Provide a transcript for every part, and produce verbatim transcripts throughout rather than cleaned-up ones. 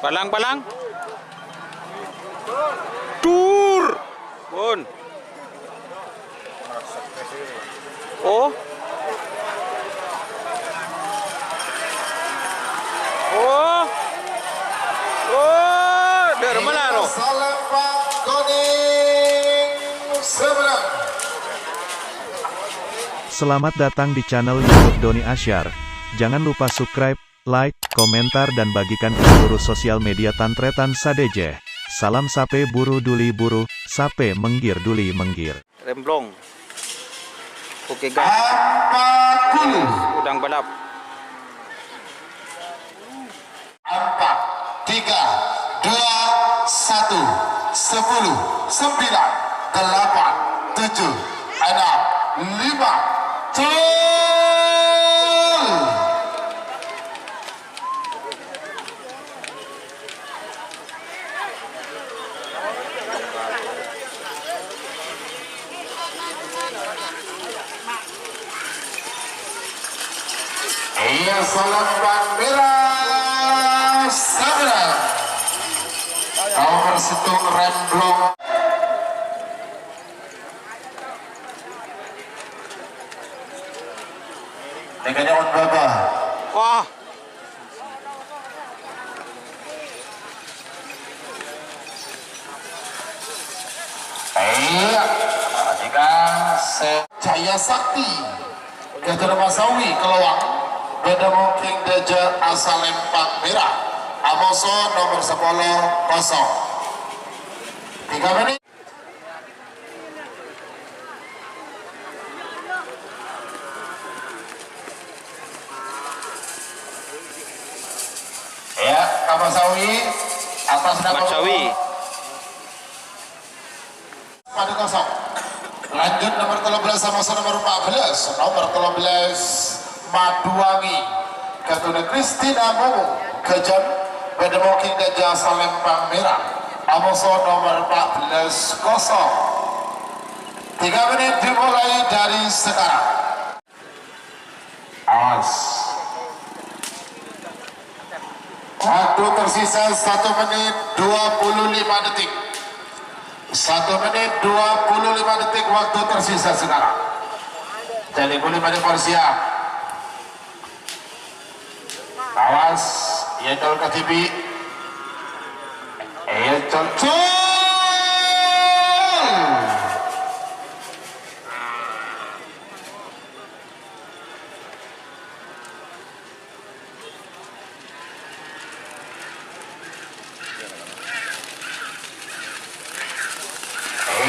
Palang, palang. Dur. Pon. Oh. Oh. Oh, dâ' remma la, ro? Salempang koning seberang. Selamat datang di channel YouTube Doni Asyar. Jangan lupa subscribe, like, komentar, dan bagikan ke seluruh sosial media tan-tarètan sadhâjâ. Salam sapè buru duli buru, sapè mèngghir duli mèngghir. Remblong. Oke, guys. Ampat puluh. Udang balap. Empat, tiga, dua, satu, sepuluh, sembilan, delapan, tujuh, enam, lima, gol! Iyâ, salempang mèra, sabrang. Nomor sèttong Remblong. Nèka nyo'on, Bapa. Wah. Iyâ, perhatikan, se-, Jaya Sakti. Ghâdhuwâ Masawi Kelowang, bâdâ mongking dâjâ asalempang mèra. Amoso nomor sapolo kosong. Tiga menit. Ya, Ka Masawi, atas nama Masawi. Padâ kosong. Lanjut nomor tello bellâs sama nomor empat belas. Nomor tello bellâs, Maduwangi. Ghâdhuwâ Kristina Momo, Kejang, bâdâ mongking dâjâ salempang mèra. Amoso nomor empat belas kosong. Tiga menit dimulai dari sekarang. Awas. Waktu tersisa satu menit dua puluh lima detik. Satu menit dua puluh lima detik waktu tersisa sekarang. Jadi, boleh pada bersiap. Awas, ya, col ka dhibi'. Ya, col, col.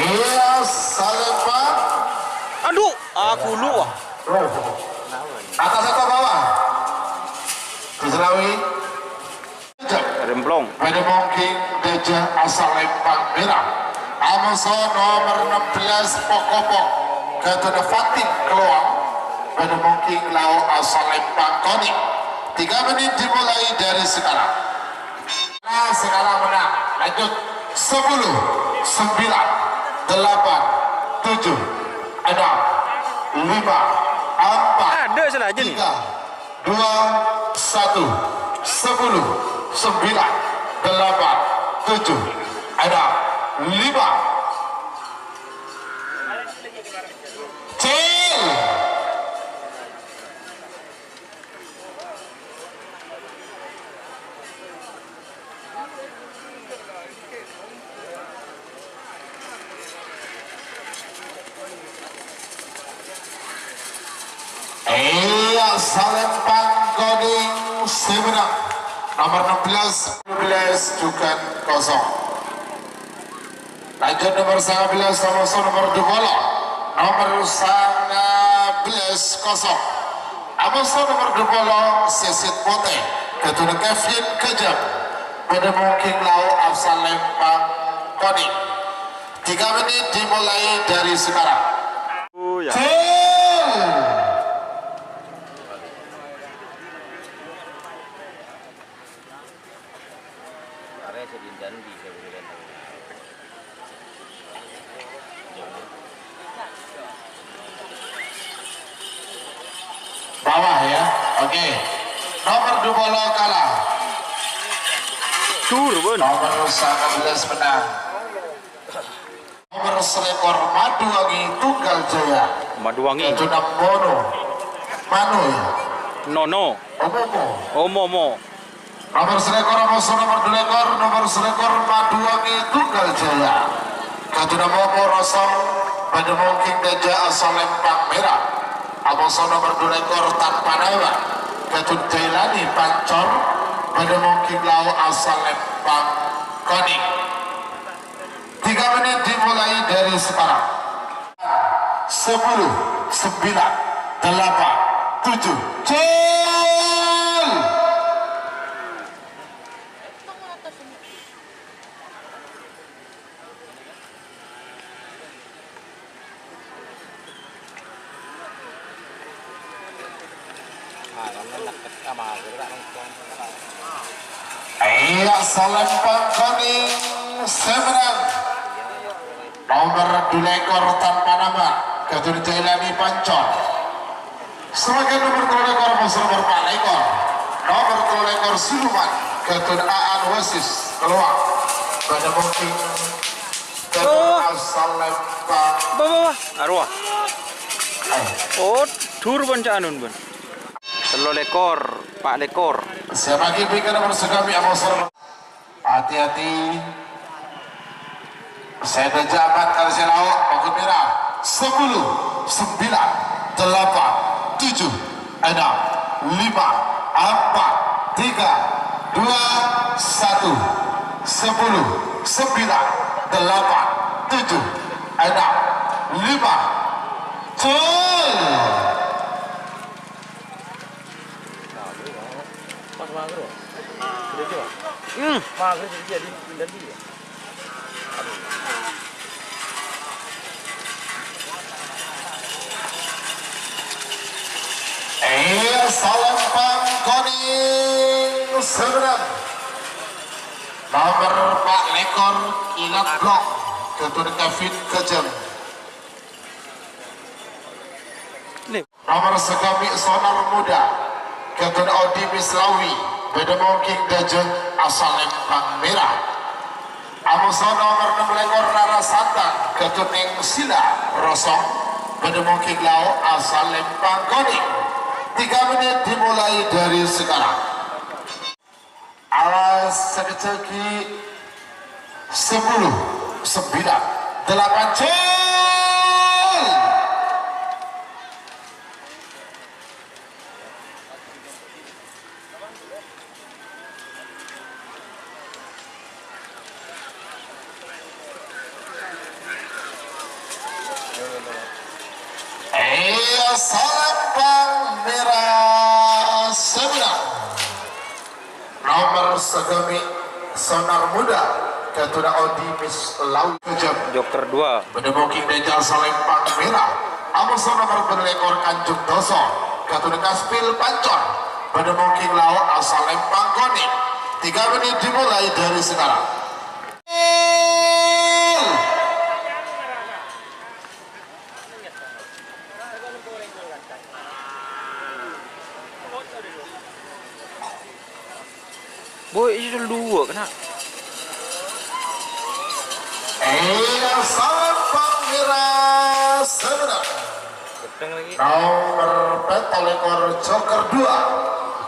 Iya, salempang. Aduh, aku lu, ah. Atas atau bawah? Di Selawi. Remblong. Bâdâ mongking dâjâ asalempang mèra. Amoso nomor enam belas Pokopok, Ghâdhuwâ Fatin Kelowang. Bâdâ mongking lao' asalempang konèng. Tiga menit dimulai dari sekarang. Nah, sekarang menang. Lanjut. Sepuluh, sembilan, delapan, tujuh, enam, lima, empat, ada salah aja nih. Tiga, dua, satu, sepuluh, sembilan, delapan, tujuh, enam, lima. Cil. Iya, salempang konèng sè mennang. Nomor enam belas, dua belas, jhughân kosong. Lanjut nomor sanga bellâs, amoso nomor dua puluh. Nomor sanga bellâs kosong. Amoso nomor dua puluh, Sisit Potè. Ghâdhuwâ Kevin Kejam. Bâdâ mongking lao' asalempang konèng. Tiga menit dimulai dari sekarang. Oh, ya. Gol! Bawah, ya. Oke. Nomor dua puluh kalah. Dur, pon. Nomor sangabelas menang. Nomor salèkor Maduwangi Tunggal Jaya. Maduwangi. Kajuna Mono. Mano, ya? Nono. Omomo. Omomo. Nomor salèkor, amoso nomor dulèkor, nomor salèkor Maduwangi Tunggal Jaya. Kajuna Momo Rosong, bâdâ mongking dâjâ asal Lèmpang Mèra. Amoso nomor dulèkor tanpa nama, Kajun Jailani Pancor, bâdâ mongking lao asal Lèmpang Koning. Tiga menit dimulai dari sekarang. Sepuluh, sembilan, delapan, tujuh, gol! Iyâ, Salempang Koning sè mennang. Nomor dulèkor tanpa nama, Kajun Jailani Pancor. Sabagian nomor tello lèkor, nomor empat lèkor. Nomor tello lèkor Siluman, Kajun Aan Wasis, keluar. Bâdâ mongking Kajun Oh. Asal Lèmpang. Bâh, bâh, bâh. Arowa. Ayo. Oh, dur pon ca'anun, pon. Tello lèkor, empat lèkor. Siapa lagi berikan nomor segami, amoso. Hati-hati. Saya ada jabat kalau saya lauk, pagut merah. Sepuluh, sembilan, delapan, tujuh, enam, lima, empat, tiga, dua, satu. Sepuluh, sembilan, delapan, tujuh, enam, lima. Gol! Pas maghrib. Udah coba. Hmm. Maghrib itu jadi pindah dia. Iyâ, Salempang Koning sè mennang. Nomor empat lèkor, Kilat Blok, Kajun Kevin Kejang. Nih. Nomor segami Sonar Muda, Kajun Odi Mislawi, bâdâ mongking dâjâ asal Lèmpang Mèra. Amoso nomor enam lèkor Rara Santang, Kajun Neng Sila Rosong, bâdâ mongking lao asal Lèmpang Koning. Tiga menit dimulai dari sekarang. Awas, sakejjhâ' ghi'. Sepuluh, sembilan, delapan, gol! Iyâ, Salempang Mèra sè mennang. Nomor segami Sonar Muda, Kajun Odi Mislawi Kejang. Joker dua. Bâdâ mongking dâjâ asal Lèmpang Mèra. Amoso nomor empat lèkor Kanjeng Doso, Kajun Kaspil Pancor. Bâdâ mongking lao asal Lèmpang Koning. Tiga menit dimulai dari sekarang. Boy, itu dua kena. Iyâ, Salempang Mèra sè mennang. Gedeng lagi. Nomor pètto lèkor, Joker dua.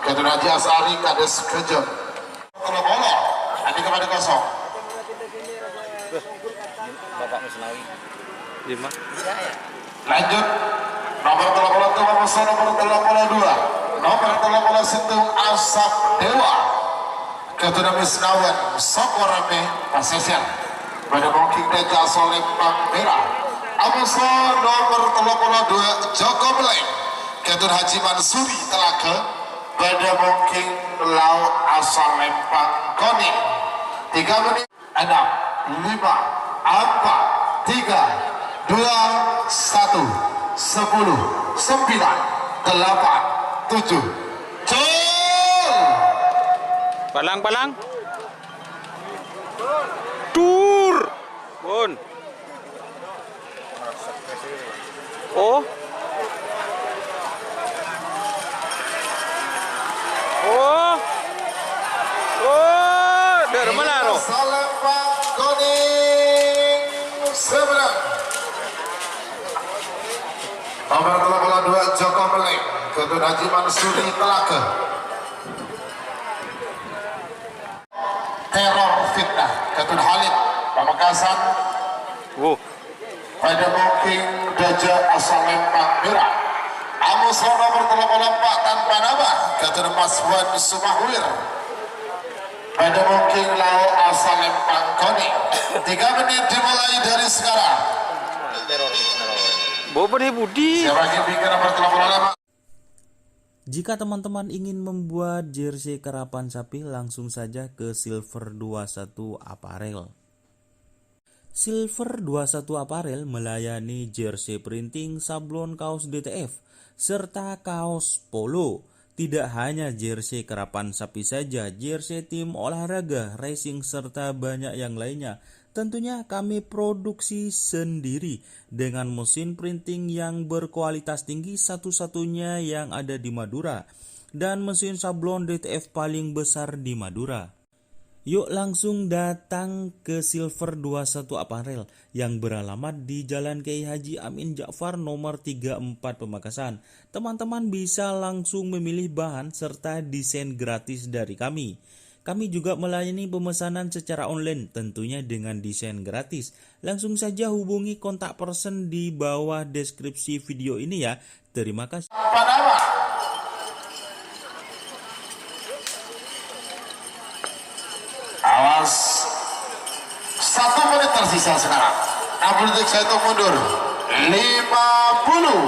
Kajun Haji Asari, Kades Kejang. Tello polo. Tadi kepada kosong. Bapak Misnawi. Lima. Lanjut. Nomor tello polo dua, nomor tello polo dua. Nomor tello polo sèttong, Asap Dewa. Kajun Misnawan, Sokorame, Pasisir. Bâdâ mongking dâjâ asal Lèmpang Mèra. Amoso nomor tello polo dua, Joko Beleng. Kajun Haji Mansuri, Telaga. Bâdâ mongking lao asal Lèmpang Koning. Tiga menit. Enam, lima, empat, tiga, dua, satu, sepuluh, sembilan, delapan, tujuh. Gol! Palang, palang. Dur. Pon. Oh. Oh. Oh, dâ' remma. Salempang konèng sè mennang. Nomer tello puluh dua Joko Meleng, Ketut Haji Mansuri Telaga. Teror fitnah, Ketut Halid, Pamekasan. Wuh. Padâ mongkèng dâjâ asalempang mèra. Amoso nomer tello puluh empat tanpa nama, Ketut Maswan Sumahwir. Padâ mongkèng lao' asalempang konèng. Tiga menit dimulai dari sekarang. Bawa pada budi. Siapa yang pinggir nomer tello puluh lima? Jika teman-teman ingin membuat jersey karapan sapi, langsung saja ke Silver dua satu Apparel. Silver dua satu Apparel melayani jersey printing, sablon kaos D T F, serta kaos polo. Tidak hanya jersey karapan sapi saja, jersey tim olahraga, racing, serta banyak yang lainnya. Tentunya kami produksi sendiri dengan mesin printing yang berkualitas tinggi, satu-satunya yang ada di Madura, dan mesin sablon D T F paling besar di Madura. Yuk langsung datang ke Silver dua satu Apparel yang beralamat di Jalan Kiai Haji Amin Ja'far nomor tiga empat Pamekasan. Teman-teman bisa langsung memilih bahan serta desain gratis dari kami. Kami juga melayani pemesanan secara online, tentunya dengan desain gratis. Langsung saja hubungi kontak person di bawah deskripsi video ini ya. Terima kasih. Apa nama? Awas. Satu menit tersisa sekarang. Enam puluh detik saya hitung mundur. Lima puluh.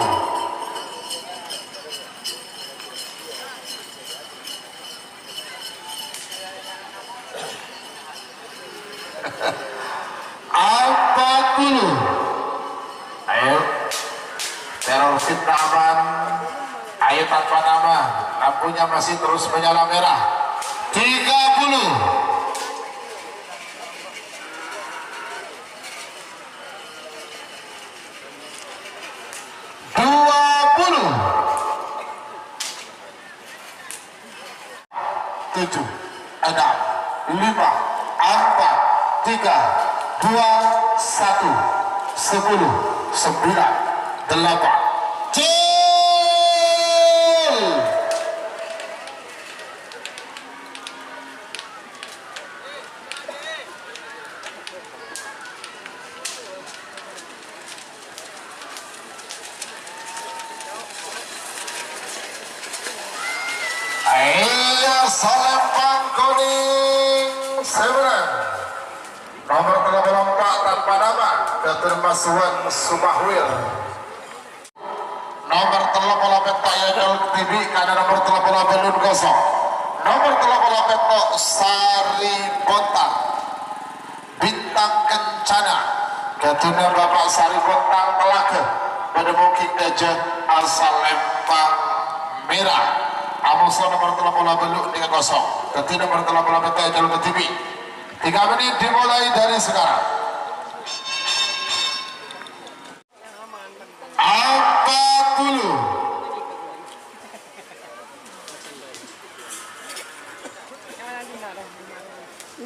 Empat puluh. Ayo. Teror fitnah aman. Ayo tanpa nama. Lampunya masih terus menyala merah. Tiga puluh. Dua puluh. Tujuh, enam, lima, empat, tiga, dua, satu, sepuluh, sembilan, delapan. Gol! Iya, salempang konèng sè mennang. Nomer tello puluh empat tanpa nama, Ketut Maswan Sumahwir. Nomer tello puluh petto' ècol kedibi', karena nomer tello puluh bâllu' kosong. Nomer tello puluh petto' Sari Bontang. Bintang Kencana. Ghâdhuwânna Bapak Sari Bontang Telaga. Padâ mongkèng dâjâ asalempang mèra. Amoso nomer tello puluh bâllu' tiga kosong. Dhâddhi nomer tello puluh petto' ècol kedibi'. Tiga menit dimulai dari sekarang. Empat puluh.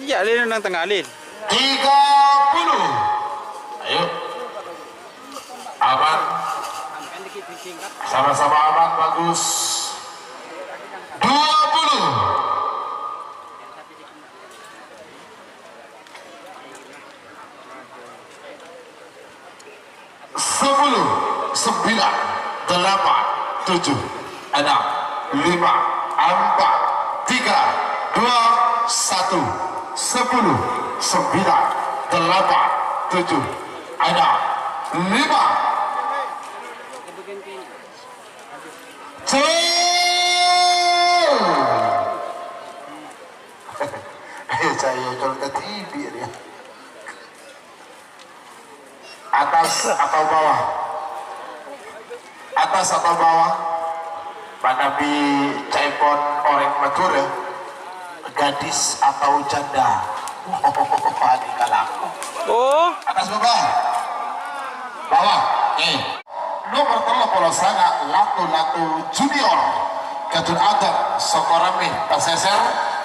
Iyâ, Lin, nang tengnga, Lin. Tiga puluh. Ayo. Aman. Sama-sama aman, bagus. Dua puluh. Sepuluh, sembilan, delapan, tujuh, enam, lima, empat, tiga, dua, satu. Sepuluh, sembilan, delapan, tujuh, enam, lima. Cil! Ayo, saya col kedibi' ya. Atas atau bawah? Atas atau bawah? Manabi ca'èpon orèng Madhurâ, gadis atau janda? Wah, ini kalako. Oh. Atas bawah? Bawah. Oke. Nomer tello polo sanga, Latu-Latu Junior. Ghâdhuwân Adam, Sokoramè, Pasèsèr,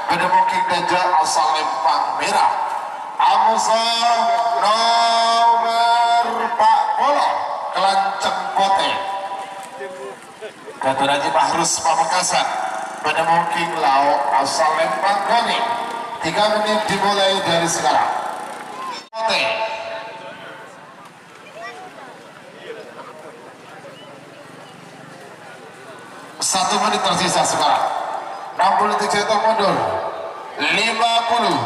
padâ mongkèng dâjâ asalempang mèra. Amoso nomer empat puluh, kelanceng potè. Ghâdhuwân Haji Mahrus Pamekasan, bâdâ mongging lao' asal lempang konèng. Tiga menit dimulai dari sekarang. Potè. Satu menit tersisa sekarang. Enam puluh tujuh itu mundur. Lima puluh.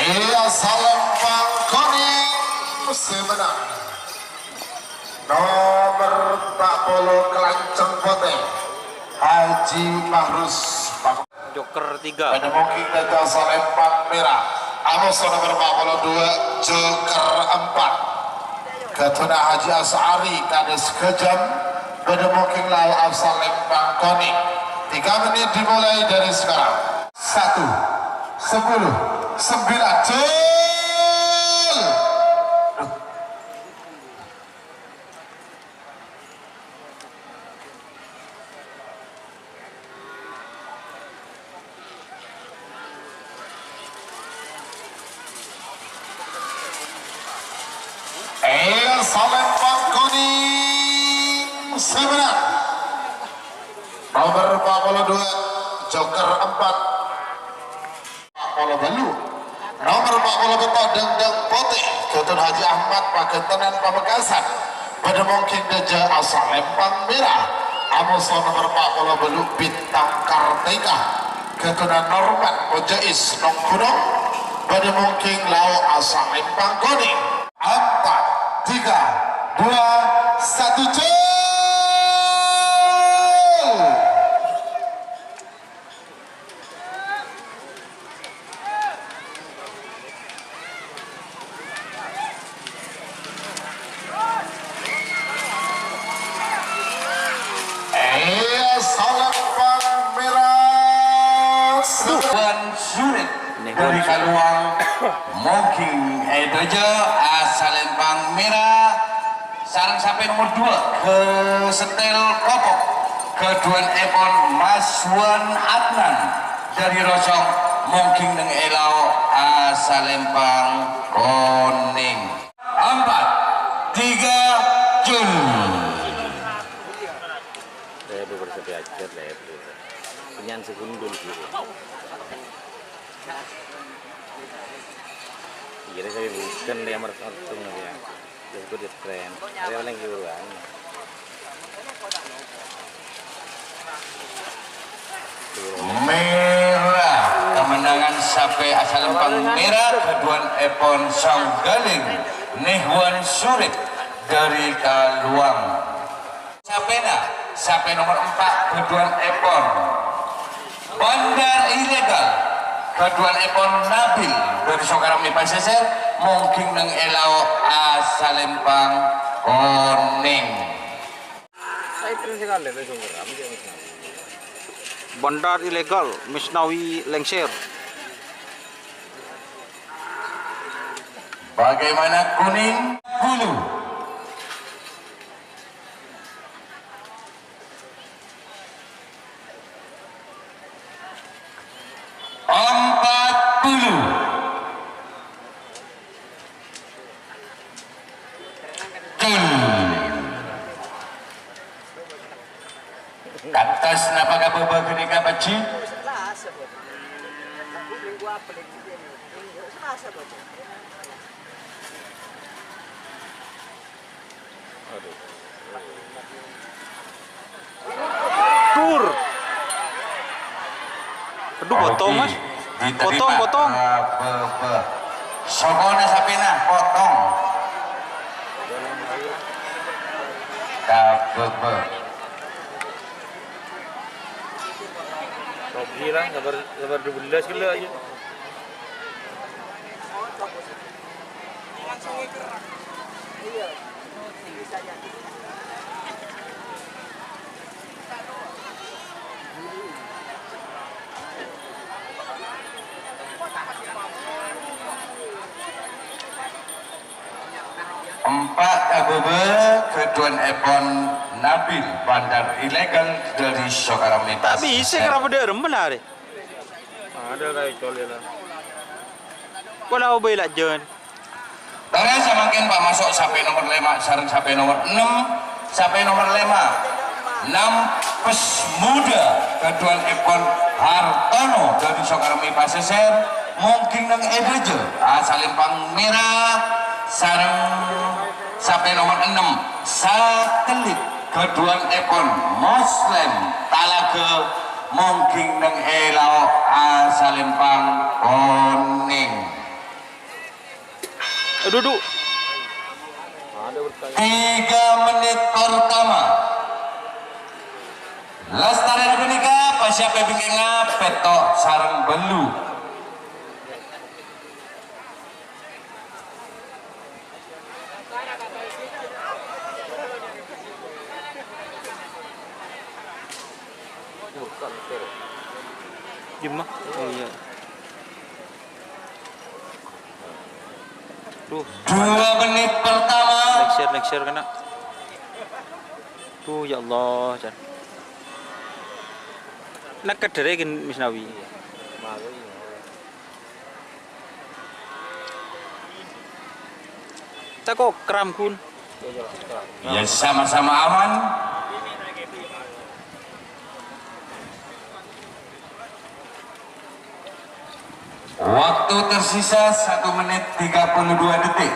Iyâ, salempang konèng sè mennang. Nomer empat puluh, kelanceng potè, Haji Mahrus. Joker tiga. Bâdâ mongging dâddhi salempang mèra. Amoso nomer empat puluh dua, joker empat. Ghâdhuwânna Haji Asy'ari, Kades Gajam. Bâdâ mongging lao' asal lempang konèng. Tiga menit dimulai dari sekarang. Satu, sepuluh, sembilan, jul! Iyâ, salempang konèng sè mennang. Nomer empat puluh dua, joker empat. Empat puluh bâllu'. Nomer empat puluh pètto', dangdang potè, Ghâdhuwân Haji Ahmad, Pagentenan, Pamekasan. Bâdâ mongging dâddhi salempang mèra. Amoso nomer empat puluh bâllu', Bintang Kartika. Ghâdhuwânna Norman Mujaiz, Nonggunong. Bâdâ mongging lao' salempang konèng. Empat, tiga, dua, satu, jul! Iyâ, salempang mèra. Wan Surit dari Kaluang, mongging èdâjâ asalempang mèra. Sareng sapè nomer dua, Gesetel Kopok. Ghâdhuwânèpon Mas Wan Adnan dari Rosong, mongging neng è lao' asalempang konèng. Empat, tiga, jul. Lebu bersepeda aja, lebu. Kenyan segundul gitu. Iya, saya bukan dia merek-merek tuh, ya. Disebut di tren. Ada yang gitu kan. Mèra, kemenangan sapè asalempang mèra, ghâdhuwânèpon Songgaling, Nehwan Surit dari Kaluang. Sapèna, sapè nomer empat, ghâdhuwânèpon Bandar Ilegal, ghâdhuwânèpon Nabil dari Sokarami Pasisir, mongging neng è lao' asalempang konèng. Bandar Ilegal, Misnawi Lengser. Bagaimana, konèng? Bulu. Empat puluh. Jul. Kantos napa ka bâbâ ghânèka, Pak Ji? Tur. Aduh, potong, Mas. Potong, potong. Sokona sapèna, potong. Kabebe. Togi lah, sabar, sabar dua belas kilo aja. Empa' kabâbâ ghâdhuwân èpon Nabil, bandar ilegal dâri Sokarami. Ta' bisa, kenapa dia remmel arè? Ada lah, Icol, ya lah. Pola obâ la jân. Torè samangkèn pamaso' sapè nomer lèma' sareng sapè nomer ennem. Sapè nomer lèma', Nampes Muda, ghâdhuwân èpon Hartono dâri Sokarami Pasèsèr, mongghing neng è dâjâ, asalèmpang mèra, sareng sapè nomer ennem, Satelit, ghâdhuwân èpon Moslem Talaga, mongghing neng è lao', asalèmpang konèng. Aduh, duh. Tiga menit pertama. Lastarè ghânèka, pasèyap bingkèngnga, pètto' sareng bâllu'. Dimma? Oh, iyâ. Duh. Dua menit pertama. Lengser, lengser kena. Duh, ya Allah, Jan. Nak kedere gin Misnawi. Tako kram kun. Ya, sama-sama aman. Waktu tersisa satu menit tiga puluh dua detik.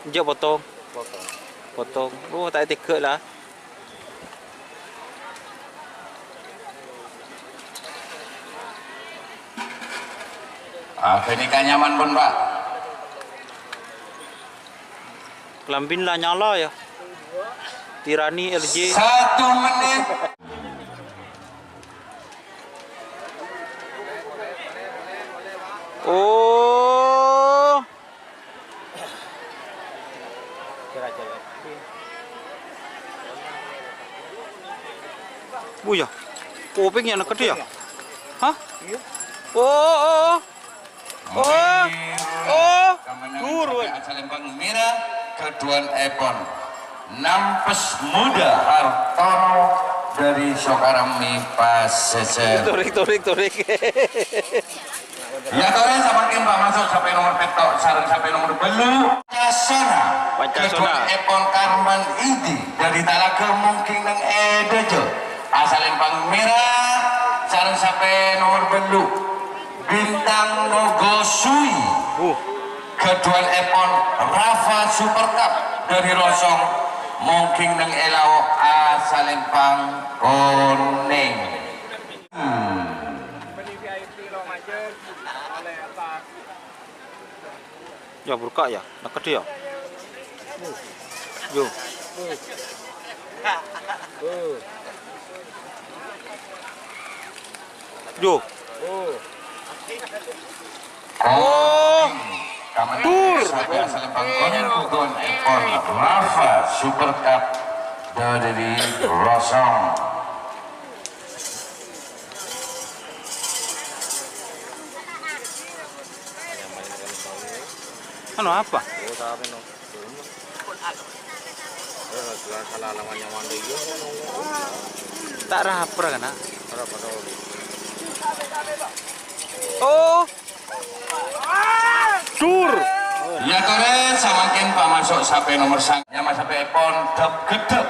Enjâ' potong. Potong. Potong. Oh, ta' tega la. Ah, ghânèka nyaman pon, Pak. Kalambhina la nyala, ya. Tirani L J. Satu menit. Oh. Buya. Kopèng ya, neket ya? Hah? Iya. Oh, oh, oh. Oh, oh, turun. Asalèmpang mèra, ghâdhuwân èpon Nampes Muda Hartono dâri Sokarami Pasèsèr. Torik, torik, torik. Ya, torè samangkèn pamaso' sapè nomer pètto' sareng sapè nomer bâllu'. Pancasona. Pancasona. Ghâdhuwân èpon Karman Idi dâri Talaga, mongghing neng è dâjâ. Asalèmpang mèra sareng sapè nomer bâllu'. Bintang Nogosui. Uh. Ghâdhuwân èpon Rafa Super Cup dâri Rosong, mongghing neng è lao', asalèmpang konèng. Ya, burka ya, nak gede ya. Yo. Yo. Oh. Tur. Rafa Super Cup dâri Rosong. Anu apa? Ta' rapor kana. Oh. Dur. Ya, torè samangkèn pamaso' sapè nomer sang-, nyama sapèèpon Dep-Geddep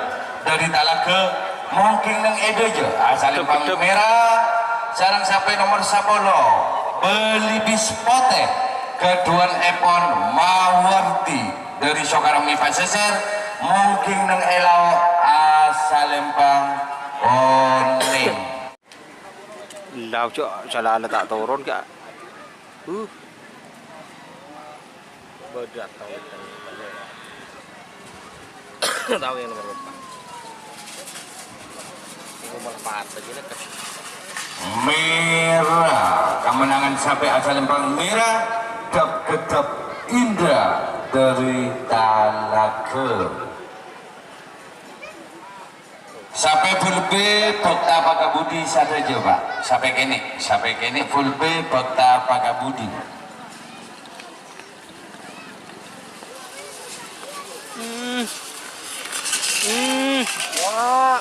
dâri Talaga, mongghing neng è dâjâ, asalèmpang mèra, sareng sapè nomer sapolo, Belibis Potè, ghâdhuwân èpon Mawardi dâri Sokarami Pasèsèr, mongghing neng è lao', asalèmpang konèng. La, ojo, sala ta' toron, Kak. Uh. Bâdâ atau itu. Tahu yang nomor empat. Nomor empat aja lah, Kak. Mèra, kamennangan sampè' asalèmpang mèra, dhâp-ghedhâp Indra dâri Talaga. Sampè' full B bhâkta pakabudi sadhâjâ, Pak. Sampè' kènè', sampè' kènè' full B bhâkta pakabudi. Hmm. Hmm. Wah.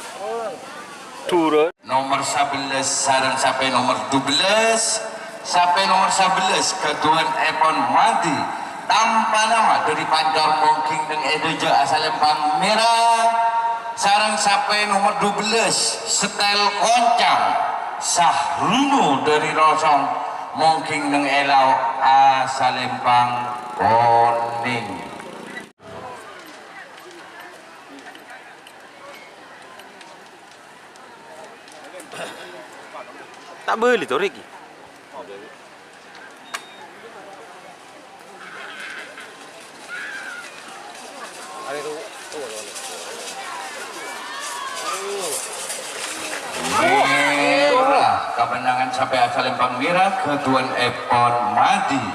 Turun. Nomer sabellâs sareng sampè' nomer dubellâs. Sampè' nomer sabellâs ghâdhuwân èpon Madi, tanpa nama, dâri Pancor, mongghi neng è dâjâ asalèmpang mèra, sareng sampè' nomer dubellâs, Setel Koncang, Sahruno dâri Rosong, mongghi neng è lao' asalèmpang konèng. Ta' bâli to, Rèk? Mèra, kamennangan sampè' asalèmpang mèra, ghâdhuwân èpon Madi.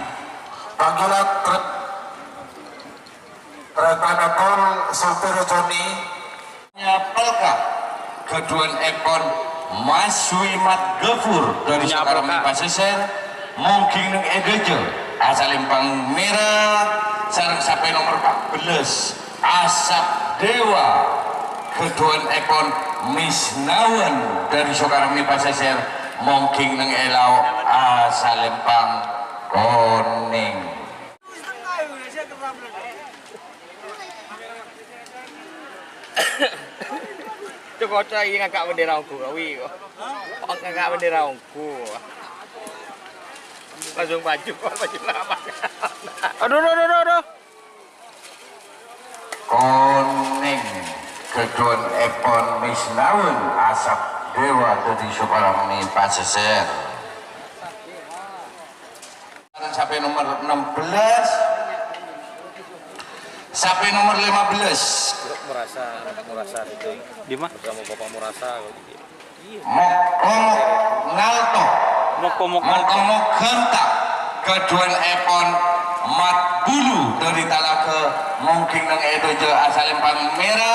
Panggilan truk. Kereta Nepal, supir Joni. Nyapelka, ghâdhuwân èpon Mas Wimat Gafur dâri Nyapelka. Sokarmi Pasèsèr, mongghi neng è dâjâ, asalèmpang mèra, sareng sampè' nomer empat belas, Asap Dewa, ghâdhuwân èpon Misnawan dâri Sokarmi Pasèsèr, mongghi neng è lao' asalèmpang konèng. Cok, koca' iyâ ngangka' bendera ongghu, kawi. Ngangka' bendera ongghu. Langsung maju, maju lapangan. Aduh, aduh, aduh, aduh, aduh. Konèng, ghâdhuwân èpon Misnawan, Asap Dewa dâri Sokarmi Pasèsèr. Sampè' nomer enam belas. Sampè' nomer lima belas. Murasa, Murasa itu. Di mana? Bersama Bapak Murasa. Mok-, Mok-, Ngalto. Mok-, Mok-, Ngalto. Mok-, Mok Ganta. Ghâdhuwân èpon Mat Bulu dâri Talaga, mongghi neng è dâjâ asalèmpang mèra,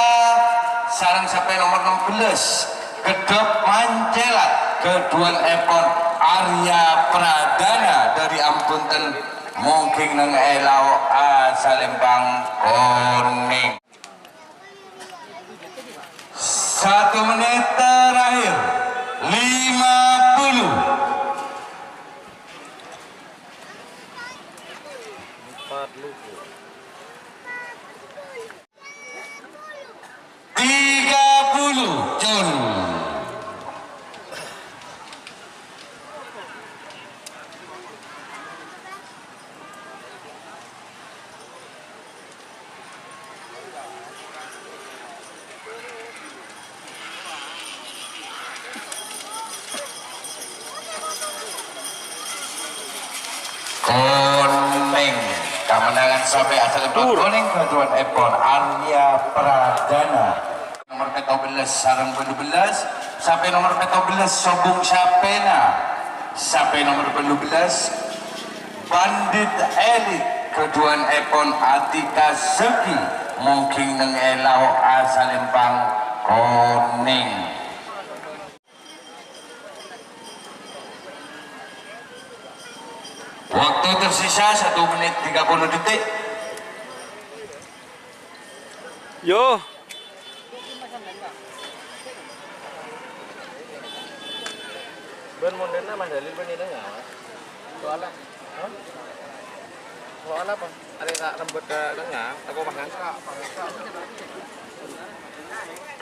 sareng sampè' nomer enam belas. Ghedhâp Mancèlat, ghâdhuwân èpon Arya Pradana dâri Ambunten, mongghi neng è lao' asalèmpang konèng. Satu menit terakhir, lima puluh. Tiga puluh, Jun. Konèng. Kamennangan sampè' asalèmpang konèng ghâdhuwân èpon Arya Pradana. Nomer pètto belas sareng bâllu belas, sampè' nomer pètto belas Sobung Sapena, sampè' nomer bâllu belas Bandit Elit, ghâdhuwân èpon Atika Zaki, mongghi neng è lao' asalèmpang konèng. Waktu tersisa satu menit tiga puluh detik. Yo. Bân mondhâna mandhâlin bân nèngneng, Mas. Soalnya, hah? Soalnya apa? Arè ta' lembut ka tengah, tako pas ngangka'.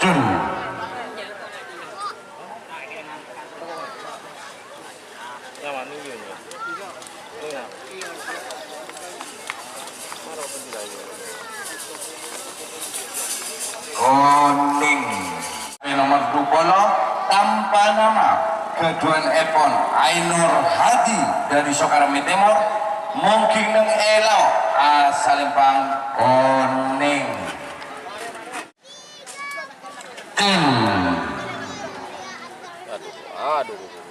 Jun. Nyaman ini, ini. Ini, nah. Konèng. Nomer dua puluh, tanpa nama, ghâdhuwân èpon Ainur Hadi dâri Sokarmi Tèmor, mongghi neng è lao' asalèmpang konèng. Aduh, aduh, aduh, aduh.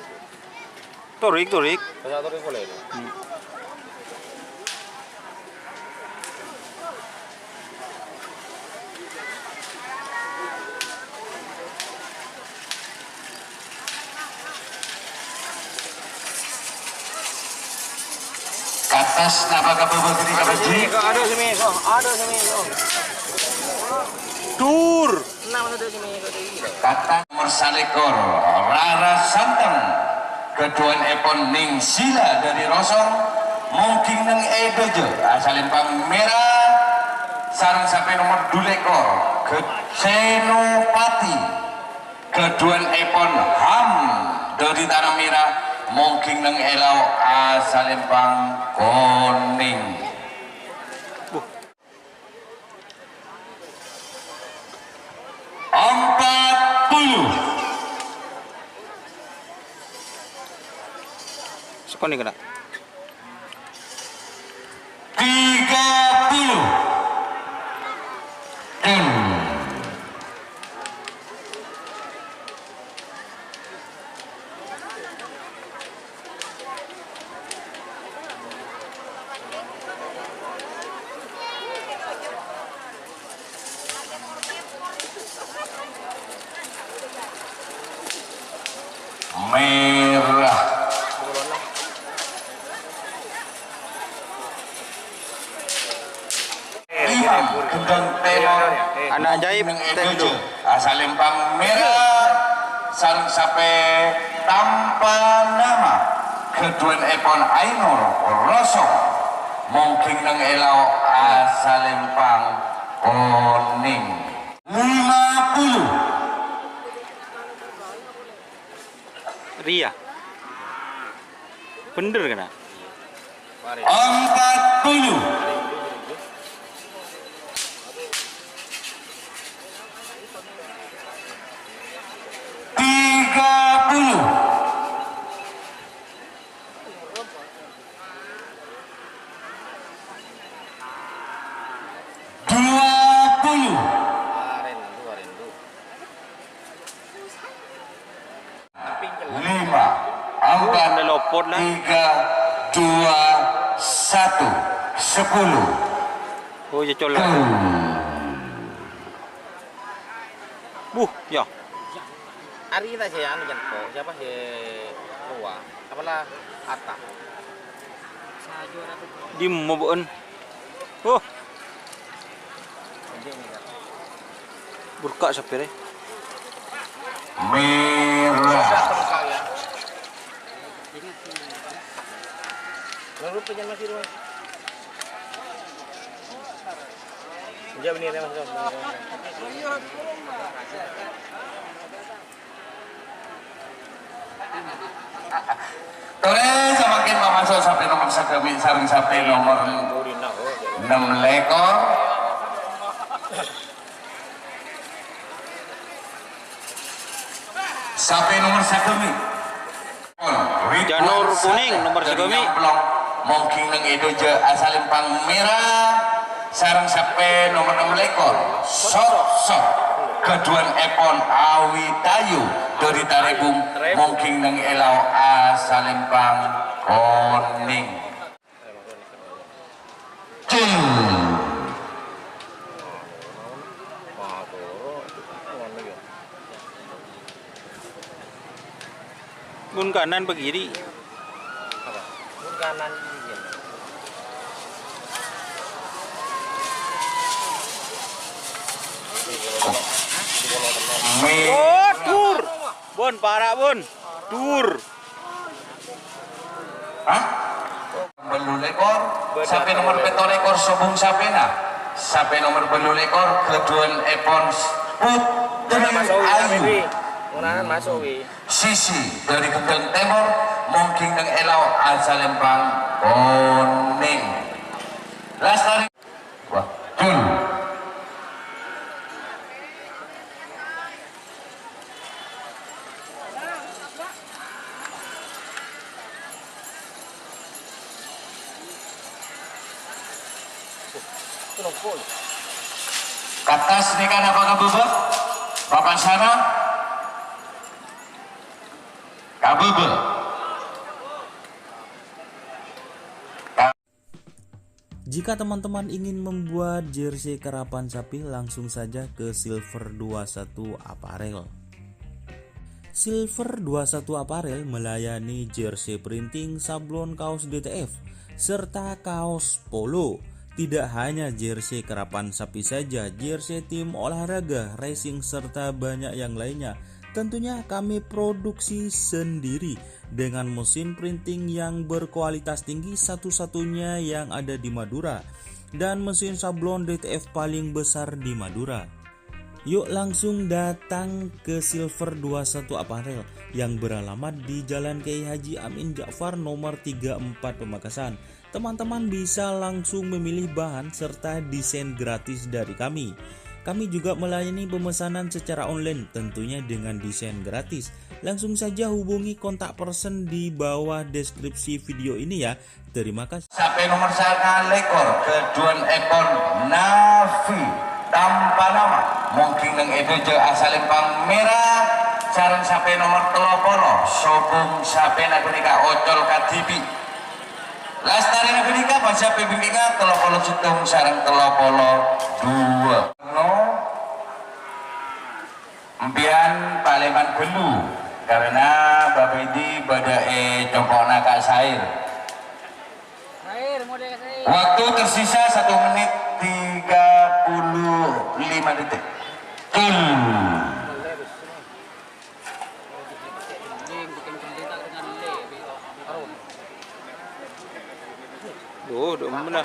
Torik, torik. Ka attas, napa ka bâbâ ghâni, ka bâjhi? Adu sè mèko, adu sè mèko. Dur. Ka attas, nomer salèkor, Rara Santeng. Ghâdhuwânèpon Ningsila dâri Rosong, mongghing neng è dâjâ, asalèmpang mèra, sareng sapè nomer dulèkor, Ged-, Senopati. Ghâdhuwânèpon Ham dâri Tanah Mèra, mongghing neng è lao', asalèmpang konèng. Empat puluh. Sekon nih kena. Tiga puluh. Dan Mèra. Imam Gendang Tèmor. Ana' ajaib, neng è dâjâ. Asalèmpang mèra sareng sapè tanpa nama. Ghâdhuwânèpon Ainur Rosong. Mongghing neng è lao' asalèmpang konèng. Lima puluh. Ria. Bhender kèna. Empat puluh. Tiga puluh. Dua puluh. Lima, empat, tiga, dua, satu, sepuluh. Oh, ya, col. Buh, ya. Ari ta' sè anu, Jan, kok? Siapa sè tua? Apalah Atta? Dimma bâ'ân? Oh. Burka sapè rè? Mèra. Lalu penyan masih rumah. Iya, bener, ya, Mas. Torè samangkèn mamaso sapè nomer sagâmè' sareng sapè nomer ennem lèkor. Sapè nomer sagâmè'. Janur kuning, nomer sagâmè'. Mongghing neng è dâjâ asalèmpang mèra sareng sapè nomer ennem lèkor. Sot, sot. Ghâdhuwânèpon Awitayu dâri Tarèbung, mongghing neng è lao' asalèmpang konèng. Cil. Bun kanan apa kiri? Apa? Bun kanan kiri. Oh, dur. Bun, para', Bun. Dur. Hah? Bâllu lèkor, sapè nomer pètto lèkor sobung sapèna. Sapè nomer bâllu lèkor ghâdhuwânèpon Putri Ayu. Sisi dâri Gendang Tèmor, mongghing neng è lao' asalèmpang konèng. Lastari. Wah, Jul. Ka attas nèka napa ka bâbâ? Papasanna? Ka bâbâ. Jika teman-teman ingin membuat jersey karapan sapi, langsung saja ke Silver dua satu Apparel. Silver dua satu Apparel melayani jersey printing, sablon kaos D T F, serta kaos polo. Tidak hanya jersey karapan sapi saja, jersey tim olahraga, racing, serta banyak yang lainnya. Tentunya kami produksi sendiri dengan mesin printing yang berkualitas tinggi, satu-satunya yang ada di Madura, dan mesin sablon D T F paling besar di Madura. Yuk langsung datang ke Silver dua satu Apparel yang beralamat di Jalan Kiai Haji Amin Ja'far nomor tiga empat Pamekasan. Teman-teman bisa langsung memilih bahan serta desain gratis dari kami. Kami juga melayani pemesanan secara online, tentunya dengan desain gratis. Langsung saja hubungi kontak person di bawah deskripsi video ini ya. Terima kasih. Sampè' nomer sanga lèkor, ghâdhuwân èpon Nafi tanpa nama, mongghi neng è dâjâ asalèmpang mèra, sareng sampè' nomer tello polo, sobung sampèna ghânèka ocol kadhibi'. Lastarèna ghânèka pas sampè' bingkingan tello polo sèttong sareng tello polo duwâ'. No. Empèyan palèman ghâllu, karena Bapak ini bâdâ è congko'na Ka' Sair. Sair, model Sair. Waktu tersisa satu menit tiga puluh lima detik. Cul. Duh, duh, mana?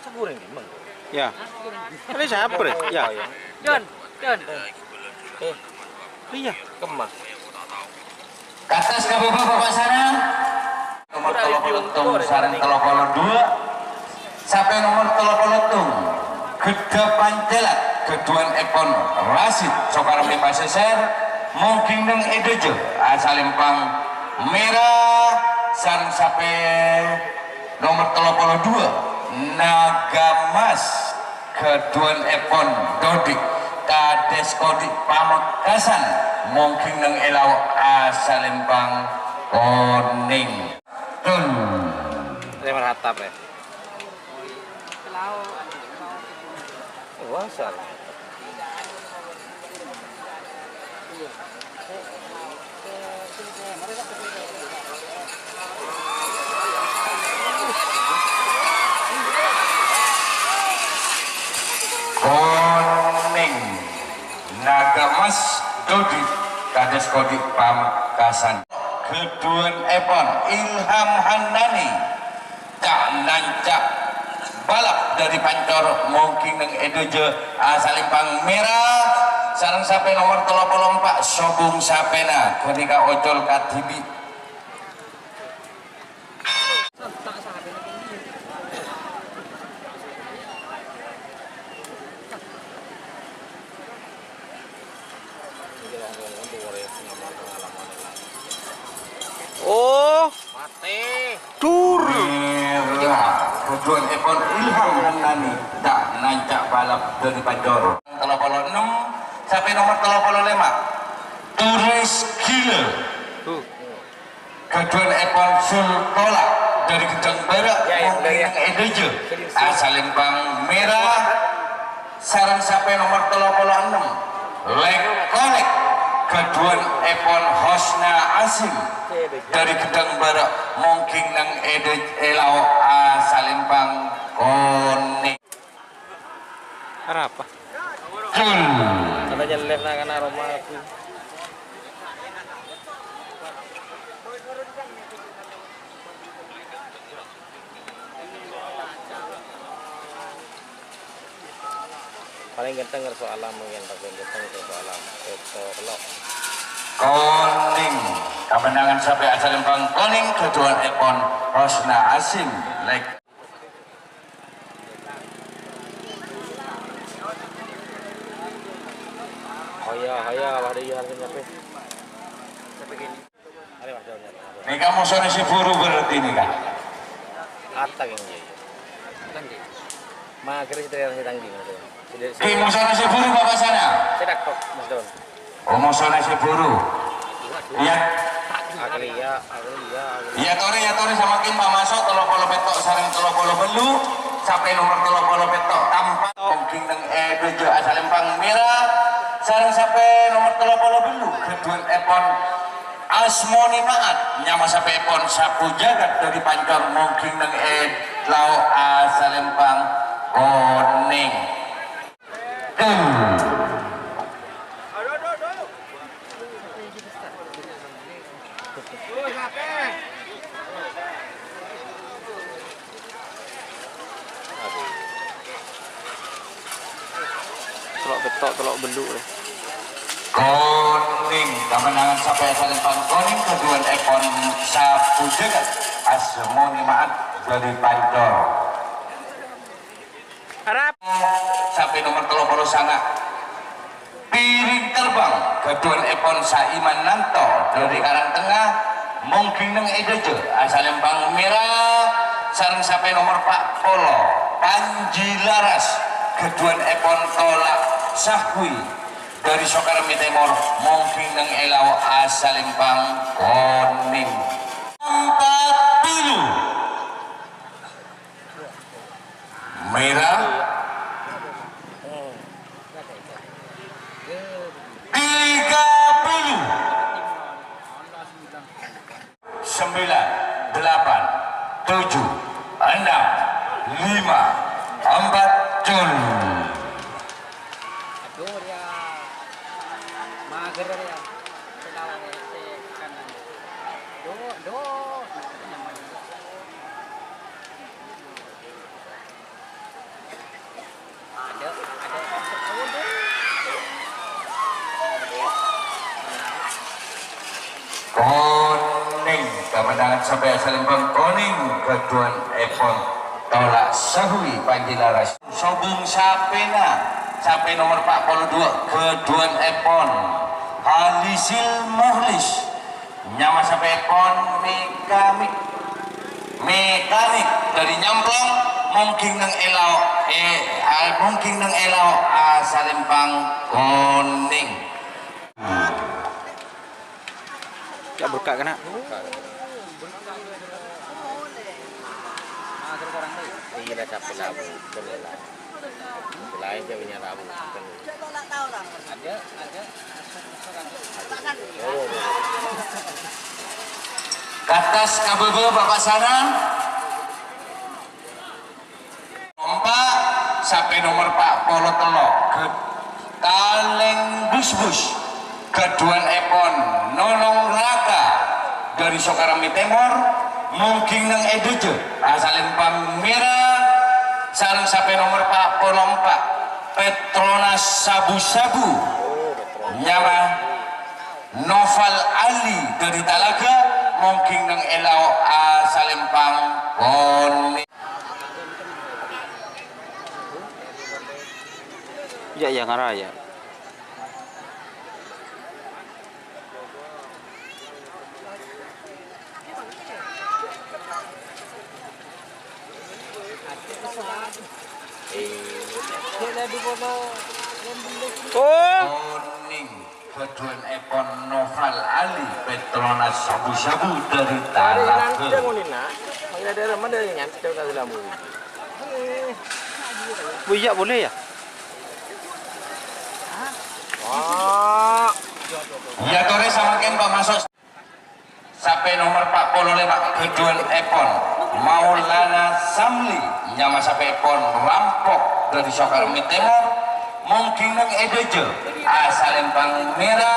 Sakurang memang. Ya. Ini siapa, Re? Ya. Don, Don. Iya. Kemma. Katos ka bapak-bapak sana. Nomer tello polo tong sareng tello polo duwâ'. Sampè' nomer tello polo tong. Ghedhâ Pancalat, ghâdhuwân èpon Rasid, Soekarno Pasèsèr, mongghi neng è dâjâ, asalèmpang mèra, sareng sampè' Nomer tello polo duwâ', Naga Mas, ghâdhuwân èpon Dodik, Kadès Kodik Pamekasan, mongghi neng è lao' asalèmpang konèng. Dun. Lèma' hatap, ya. Wah, salah. Konèng, Naga Mas, Dodik, Kadès Kodik Pamekasan. Ghâdhuwân èpon Ilham Hannani. Ca'-nanca' balap dâri Pancor, mongghi neng è dâjâ, asalèmpang mèra, sareng sampè' nomer tello polo empa', sobung sampèna, ghânèka ocol kadhibi'. Oh. Mate. Dur. Mèra. Ghâdhuwân èpon Ilham Hannani. Ca'-nanca' balap dâri Pancor. Tello polo ennem, sampè' nomer tello polo lèma'. Turis Gila. Tuh. Ghâdhuwân èpon Sul Tola dâri Ghedhâng Bârâ', ya, ya, mongghi ya. Neng è dâjâ. Serius. Asalèmpang mèra. Sareng sampè' nomer tello polo ennem, Lèk-kolèk, ghâdhuwân èpon Hosna Asim, dâri Ghedhâng Bârâ', mongghi neng è dâ-, è lao' asalèmpang konèng. Arapa? Cul. Katanya lef nang anak rumah aku. Paling ganteng ngerso alam mungkin, paling ganteng ngerso alam. Itu telok. Konèng. Kemenangan sampè' asalèmpang konèng, ghâdhuwân èpon Hosna Asim. Lek. Oh iya, oh iya, wah, iya, harus nyampe. Nèka mosona sè buru berarti nèka. Arta kèng, iya, iya. Mager sè ternyata sè tanggi, maksudnya. Sè, sè, ngghi, mosona sè buru, Bapak sana. Sè tak tok, Mas Don. Oh, mosona sè buru. Iya. Iyâ torè, iyâ torè, samangkèn pamaso' tello polo pètto' sareng tello polo bellu', sampè' nomer tello polo pètto' tampa', mongghi neng è dâjâ asalèmpang mèra, sareng sampè' nomer tello polo bellu', ghâdhuwân èpon Asmoni Ma'at, nyama sampè'èpon Sapu Jagat dâri Pancor, mongghi neng è lao' asalèmpang konèng. Tello' pètto', tello' bellu' rè. Konèng, kamennangan sampè' asalèmpang konèng, ghâdhuwân èpon Sapu Jagat, Asmoni Ma'at dâri Pancor. Arap. Sampè' nomer tello polo sanga'. Piring Terbang, ghâdhuwân èpon Saiman Nanto dâri Karang Tengnga, mongghi neng è dâjâ asalèmpang mèra, sareng sampè' nomer pa' polo, Panji Laras, ghâdhuwân èpon Tola' Sahwi dâri Sokarmi Tèmor, mongghi neng è lao' asalèmpang konèng. Empat puluh. Mèra. Tiga puluh. Sembilan, delapan, tujuh, enam, lima, empat, cul. Aduh, ya. Mager, ya. Selawan, ya, si kanan. Duh, duh. Konèng, kamennangan sampè' asalèmpang konèng, ghâdhuwân èpon Tola' Sahwi Panji Laras. Sobung sampèna, sampè' nomer pa' polo duwâ', ghâdhuwân èpon Halisil Muhlis. Nyama sampè'èpon Mekanik. Mekanik dâri Nyamplong, mongghi neng è lao', è, a, mongghi neng è lao', asalèmpang konèng. Cak berkak kena. Iya, lah, capek lah, Bu. Betul lah. Lain jauhnya lah, Bu. Betul. Kattas ka bâbâ, Bapak Sarang. Empa', sampè' nomer pa' polo tello', ged-, Kalèng Busbus, ghâdhuwân èpon Nonong Raka dâri Sokarmi Tèmor, mongghi neng è dâjâ, asalèmpang mèra, sareng sampè' nomer pa' polo empa', Petronas Sabu-Sabu, nyama Noval Ali dâri Talaga, mongghi neng è lao', asalèmpang konè. Iyâ, iyâ, ngara, iyâ. Oh. Konè. Ghâdhuwân èpon Noval Ali, Petronas Sabu-Sabu dâri Talaga. Bu, iyâ, boleh, iyâ? Iyâ, torè samangkèn, Pak, maso'. Sampè' nomer pa' polo lèma', ghâdhuwân èpon Maulana Samli, nyama sampè'èpon Rampok dâri Sokarmi Tèmor, mongghi neng è dâjâ, asalèmpang mèra,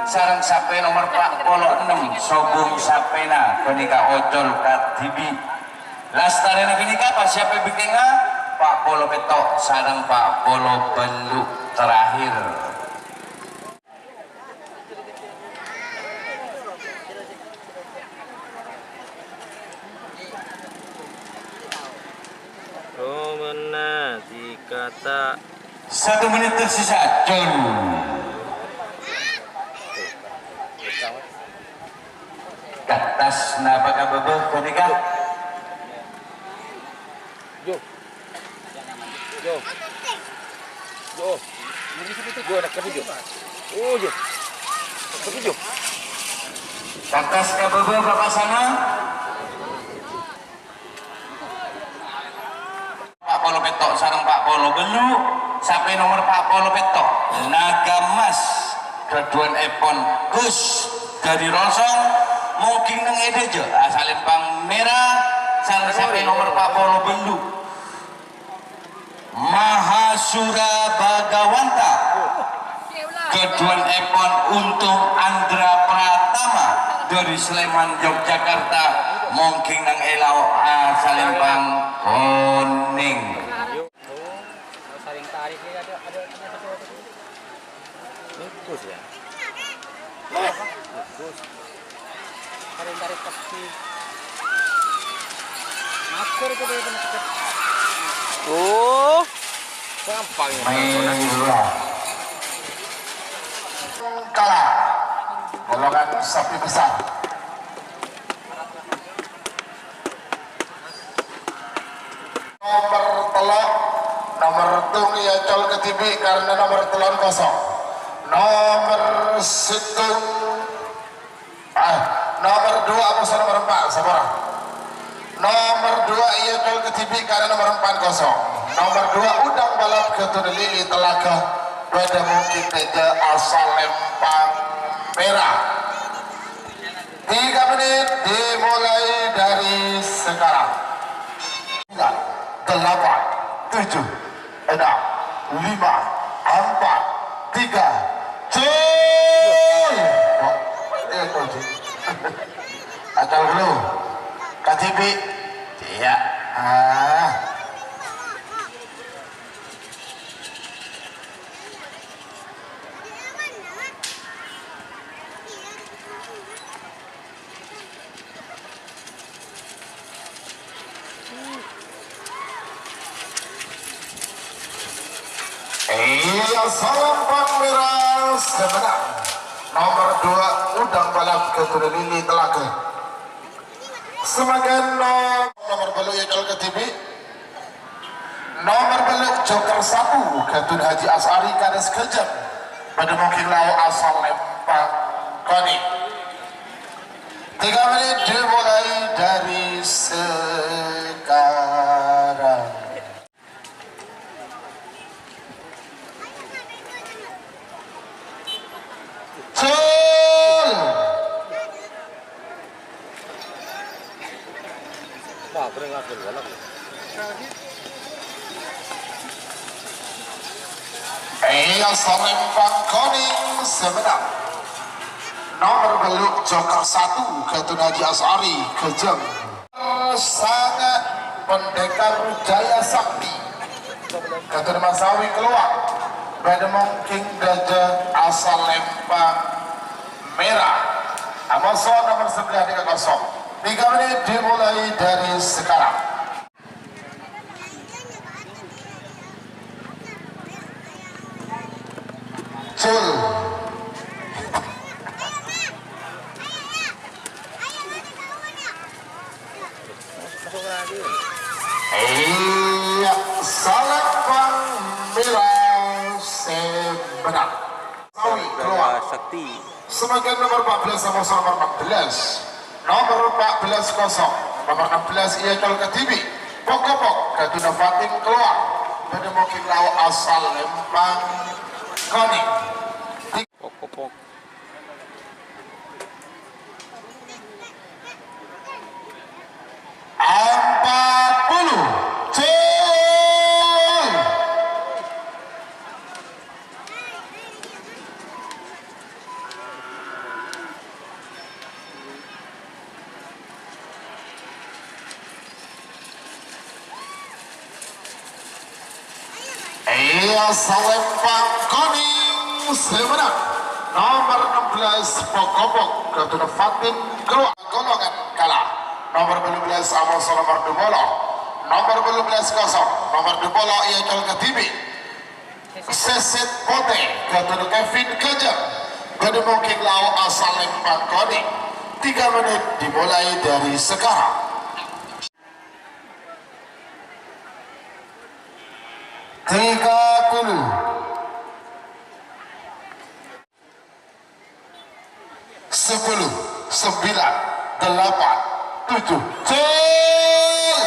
sareng sampè' nomer pa' polo ennem, sobung sampèna ghânèka ocol kadhibi'. Lastarèna ghânèka pasiappè bingkèngnga pa' polo pètto' sareng pa' polo bellu' terakhir. Romana dikata. Satu menit tersisa, Jun. Kattas napa ka bâbâ ghânèka? Yo. Yo. Yo. Yo, nak kerja, yo. Oh, yo. Nak kerja, yo. Kertas ka bâbâ, Bapak sana. Pa' polo pètto' sareng pa' polo bâllu', sapè nomer pa' polo pètto', Naga Emas, dhâdhuwânèpon Gus dhâri Rosong, mongghing neng è dâjâ, asalèmpang mèra, sareng sapè nomer pa' polo bâllu'. Mahasura Bhagawanta, dhâdhuwânèpon Untung Andra Pratama dhâri Sleman, Yogyakarta, mongghing neng è lao', asalèmpang konèng. Bagus ya. Bagus. Tarik-tarik pasti. Masker itu dia, kena deket. Oh. Gampang ya. Kalah. Golongan sapi besar. Nomer tello', nomer tello' èacol kadhibi' karena nomer tello' kosong. Nomer sèttong, ah, nomer dua, apa nomer empat, sabar. Nomer dua èacol kadhibi' karena nomer empat kosong. Nomer dua, Udang Balap Gatuna Lili Telaga, bâdâ mongghing è dâjâ, asalèmpang mèra. Tiga menit dimulai dari sekarang. Sembilan, delapan, tujuh, enam, lima, empat, tiga, cul! Oh, eh, kok di-, Acal dulu. Kadhibi'. Iya. Ah. Iya, salèmpang mèra sè mennang. Nomer dua, Udang Balap Gatuna Lili Telaga. Samangkèn no-, nomer bâllu' èacol kadhibi'. Nomer bâllu' Joker satu, Gatun Haji As'ari Kades Gajang. Bâdâ mongghing lao' asalèmpang konèng. Tiga menit dimulai dari sekarang. Cul! Iya, salèmpang konèng sè mennang. Nomer bâllu' Joker satu, Gatun Haji As'ari, Gajang. Sanga' Pendekar Jaya Sakti. Gatun Masawi kalowar. Bâdâ mongghing è dâjâ, asalèmpang mèra. Amoso nomer sebelas tiga kosong. Tiga menit dimulai dari sekarang. Cul. Iya, salèmpang mèra sè mennang. Sawi kalowar. Sakti. Samangkèn nomer empat belas, amoso nomer enam belas. Nomer empat belas kosong. Nomer enam belas èacol kadhibi'. Pok-kopok, Gatuna Fatin kalowar. Bâdâ mongghing lao' asalèmpang konèng. Pok-kopok. Empat puluh. Cul! Iya, salèmpang konèng sè mennang. Nomer enam belas, Pok-kopok, Gatuna Fatin, kalowar, golongan kalah. Nomer bâllu belas, amoso nomer dua puluh. Nomer bâllu belas kosong. Nomer dua puluh èacol kadhibi'. Sèsèt Potè, Gatuna Kevin Gajang. Bâdâ mongghing lao' asalèmpang konèng. Tiga menit dimulai dari sekarang. Tiga puluh. Sepuluh. Sembilan, delapan, tujuh, gol!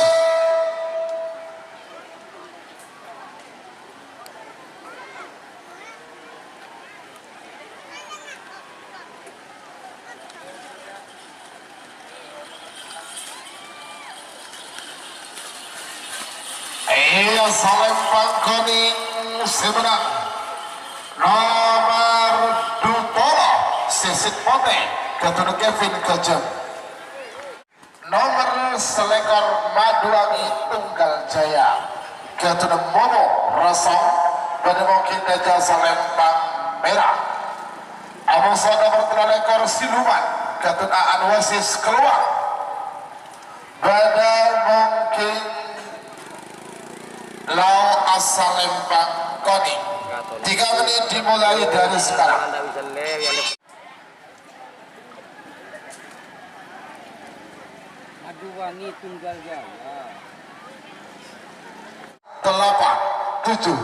Iyâ, salempang konèng sè mennang. Nomer dupolo, sè sèt potè, ghâdhuwânna Kevin Gajeng. Nomer salèkor, Maduwangi Tunggal Jaya, ghâdhuwânna Momo Rosong, bâdâ mongkèn dâjâ salempang mèra. Amoso nomer tello lèkor, Siluman, ghâdhuwânna Aan Wasis Keluang. Bâdâ mongkèn lao asalempang konèng. Tiga menit dimulai dari sekarang. Maduwangi Tunggal Jaya. Delapan, tujuh,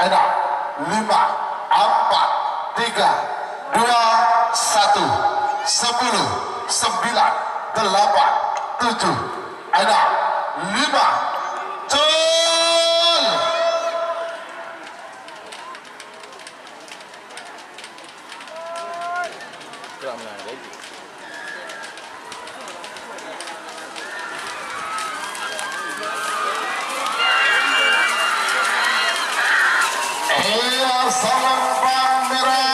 enam, lima, empat, tiga, dua, satu, sepuluh, sembilan, delapan, tujuh, enam, lima, gol! Iyâ, salempang mèra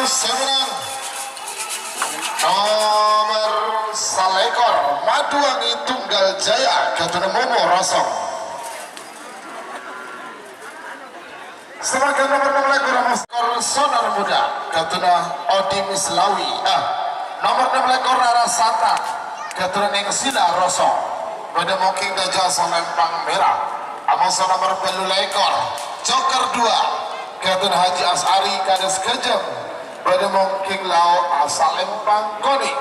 sè mennang. Nomer salèkor, Maduwangi Tunggal Jaya, ghâdhuwânna Momo Rosong. Sè maghâ nomer ennem lèkor, Mas Kor Sonar Muda, ghâdhuwânna Odi Mislawi. Ah, nomer ennem lèkor, Rara Sata, ghâdhuwânna Neng Sila Roso. Bâdâ mongkèn dâjâ salempang mèra. Amoso nomer bâllu lèkor, Joker dua, ghâdhuwânna Haji As'ari Kades Gajeng. Bâdâ mongkèn lao asalempang konèng.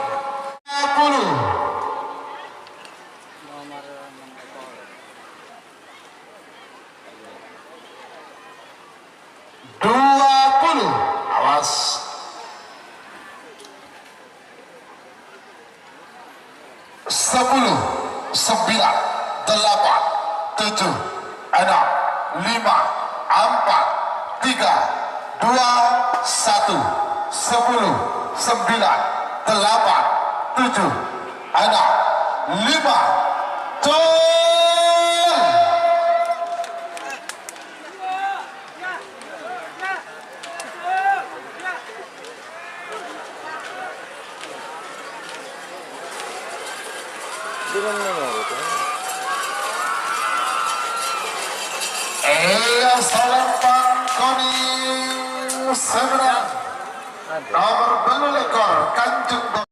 Dua puluh. Dua puluh. Awas. Sepuluh, sembilan, delapan, tujuh, enam, lima, empat, tiga, dua, satu, sepuluh, sembilan, delapan, tujuh, enam, lima, gol! Iyâ, salempang konèng sè mennang. Nomer bâllu lèkor, Kanjeng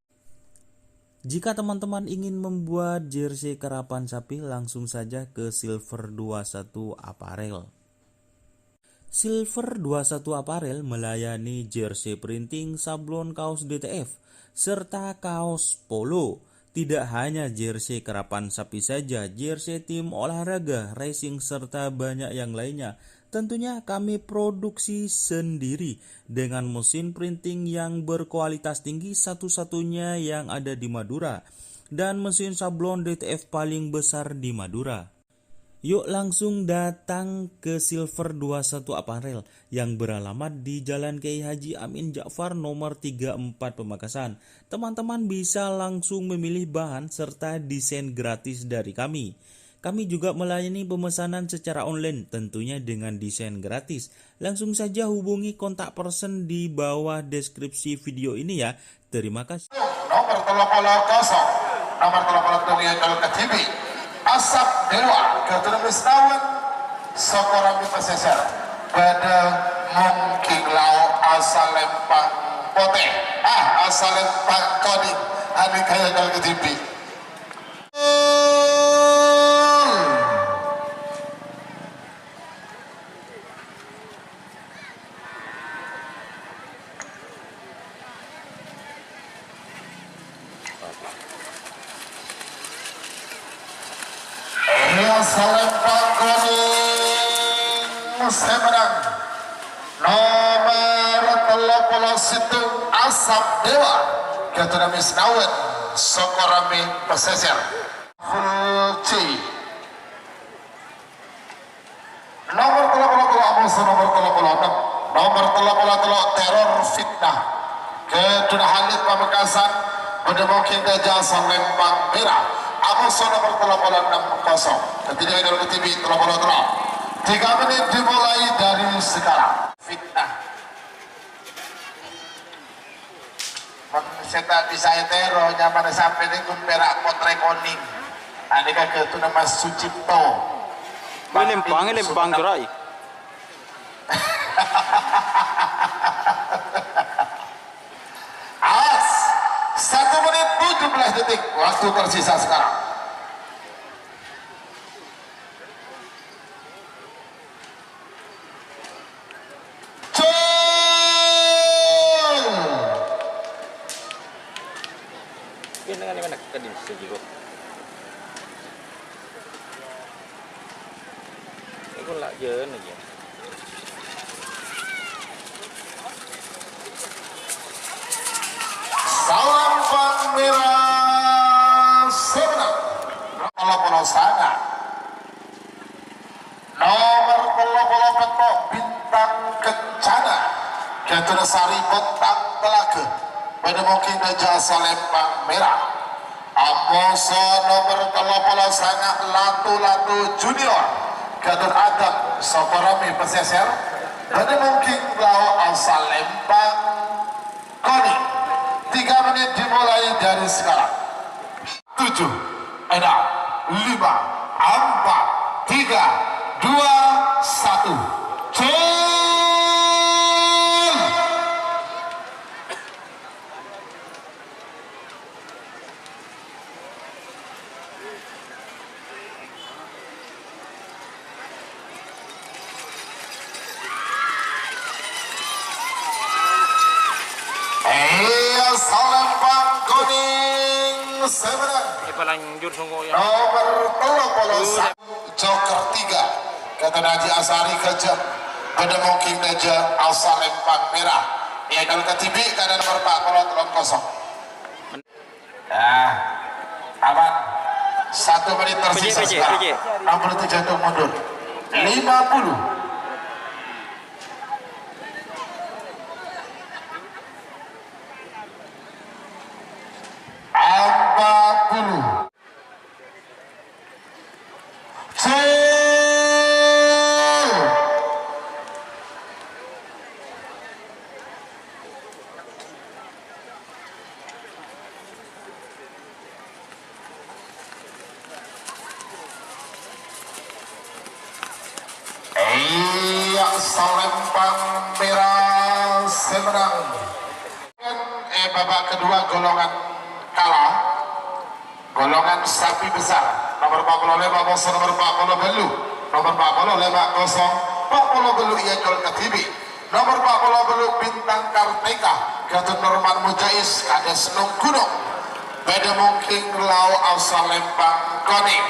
Jika teman-teman ingin membuat jersey karapan sapi, langsung saja ke Silver dua satu Apparel. Silver dua satu Apparel melayani jersey printing, sablon kaos D T F, serta kaos polo. Tidak hanya jersey karapan sapi saja, jersey tim olahraga, racing, serta banyak yang lainnya. Tentunya kami produksi sendiri dengan mesin printing yang berkualitas tinggi, satu-satunya yang ada di Madura, dan mesin sablon D T F paling besar di Madura. Yuk langsung datang ke Silver dua satu Apparel yang beralamat di Jalan Kiai Haji Amin Ja'far nomor tiga empat Pamekasan. Teman-teman bisa langsung memilih bahan serta desain gratis dari kami. Kami juga melayani pemesanan secara online, tentunya dengan desain gratis. Langsung saja hubungi kontak person di bawah deskripsi video ini ya. Terima kasih. Nomer tello polo kosong, nomer tello polo tong èkol kadhibi'. Asap Dewa, Gatur Misnawan, Sokorami Pesisir. Bâdâ mongkèn lao asalempang potè. Ah, asalempang konèng. Ani kaya èkol kadhibi'. Iyâ, salempang konèng sè mennang. Nomer tello polo sèttong, Asap Dewa. Ghâdhuwâ Misnawen, Sokorami Pesisir. Full C. Nomer tello polo tello, amoso nomer tello polo ennem. Nomer tello polo tello, Teror Fitnah. Ghâdhuwâ Halid Pamekasan, bâdâ Mongking Dâjâ Salempang Mèra. Amoso nomer tello polo ennem kosong. Jadi, dengan K T B tello polo tello. Tiga menit dimulai dari sekarang. Fitnah. Mon sè ta' bisa ètèro, nyamana sampèyan nèko pèra' Potrè Konèng. Anèka ghâdhuwâ Mas Sucipto. Wah, lempang, lempang, Gerai. Awas. Satu menit tujuh belas detik. Waktu tersisa sekarang. Cul! Kennengngan mana tadi sejero? Iku la' jân aja. Salempang Mèra sè mennang. Tello polo sanga. Nomer tello polo pètto', Bintang Kencana. Ghâdhuwâ Sari Bontang Telaga. Bâdâ Mongking Dâjâ Salempang Mèra. Amoso nomer tello polo sanga, Latu-Latu Junior. Ghâdhuwâ Adam, Sokorami Pesisir. Bâdâ Mongking Lao Salempang Konèng. Tiga menit dimulai dari sekarang. Tujuh, enam, lima, empat, tiga, dua, satu. Cul! Iyâ, Salempang Konèng sè mennang. Ini paling jur sungguh ya. Nomer tello polo sanga, Joker tiga. Ghâdhuwâ Haji Asari Gajah. Bâdâ Mongking Dâjâ Salempang Mèra. Iyâ, kalau ketibi, karena nomer empat puluh telung kosong. Nah, aman. Satu menit tersisa sekarang. Enam puluh tujuh itu mundur. Lima puluh. Empat puluh. Cul! Iyâ, Salempang Mèra sè mennang. Eh, babak kedua golongan kalah. Golongan sapi besar. Nomor empat puluh lima kosong, nomor empat puluh bellu. Nomor empat puluh lima kosong, empat puluh bellu iyâ col kadibi'. Nomor empat puluh bellu Bintang Kartika, Ghâtut Norman Mujais, Kades Nung Gunung. Bâdâ Mongking Lao Salempang Konèng.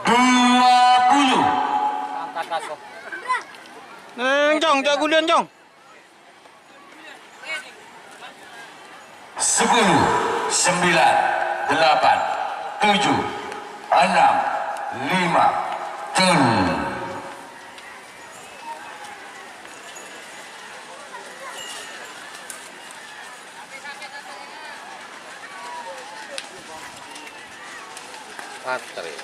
Dua puluh. Neng, Jong, jak gulian, Jong. Sepuluh, sembilan, delapan, tujuh, enam, lima, cul. Patri.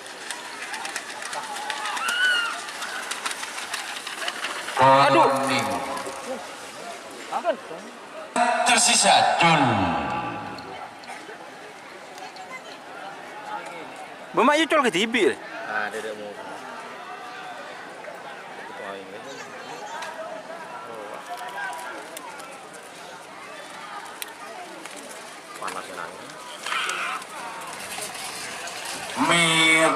Aduh. Konèng. Tersisa cul. Bâ' ma' iyâ col kadibi'. Ah, dede mau. Panas nang. Mir.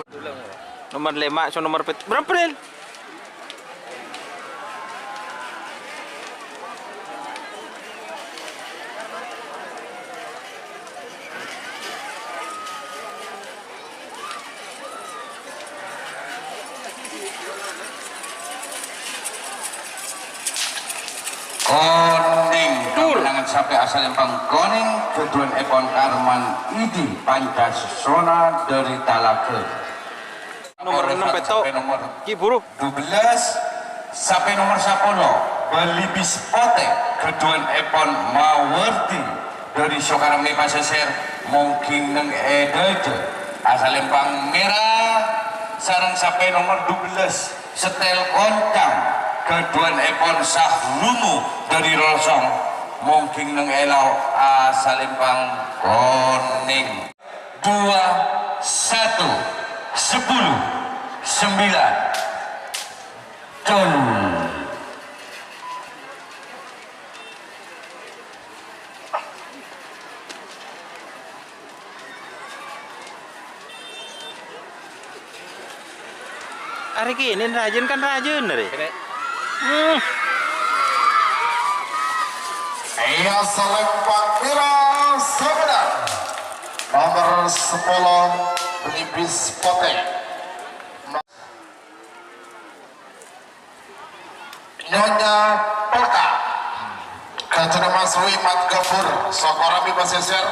Nomor lima, so nomor pet-, berapa, Ril? Konèng, kamennangan sapè asalèmpang konèng, ghâḍhuwânèpon Karman Idi Pancasona ḍâri Talaga. Nomor ennem pètto'. Sapè nomor Ki buru. Dubellâs, sapè nomor sapolo, Belibis Potè, ghâḍhuwânèpon Mawardi ḍâri Sokarangè Pasèsèr, mongghing neng è ḍâjâ asalèmpang mèra, sareng sapè nomor dubellâs, Setel Koncang, ghâḍhuwânèpon Sahlumu ḍâri Rosong, mongghing neng è lao' asalèmpang konèng. Dua, satu, sepuluh, sembilan. Col. Arè kènè' rajâna kan rajâna arè. Kènè'. Hmm. Iyâ, salèmpang mèra sè mennang. Nomor sepuluh, Belibis Potè. Nyonya Polka. Ghâḍhuwânna Mas Wimat Gafur, Sokarangè Pasèsèr,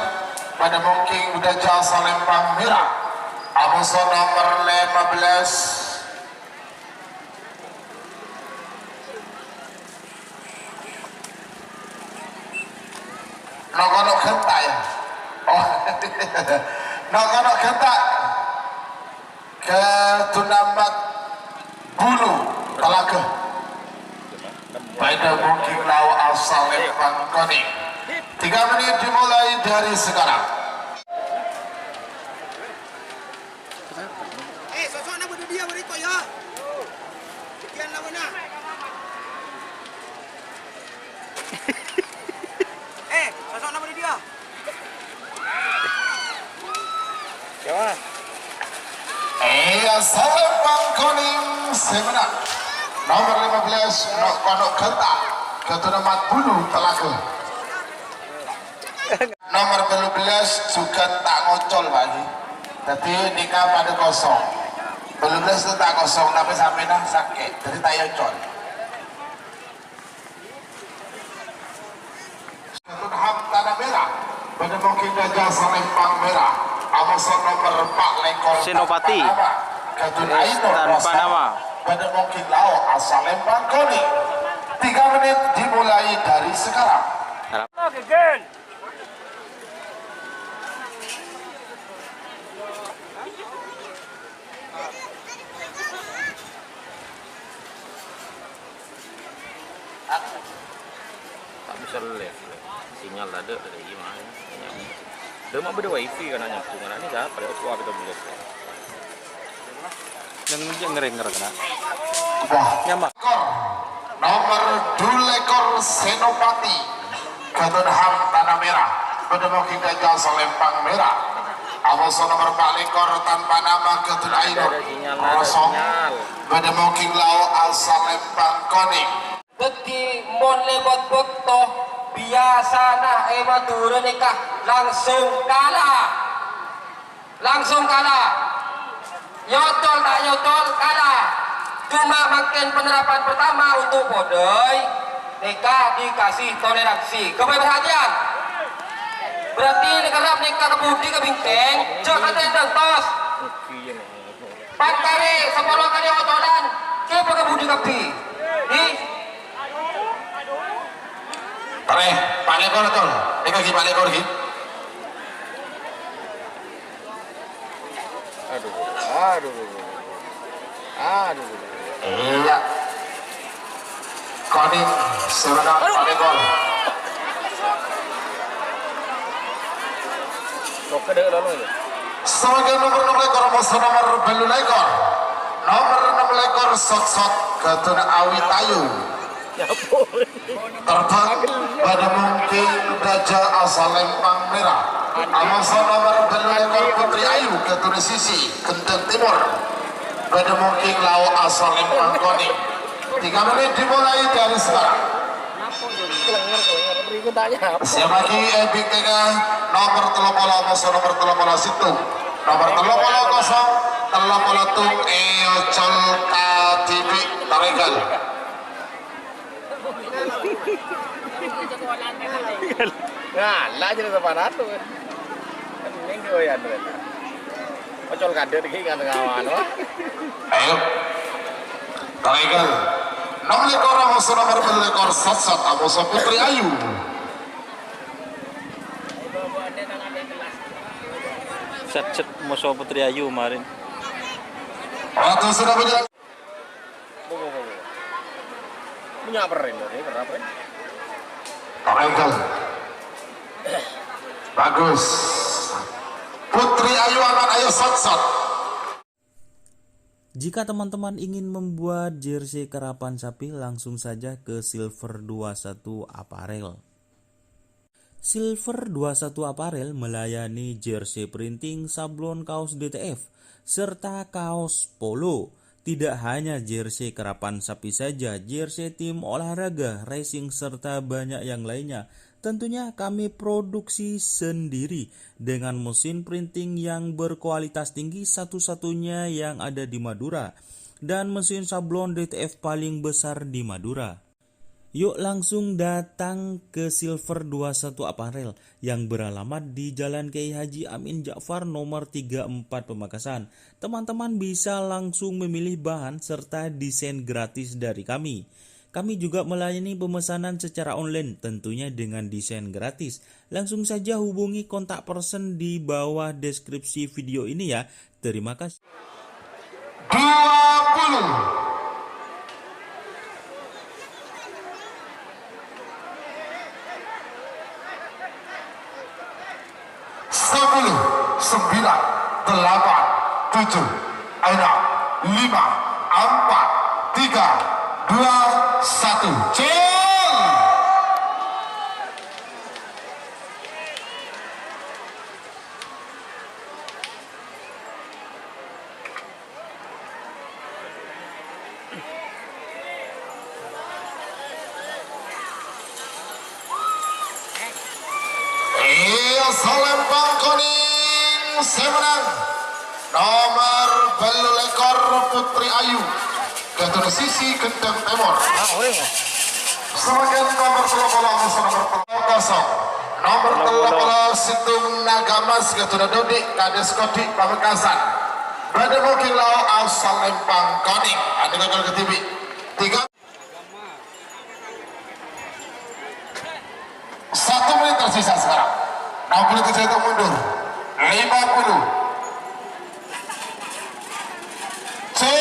bâḍâ mongghing ḍâjâ salèmpang mèra. Amoso nomor lèma bellâs. Noko-noko ghânta, yâ? Oh. Noko-noko ghânta. Ghâḍhuwânna Mat Bulu Talaga. Bâḍâ mongghing lao' asalèmpang konèng. Tiga menit dimulai dari sekarang. Eh, soso'na bâḍâ ḍiyâ bâriko, yâ. Sekian lawanna. Eh, soso'na bâḍâ ḍiyâ. Iyâ, salèmpang konèng sè mennang. Nomor lèma bellâs, Nok Konok Genta. Ghâḍhuwânna Mat Bulu Talaga. Nomor bâllu bellâs, jhughân ta' ngocol, Pak Haji. Dhâddhi, nèka paḍâ kosong. Bâllu bellâs ta' kosong, tapè sampèyan sakè', dhâddhi ta' èocol. Ghâḍhuwân Hamtana Mèra, bâḍâ mongghing ḍâjâ salèmpang mèra. Amoso nomor empat lèkor Senopati. Tanpa nama. Ghâḍhuwân Ainur Tanpa Rosa. Nama. Bâḍâ mongghing lao' asalèmpang konèng. Tiga menit dimulai dari sekarang. Oke, Gen. Ta' bisa live. Sinyal tadâ' dâri gimana? Dâ' ma' bâḍâ wifi kan nyambung, ana' nèka apa ya? Tua kita belum. Yang ngeri-ngeri kena. Wah. Nyama. Kor. Nomor dulekor Senopati. Ghâḍhuwân Hamtana Mèra. Bâḍâ mongghing ḍâjâ salèmpang mèra. Amoso nomor empat lèkor Tanpa Nama Ghâḍhuwân Ainur. Rosong. Bâḍâ mongghing lao' asalèmpang konèng. Dhâddhi, mon lèbât bâkto, biyasana è Madhurâ nèka langsung kala. Langsung kala. Èocol ta' èocol, kala. Cuma mangkèn penerapan pertama untuk podâi, nèka dikasih toleransi. Ghâbây parhatèyan. Berarti nèka rap nèka ka budi ka bingkèng, jhâ' katèndhâng, tos. Empat kali, sapolo kali ocolan, kèpa ka budi kabbhi. Ghi? Arè, palèkor, Tol. Èka ghi palèkor, ghi. Aduh, aduh, aduh. Iyâ. Konèng, sè mennang, palèkor. Oke, deh, lalu ya. Sabagai nomor enam lèkor, amoso nomor bâllu lèkor. Nomor enam lèkor, Sot-Sot, Ghâḍhuwân Awitayu. Terbang bâḍâ mongghing ḍâjâ asalèmpang mèra. Amoso nomor bâllu lèkor, Putri Ayu, Ghâḍhuwân Sisi, Gendeng Timur. Bâḍâ mongghing lao' asalèmpang konèng. Tiga menit dimulai dari sekarang. Siap lagi, eh, bintangnya nomor tello polo, amoso nomor tello polo sèttong. Nomor tello polo kosong, tello polo tung, èocol kadhibi', taregal. Nah, lah jadi sopan atu. Kan mending gue ya, Andre. Ocol kadek iki nganti ngawan, wah. Ayo. Tarekan. Nomor lekor, amoso nomor puluh lekor, Satsat, amoso Putri Ayu. Satsat, amoso Putri Ayu kemarin. Waktu sudah berjalan. Bu, bu, bu, bu. Punya apa, Ren? Ini berapa, Ren? Tarekan. Bagus. Putri Ayu aman, ayo, Satsat. Jika teman-teman ingin membuat jersey karapan sapi, langsung saja ke Silver dua satu Apparel. Silver dua satu Apparel melayani jersey printing, sablon kaos D T F, serta kaos polo. Tidak hanya jersey karapan sapi saja, jersey tim olahraga, racing, serta banyak yang lainnya. Tentunya kami produksi sendiri dengan mesin printing yang berkualitas tinggi, satu-satunya yang ada di Madura, dan mesin sablon D T F paling besar di Madura. Yuk langsung datang ke Silver dua satu Apparel yang beralamat di Jalan Kiai Haji Amin Ja'far nomor tiga empat Pamekasan. Teman-teman bisa langsung memilih bahan serta desain gratis dari kami. Kami juga melayani pemesanan secara online, tentunya dengan desain gratis. Langsung saja hubungi kontak person di bawah deskripsi video ini ya. Terima kasih. Dua puluh. Sepuluh, sembilan, delapan, tujuh, enam, lima, empat, tiga, dua, satu. Ceng! Iya, Salempang Koning sè mennang. Nomor bâllu lèkor Putri Ayu. Ghâdhuwâ sisi gendhâng tèmor. Samangkèn nomor tello polo, nomor tello kosong. Nomor tello polo sèttong Naga Mas, ghâdhuwâ Dodi, Kades Kodi, Pamekasan. Bâdâ Moging Lao, Salempang Koning. Andi gagal ke T V. Tiga. Satu menit tersisa sekarang. Enam puluh tujuh itu mundur. Lima puluh. Cil.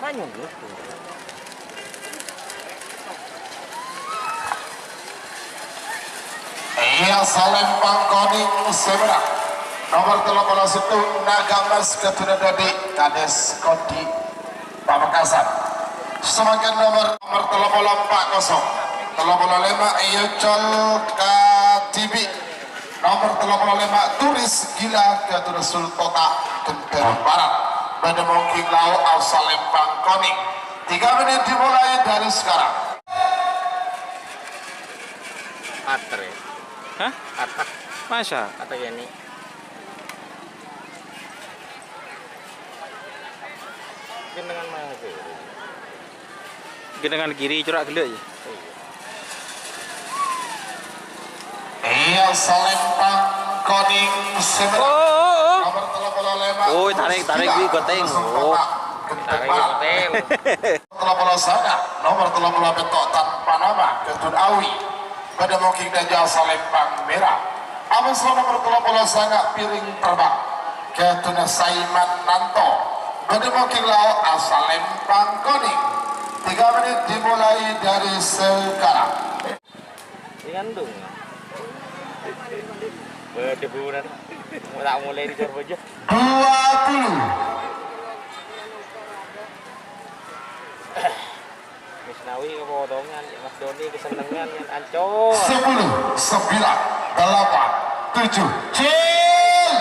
Manyun, Iya, Salempang Koning sè mennang. Nomor tello polo sèttong Naga Mas, ghâdhuwâ Dodi, Kades Kodi, Pamekasan. Samangkèn nomor, nomor tello polo empa' kosong. Tello polo lèma', Eyo Col Kadibi. Nomor tello polo lèma', Turis Gila, ghâdhuwâ Sultota, Gendhâr Barat. Bâdâ Moging Lao, Salempang Koning. Tiga menit dimulai dari sekarang. Atre. Hah? Atak. Masa? Atak ini. Gendhângan mana tuh? Gendhângan kiri, corak ghellâ' ya. Iya, Salempang Koning sè mennang. Oh, oh, oh. Nomor tello polo lèma'. Oh, tarik, tarik, Gila. Wi, goteng. Oh. Tarik, goteng. Tello polo sanga', nomor tello polo pètto' tanpa nama, Ghâdhuwâ Awi. Bâdâ Moging Dâjâ, Salempang Mèra. Amoso nomor tello polo sanga', Piring Terbang. Ghâdhuwâ Saiman Nanto. Bâdâ Moging Lao, Salempang Koning. Tiga menit dimulai dari sekarang. Ini kan dong. Bâdâ bulan. Mau tak mulai di Jorbojo. Dua puluh. Misnawi kepotongan, Mas Doni kesennengan, kan ancur. Sepuluh, sembilan, delapan, tujuh, cil.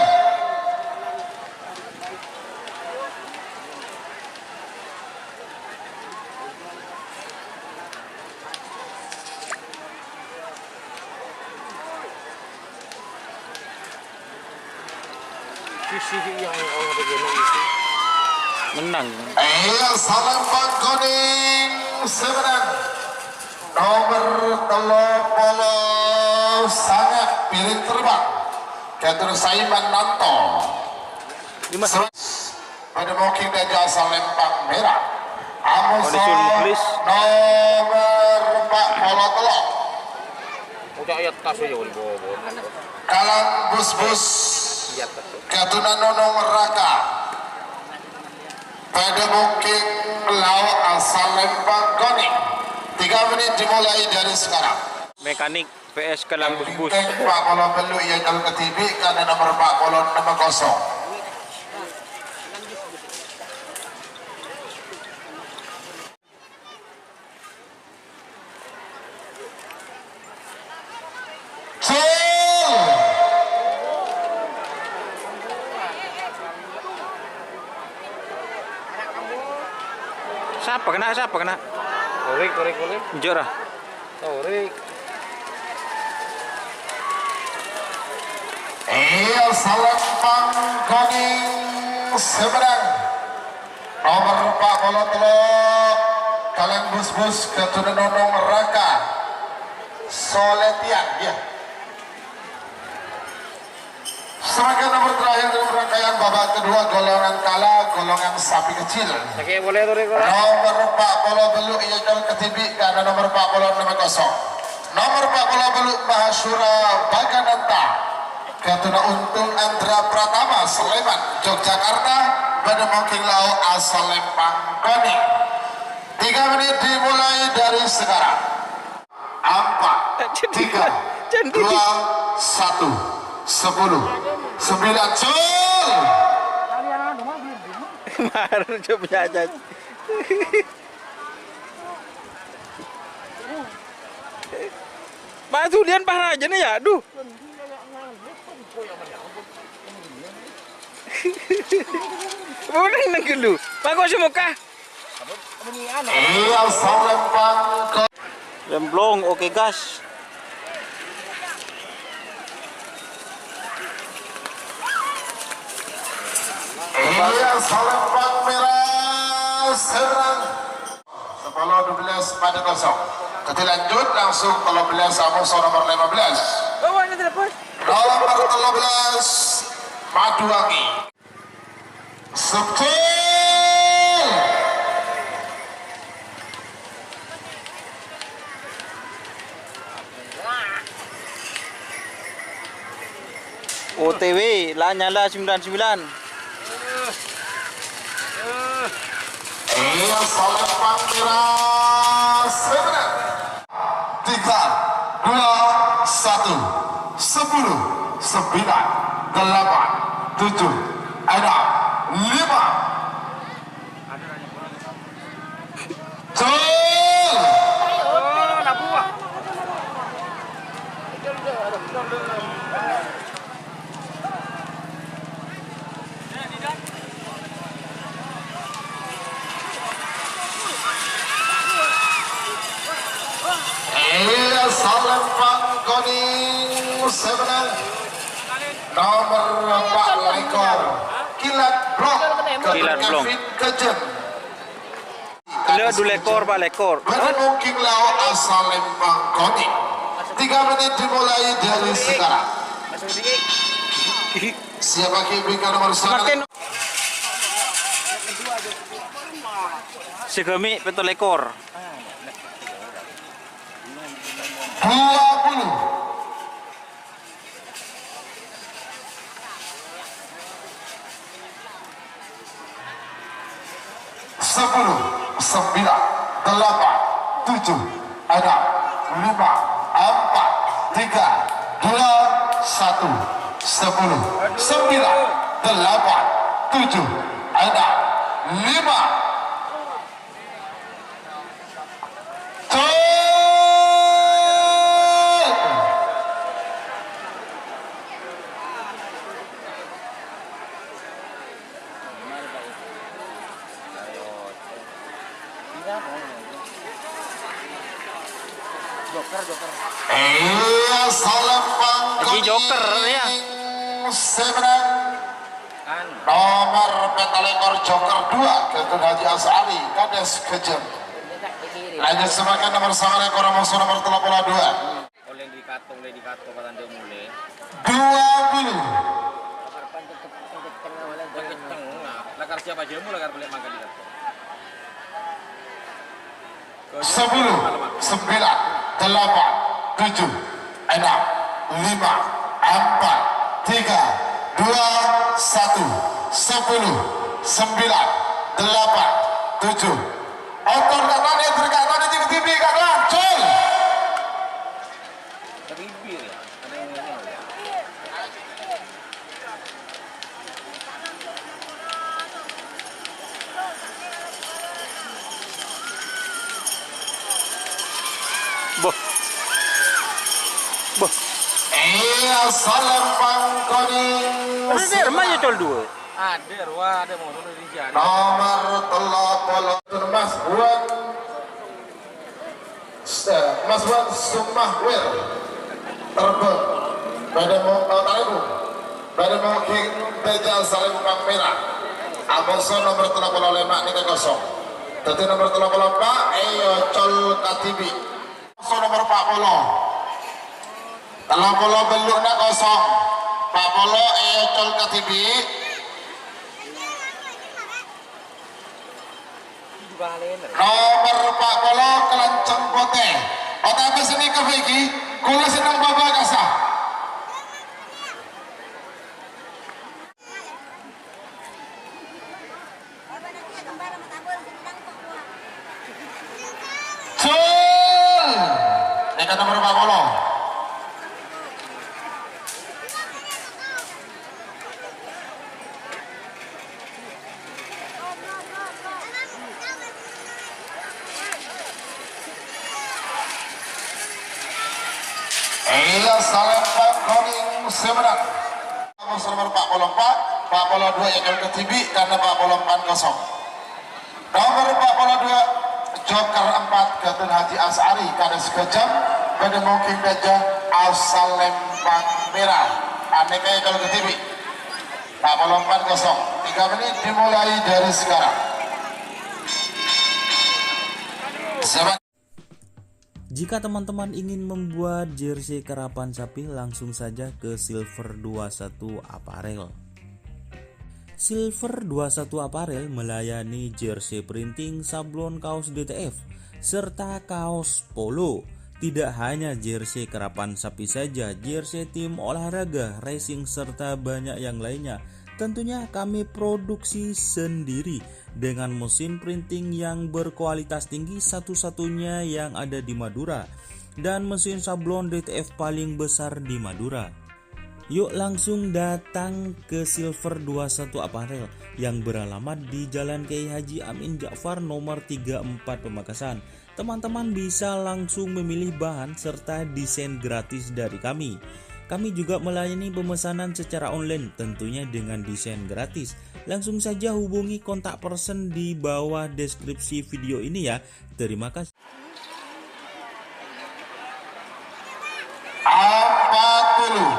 Mennang. Iya, Salempang Konèng sè mennang. Nomer tello polo sanga, piring terbang. Kator Saiman Nanto. Lima. Bâdâ mungkin dâjâ Salempang Mèra. Amoso Manisur Muklis. Nomer empat puluh tello. Ucak ayat tas aja, Wan, bawa, bawa. Kalang Busbus. Iya, tas. Katunan Nonong Raka. Bâdâ mungkin lawan Salempang Konèng. Tiga menit dimulai dari sekarang. Mekanik P S Kalang Busbus. Empat puluh tello, iya, kalau ketibi, karena nomor empat puluh enam kosong. Gol! Sapa kena? Sapa kena? Korek, korek, korek. Njok ra. Korek. Iya, Salempang Konèng sè mennang. Nomer empat puluh tello, Kalang Busbus, katunan Nonong Raka. Soletian, ya. Serahkan nomor terakhir dalam rangkaian babak kedua, golongan kala, golongan sapi kecil. Sakit boleh tuh, Riko? Nomor empat puluh tello, iya, Jol Ketibi, karena nomor empat puluh enam kosong. Nomor empat puluh tello, Mahasura Bagananta. Katuna Untung Andra Pratama, Sleman, Yogyakarta, bâdâ mungkin lawan Salempang Konèng. Tiga menit dimulai dari sekarang. Empat, tiga, dua, satu, sepuluh, sembilan, gol! Mar, coba aja. Mas Julian parah aja nih ya, aduh. Bener nang gelu. Bagus sih muka. Iya, Salempang. Remblong, oke, gas. Iya, Salempang Mèra, serang. Sepuluh dua belas pada kosong. Jadi lanjut langsung tello belas Samuso nomor lima belas. Nomor tello belas, Maduwangi. Sepuluh. O T W, la nyala sembilan sembilan. Iya, Salempang Mèra, sembilan. Tiga, dua, satu, sepuluh, sembilan, delapan, tujuh, enam, lima. Gol! Iya, Salempang Konèng sè mennang. Nomor empat puluh lima. Kilat Blok. Kilat Blok. Kevin Kejeng. Beliau dua lekor, empat lekor. Bâdâ mungkin lawan Salempang Konèng. Tiga menit dimulai dari sekarang. Siap lagi bingkai nomor satu. Semakin. Segemi petto lekor. Dua puluh. Sepuluh, sembilan, delapan, tujuh, enam, lima, empat, tiga, dua, satu, sepuluh, sembilan, delapan, tujuh, enam, lima. Gol! Iya, Salempang Konèng. Lagi joker, ya. Sè mennang. Nomer pètalèkor joker dua, Ghâtun Haji Asy'ari, Kades Gejjhân. Lanjut samangkèn nomer sanga lèkor, mosona nomer tello polo dua. Ollè di kato, ollè di kato, patandhâ molè. Dua puluh. Lakar siapa jamu, lakar boleh makan di kato. Sepuluh, sembilan, delapan, tujuh, enam, lima, empat, tiga, dua, satu, sepuluh, sembilan, delapan, tujuh. Otor katanya, berkatanya, tinggi-tinggi, kawan. Cul. Ribir ya, ada yang ngomong ya. Boh. Boh. Iyâ, salempang konèng. Ribir, maju col dua. Ada, wah, ada mau di sini. Nomer tello polo. Mas Buan. Se-, Mas Wan Sumahwir. Terbang. Bâdâ mo-, eh, Taribu. Bâdâ mungkin bâjâ salempang mèra. Amoso nomer tello polo lèma' nèka kosong. Dhâddhi nomer tello polo empa' èocol kadhibi'. Amoso nomer empa' polo. Tello polo tello' na kosong. Empa' polo èocol kadhibi'. Nomer empa' polo, kalanceng potè. Otabâ sè nèka bâgi, kaulâ senneng bâbâ kasa. Jul! Nèka nomer empa' polo. Iyâ, salempang konèng sè mennang. Nomor empa' polo empa', empa' polo dua èocol kadhibi' karena empa' polo empa' kosong. Nomor empa' polo dua, joker empat, Ghâtun Haji Asy'ari, Kades Gejjhân, bâdâ mungkin bâjâ salempang mèra. Anèka èocol kadhibi'. Empa' polo empa' kosong. Tiga menit dimulai dari sekarang. Siapa? Jika teman-teman ingin membuat jersey karapan sapi, langsung saja ke Silver dua satu Apparel. Silver dua satu Apparel melayani jersey printing, sablon, kaos D T F, serta kaos polo. Tidak hanya jersey karapan sapi saja, jersey tim olahraga, racing, serta banyak yang lainnya. Tentunya kami produksi sendiri dengan mesin printing yang berkualitas tinggi, satu-satunya yang ada di Madura, dan mesin sablon D T F paling besar di Madura. Yuk langsung datang ke Silver dua satu Apparel yang beralamat di Jalan Kiai Haji Amin Ja'far nomor tiga empat Pamekasan. Teman-teman bisa langsung memilih bahan serta desain gratis dari kami. Kami juga melayani pemesanan secara online, tentunya dengan desain gratis. Langsung saja hubungi kontak person di bawah deskripsi video ini ya. Terima kasih. Empat puluh.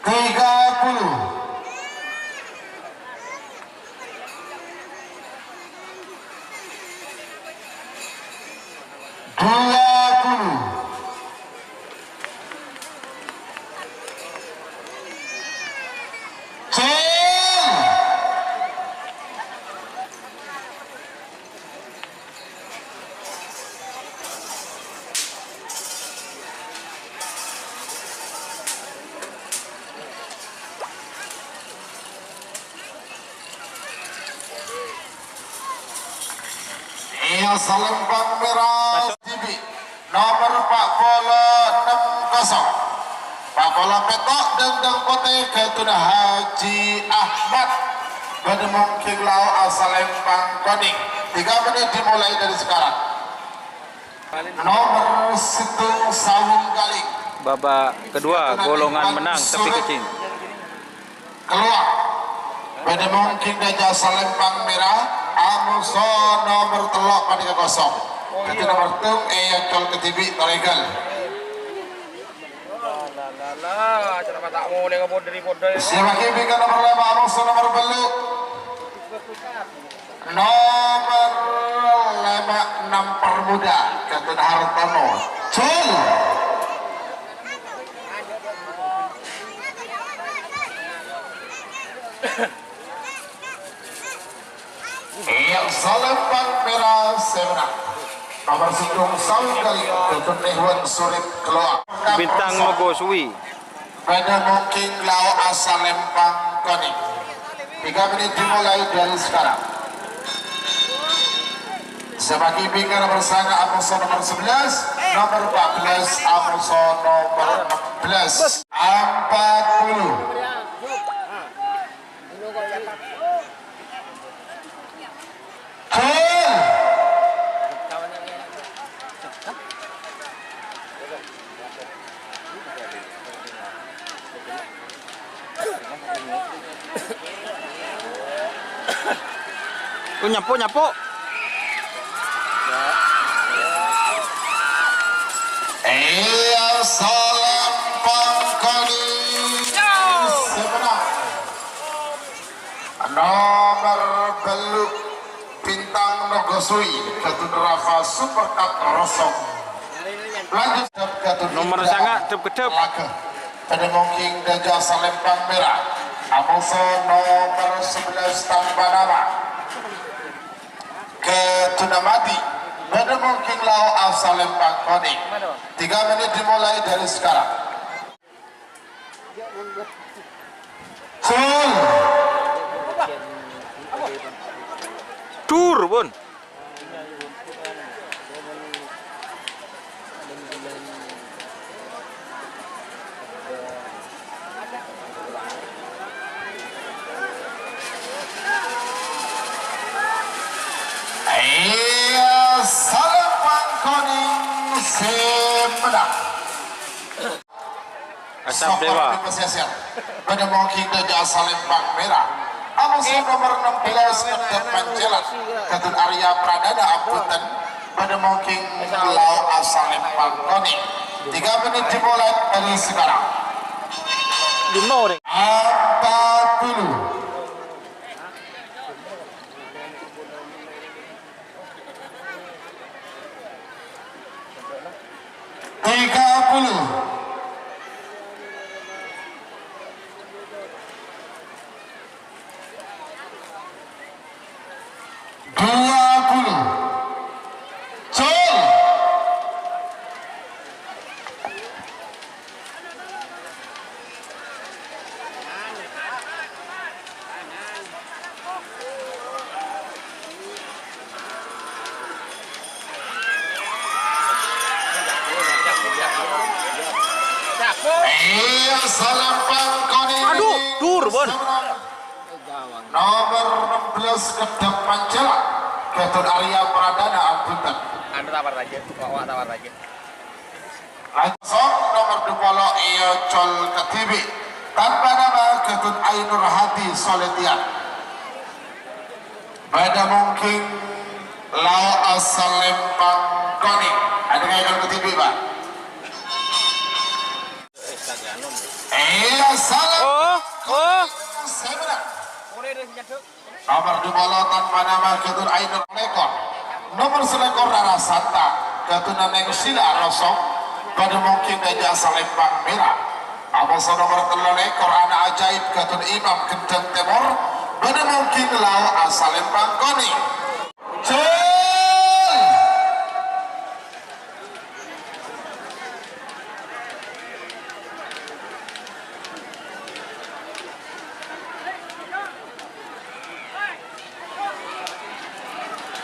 Tiga puluh. Dua puluh. Cil. Iyâ, salempang mèra. Dibi'. Nomor empat puluh enam kosong. Empat puluh pètto', dendeng potè, Ghâtuna Haji Ahmad. Bâdâ mungkin lao asalempang konèng. Tiga menit dimulai dari sekarang. Nomor sèttong Sawung Galing. Babak kedua, golongan menang tepi kecing. Keluar. Bâdâ mungkin bâjâ salempang mèra, amoso nomor tello' panèka kosong. Dhâddhi nomer tong, eh, ècol kadhibi' torègal. La, la, la, la, cara mata mulai ke boder-boder. Sè maghi bingkana nomer lèma', amoso nomer tello'. Nomer lèma', Nampar Muda, Gatun Hartono. Cul. Iyâ, Salempang Mèra sè mennang. Nomer sèttong saongghâl, Gatun Nèhwan Surip Keloak. Bintang Nogoswi. Bâdâ mongking laowa Salempang Konèng. Tiga menit dimulai dari sekarang. Sè maghi bingkana nomer sanga, amoso nomer sebelas, nomer empat belas, amoso nomer enam belas. Empat puluh. Gol! Oh, nyapo, nyapo. Iyâ, Salempang Konèng. Sè mennang. Nomer tello', Bintang Nogoswi, Gatun Rafa Super Cup Rosong. Lanjut, Gatun Nomer Indra sanga, dhep-kedhep. Laga. Bâdâ mongking dâjâ Salempang Mèra. Amoso nomer sebelas tanpa nama. Gatun Amadi. Bâdâ mongking laowa Salempang Konèng. Tiga menit dimulai dari sekarang. Sul. Dur, pon. Iyâ, Salempang Konèng sè mennang. Asap Dewa. Bâdâ mongking dâjâ Salempang Mèra. Amoso nomer enam belas, Kedhep Panjaitan. Gatun Arya Pradana, ampon. Bâdâ mongking laowa Salempang Konèng. Tiga menit dimulai dari sekarang. Empat puluh. Tiga puluh. Dua puluh. Cul. Iyâ, Salempang Konèng. Aduh, dur, pon. Nomer enam belas, Kedhep Panjaitan. Gatun Arya Pradana, ampon. Anu, tawar aja, wak, wak, tawar aja. Langsung nomer dua puluh, ècol kadhibi'. Tanpa nama, Gatun Ainur Hadi Soletian. Bâdâ mongking laowa Salempang Konèng. Adâ' ècol kadhibi', Pak. Iyâ, Salempang. Oh, oh. Sè mennang. Nomer dua puluh tanpa nama, Gatun Ainur Lekor. Nomer selekor, Rara Santa, Gatun Neng Sila Rosong. Bâdâ mongking dâjâ Salempang Mèra. Amoso nomer tello lekor, Ana' Ajaib, Gatun Imam Gendheng Tèmor. Bâdâ mongking laowa Salempang Konèng. Cul!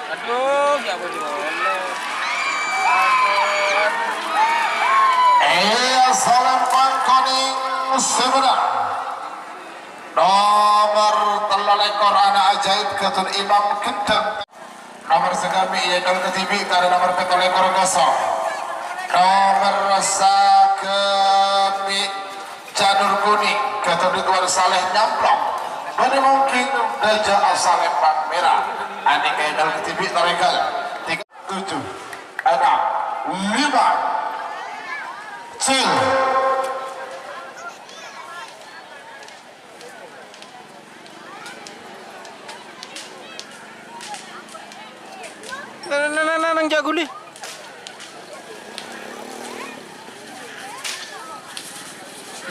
Aduh, ya ampun, ya Allah. Iyâ, Salempang Konèng sè mennang. Nomer tello lekor, Ana' Ajaib, Gatun Imam Gendheng. Nomer sagâmè', iyâ, ècol kadhibi', karè nomer pètto lekor kosong. Nomer sagâmè', Janur Kuning, Gatun Ridwan Saleh Nyamplong. Bâdâ mongking dâjâ Salempang Mèra. Anèka ècol kadhibi', torègal. Tiga tujuh. Nang, nang, nang, nang, nang, jhâ' ghuli.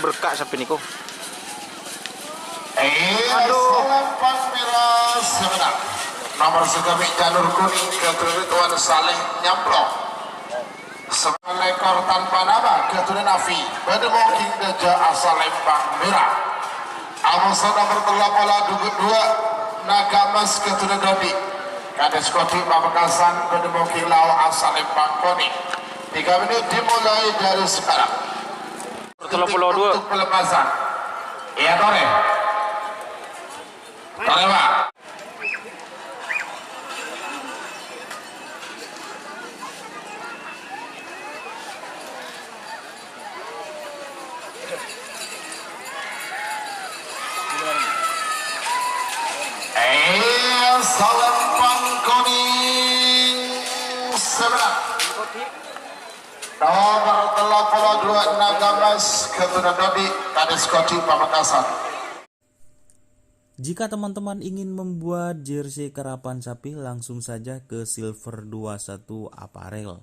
Berka' sapè nèko. Eh, Aduh. Salempang mèra sè mennang. Nomor sè kabit janur kuning, Ridwan Saleh Nyamplok. Sè lèkor tanpa nama, Ridwan Nafi. Bâdâ mongking dâjâ asalempang mèra. Amoso nomor tello polo dua, Naga Emas Ridwan Dodi. Kadhi skodhi Pamekasan, bâdâ mongking lao asalempang konèng. Tiga menit dimulai dari sekarang. Tello polo dua. Untuk pelepasan. Iya, Tore. Tore, Pak. Eh, salempang konèng sè mennang. Nomor tello polo dua, Naga Emas, Ridwan Dodi, Kadis Kodim Pamekasan. Jika teman-teman ingin membuat jersey karapan sapi, langsung saja ke Silver dua satu Apparel.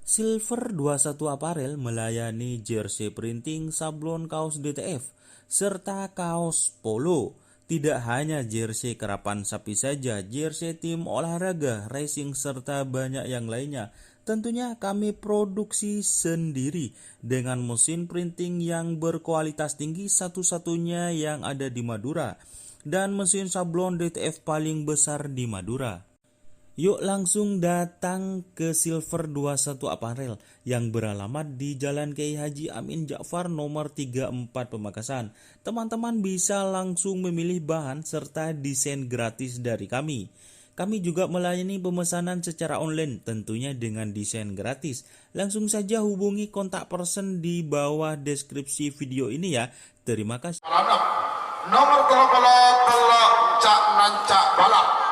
Silver dua satu Apparel melayani jersey printing, sablon kaos D T F, serta kaos polo. Tidak hanya jersey karapan sapi saja, jersey tim olahraga, racing, serta banyak yang lainnya. Tentunya kami produksi sendiri dengan mesin printing yang berkualitas tinggi, satu-satunya yang ada di Madura, dan mesin sablon D T F paling besar di Madura. Yuk langsung datang ke Silver dua satu Apparel yang beralamat di Jalan Kiai Haji Amin Ja'far nomor tiga empat Pamekasan. Teman-teman bisa langsung memilih bahan serta desain gratis dari kami. Kami juga melayani pemesanan secara online, tentunya dengan desain gratis. Langsung saja hubungi kontak person di bawah deskripsi video ini ya. Terima kasih. Nomor tello polo tello, Cak Nancak Balak.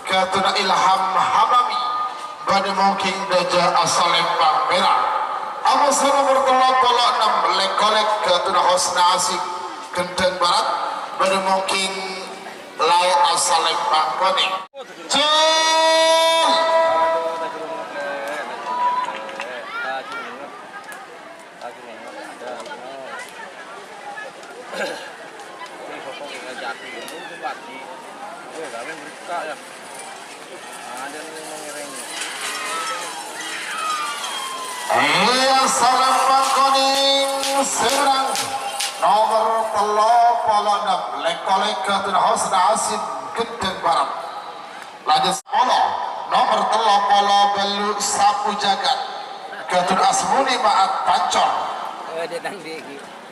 Ridwan Ilham Hamami. Bâdâ mongking dâjâ asalempang mèra. Amoso nomor tello polo ennem, Lek-Kolek, Ridwan Husna Asik, Kendhang Barat. Bâdâ mongking lao asalempang konèng. Cul! Iya, salempang konèng sè mennang. Nomor tello polo ennem, Lek-Kolek, Ridwan Husna Asik, Kendhang Barat. Lanjut sepuluh, nomor tello polo bâllu', Sapu Jagat, Ridwan Asmuni Maat Pancor. Oh, dia tang di-,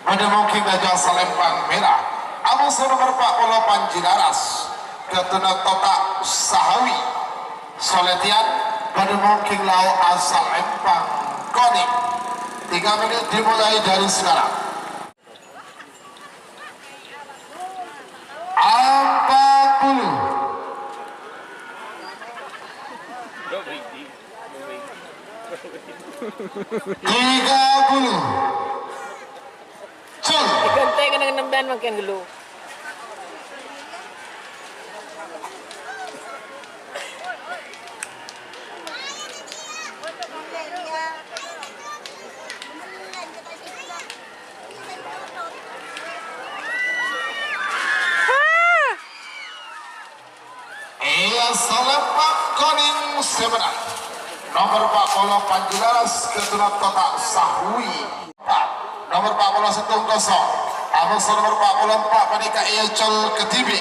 Bâdâ mongking dâjâ asalempang mèra. Amoso nomor empat puluh Panji Laras. Ridwan Tota Sahawi. Soletian, bâdâ mongking lao asalempang konèng. Tiga menit dimulai dari sekarang. Empat puluh. Tiga puluh. Cul. Diganti kena nemban makin dulu. Iya, salempang konèng sè mennang. Nomor empat puluh Panji Laras, Ridwan Tota Sahawi. Nomor empat puluh satu kosong. Amoso nomor empat puluh empat panèka Ecol Kediri.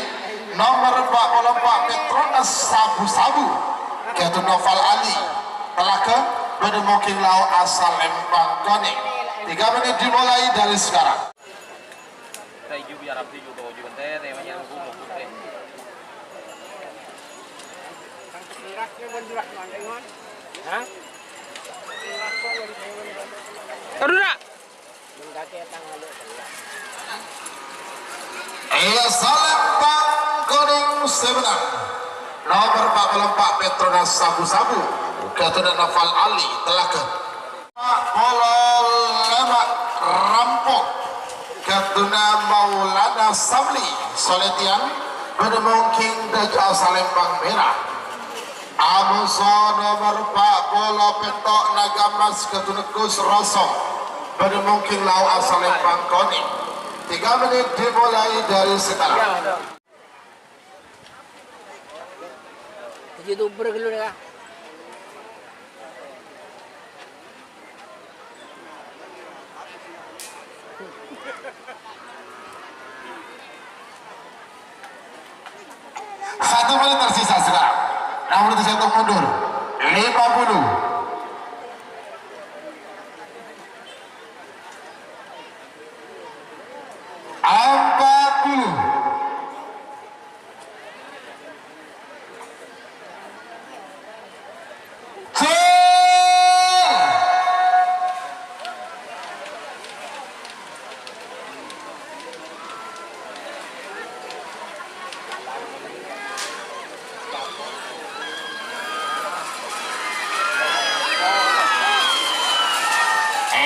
Nomor empat puluh empat Petronas Sabu-Sabu. Ridwan Noval Ali. Telaga, bâdâ mongking lao asalempang konèng. Tiga menit dimulai dari sekarang. Hah? Aduh, nak. Iya, salempang konèng sè mennang. Nomor empat puluh empat Petronas Sabu-Sabu. Ridwan Noval Ali, Telaga. Polo lèma' Rampok. Ridwan Maulana Sabli, Soletian. Bâdâ mongking dâjâ asalempang mèra. Amoso nomer empat puluh pètto' Nagamas Gus Rosom. Bâdâ mongkèng lao' asalèmpang konèng. Tiga menit dimulai dari sekarang. Jadi YouTuber dulu ya. Satu menit tersisa sekarang. Enam puluh satu mundur. Lima puluh. Empat puluh.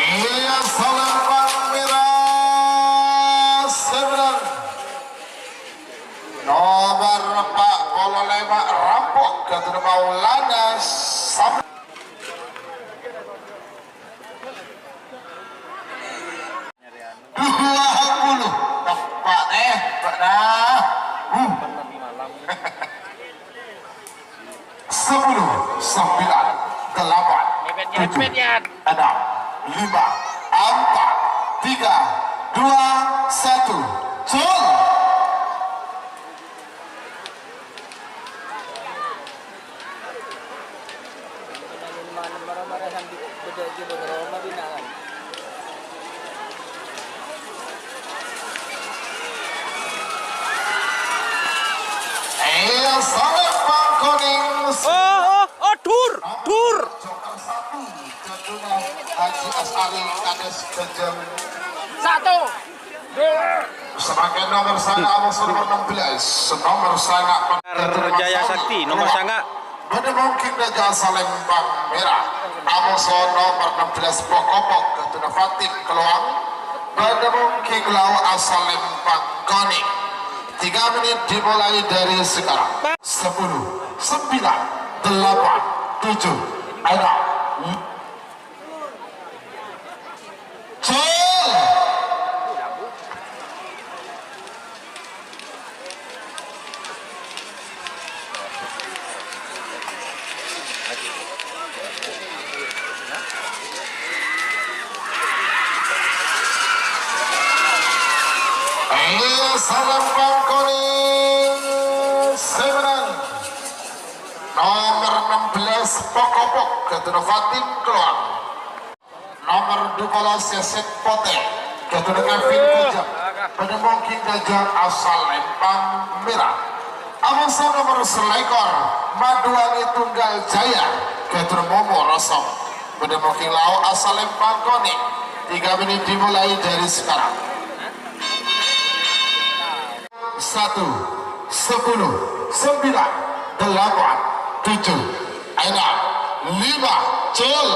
Iya, salempang mèra seberang. Nomer empat puluh lima, rampok, Gus Maulana Sam-, dua puluh. Tepat, eh, Pak, nah. Uh. Sepuluh, sembilan, delapan, tujuh, enam, lima, empat, tiga, dua, satu. Cul. Iya, salempang konèng. Oh, oh, oh, dur, dur. Joker satu, jaduna Haji As'ari, Kades Bajang. Satu. Samangkèn nomer sanga', amoso nomer enam belas. Nomer sanga', Catur Jaya Sakti, nomer sanga'. Bâdâ mongkèng rajâ salempang mèra. Amoso nomer enam belas, Pokopok, Gus Fatin Keluang. Bâdâ mongkèng lao' asalempang konèng. Tiga menit dimulai dari sekarang. Sepuluh, sembilan, delapan, tujuh, enam. Cul. Ayo, salempang konèng sè mennang. Nomer enam belas, Pokopok, Gus Fatin Keluang. Nomer dua belas, Seset Potè, Gus Kevin Kujang. Bâdâ mongkèng rajâ asalempang mèra. Amoso nomer sèlèkor, Maduwangi Tunggal Jaya, Gus Momo Rosom. Bâdâ mongkèng lao' asalempang konèng. Tiga menit dimulai dari sekarang. Satu, sepuluh, sembilan, delapan, tujuh, enam, lima, cul.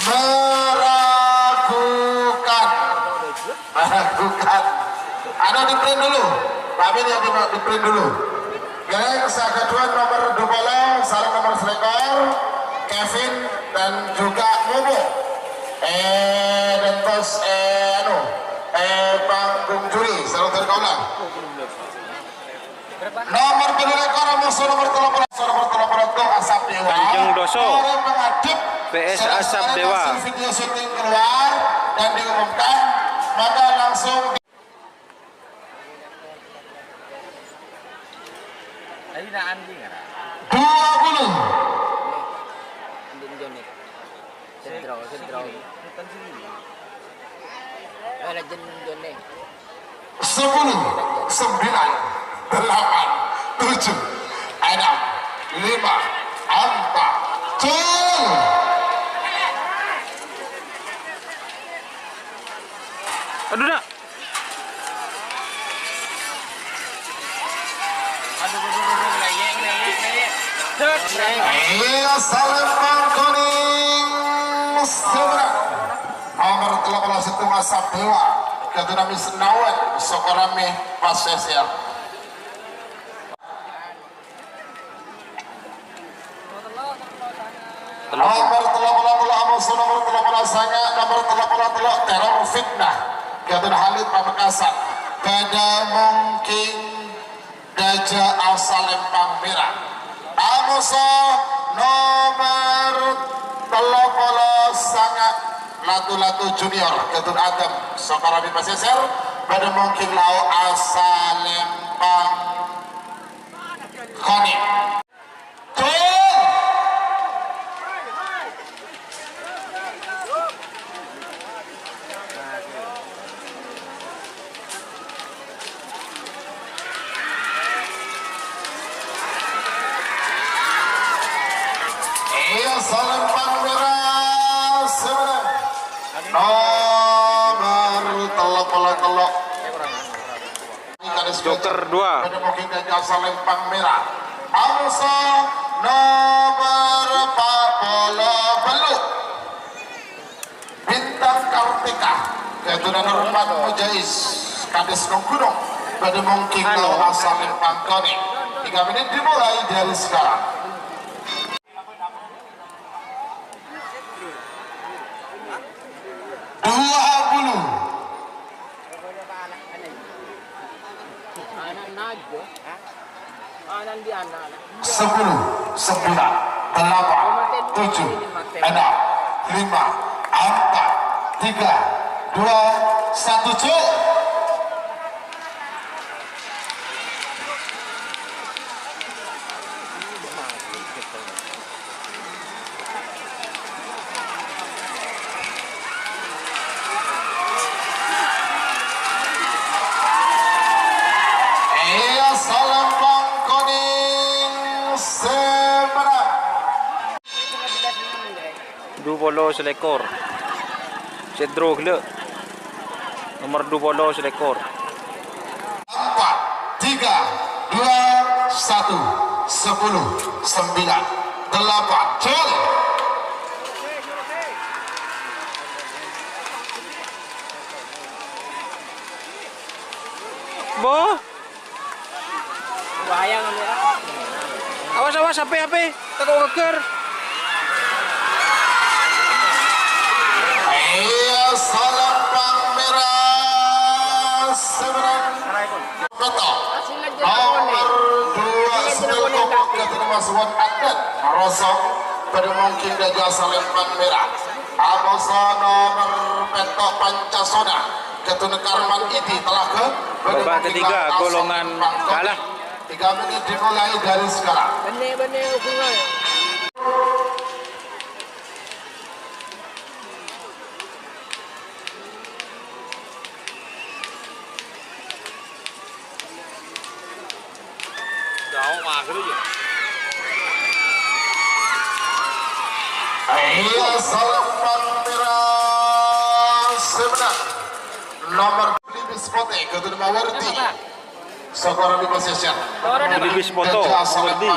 Meragukan. Meragukan. Anu, di-print dulu. Pak Amin, ya, di, di-print dulu. Geng, sè kaduwâ nomer dua puluh, sareng nomer sèlèkor, Kevin dan juga Mumu. Eh, dan terus, eh, anu, eh, panggung juri, sareng dhâri kaulâ. Nomer pèttolèkor, amoso nomer tello puluh, amoso nomer tello puluh, Asap Dewa. Kanjeng Doso. Orang menghadap. P S Asap Dewa. Langsung video syuting keluar dan diumumkan, maka langsung. Tadi na Andi ngara. Dua puluh. Andi Joni. Sentral, sentral. Eh, Legend Joni. Sepuluh, sembilan, delapan, tujuh, enam, lima, empat, cul. Aduh, nak. Iyâ, salempang konèng sè bârâ'. Nomer tello polo sèttong Asabhewa, Gaduna Misnawan, Sokorami Pasèsèr. Nomer tello polo tello', amoso nomer tello polo sanga', nomer tello polo tello', Teror Fitnah, Gaduna Halid Pamekasan. Bâdâ Mongking Dâjâ Asalempang Mèra. Amoso nomer tello polo sanga', Latu-Latu Junior, Gadun Adem, Sokorami Pasèsèr. Bâdâ Mongking Lao Asalempang Konèng. Cul! Iyâ, salempang mèra sè mennang. Nomer tello polo tello'. Joker dua. Bâdâ Mongking Dâjâ Asalempang Mèra. Amoso nomer pa' polo bâllu'. Bintang Kartika. Gaduna Nurman Mujaiz. Kades Nonggunong. Bâdâ Mongking Lao Asalempang Konèng. Tiga menit dimulai dari sekarang. Dua puluh. Sepuluh, sembilan, delapan, tujuh, enam, lima, empat, tiga, dua, satu, cul! Iyâ, salempang konèng sè mennang. Du polo salèkor. Sèdro ghellâ'. Nomer du polo salèkor. Empat, tiga, dua, satu, sepuluh, sembilan, delapan, cul! Boh. Bahaya kan, ya? Awas, awas, H P, H P. Tako' geger. Iyâ, salempang mèra sè mennang. Betul. Nomor dua, Sendal Kokok, Gaduna Maswan Adat, Rosong, Bâdâ Mongking Dâjâ Asalempang Mèra. Amoso nomer pètto' Pancasona, Gaduna Karman Idi, Telaga, Bâdâ Mongking Dâjâ Asalempang Konèng. Babak ketiga, golongan kalah. Tiga menit dimulai dari sekarang. Benne, benne, hubungan. Iyâ, salempang mèra sè mennang. Nomor Belibis Potè, Gaduna Mawardi. Sokorami Pasèsèr. Belibis Potè, Mawardi.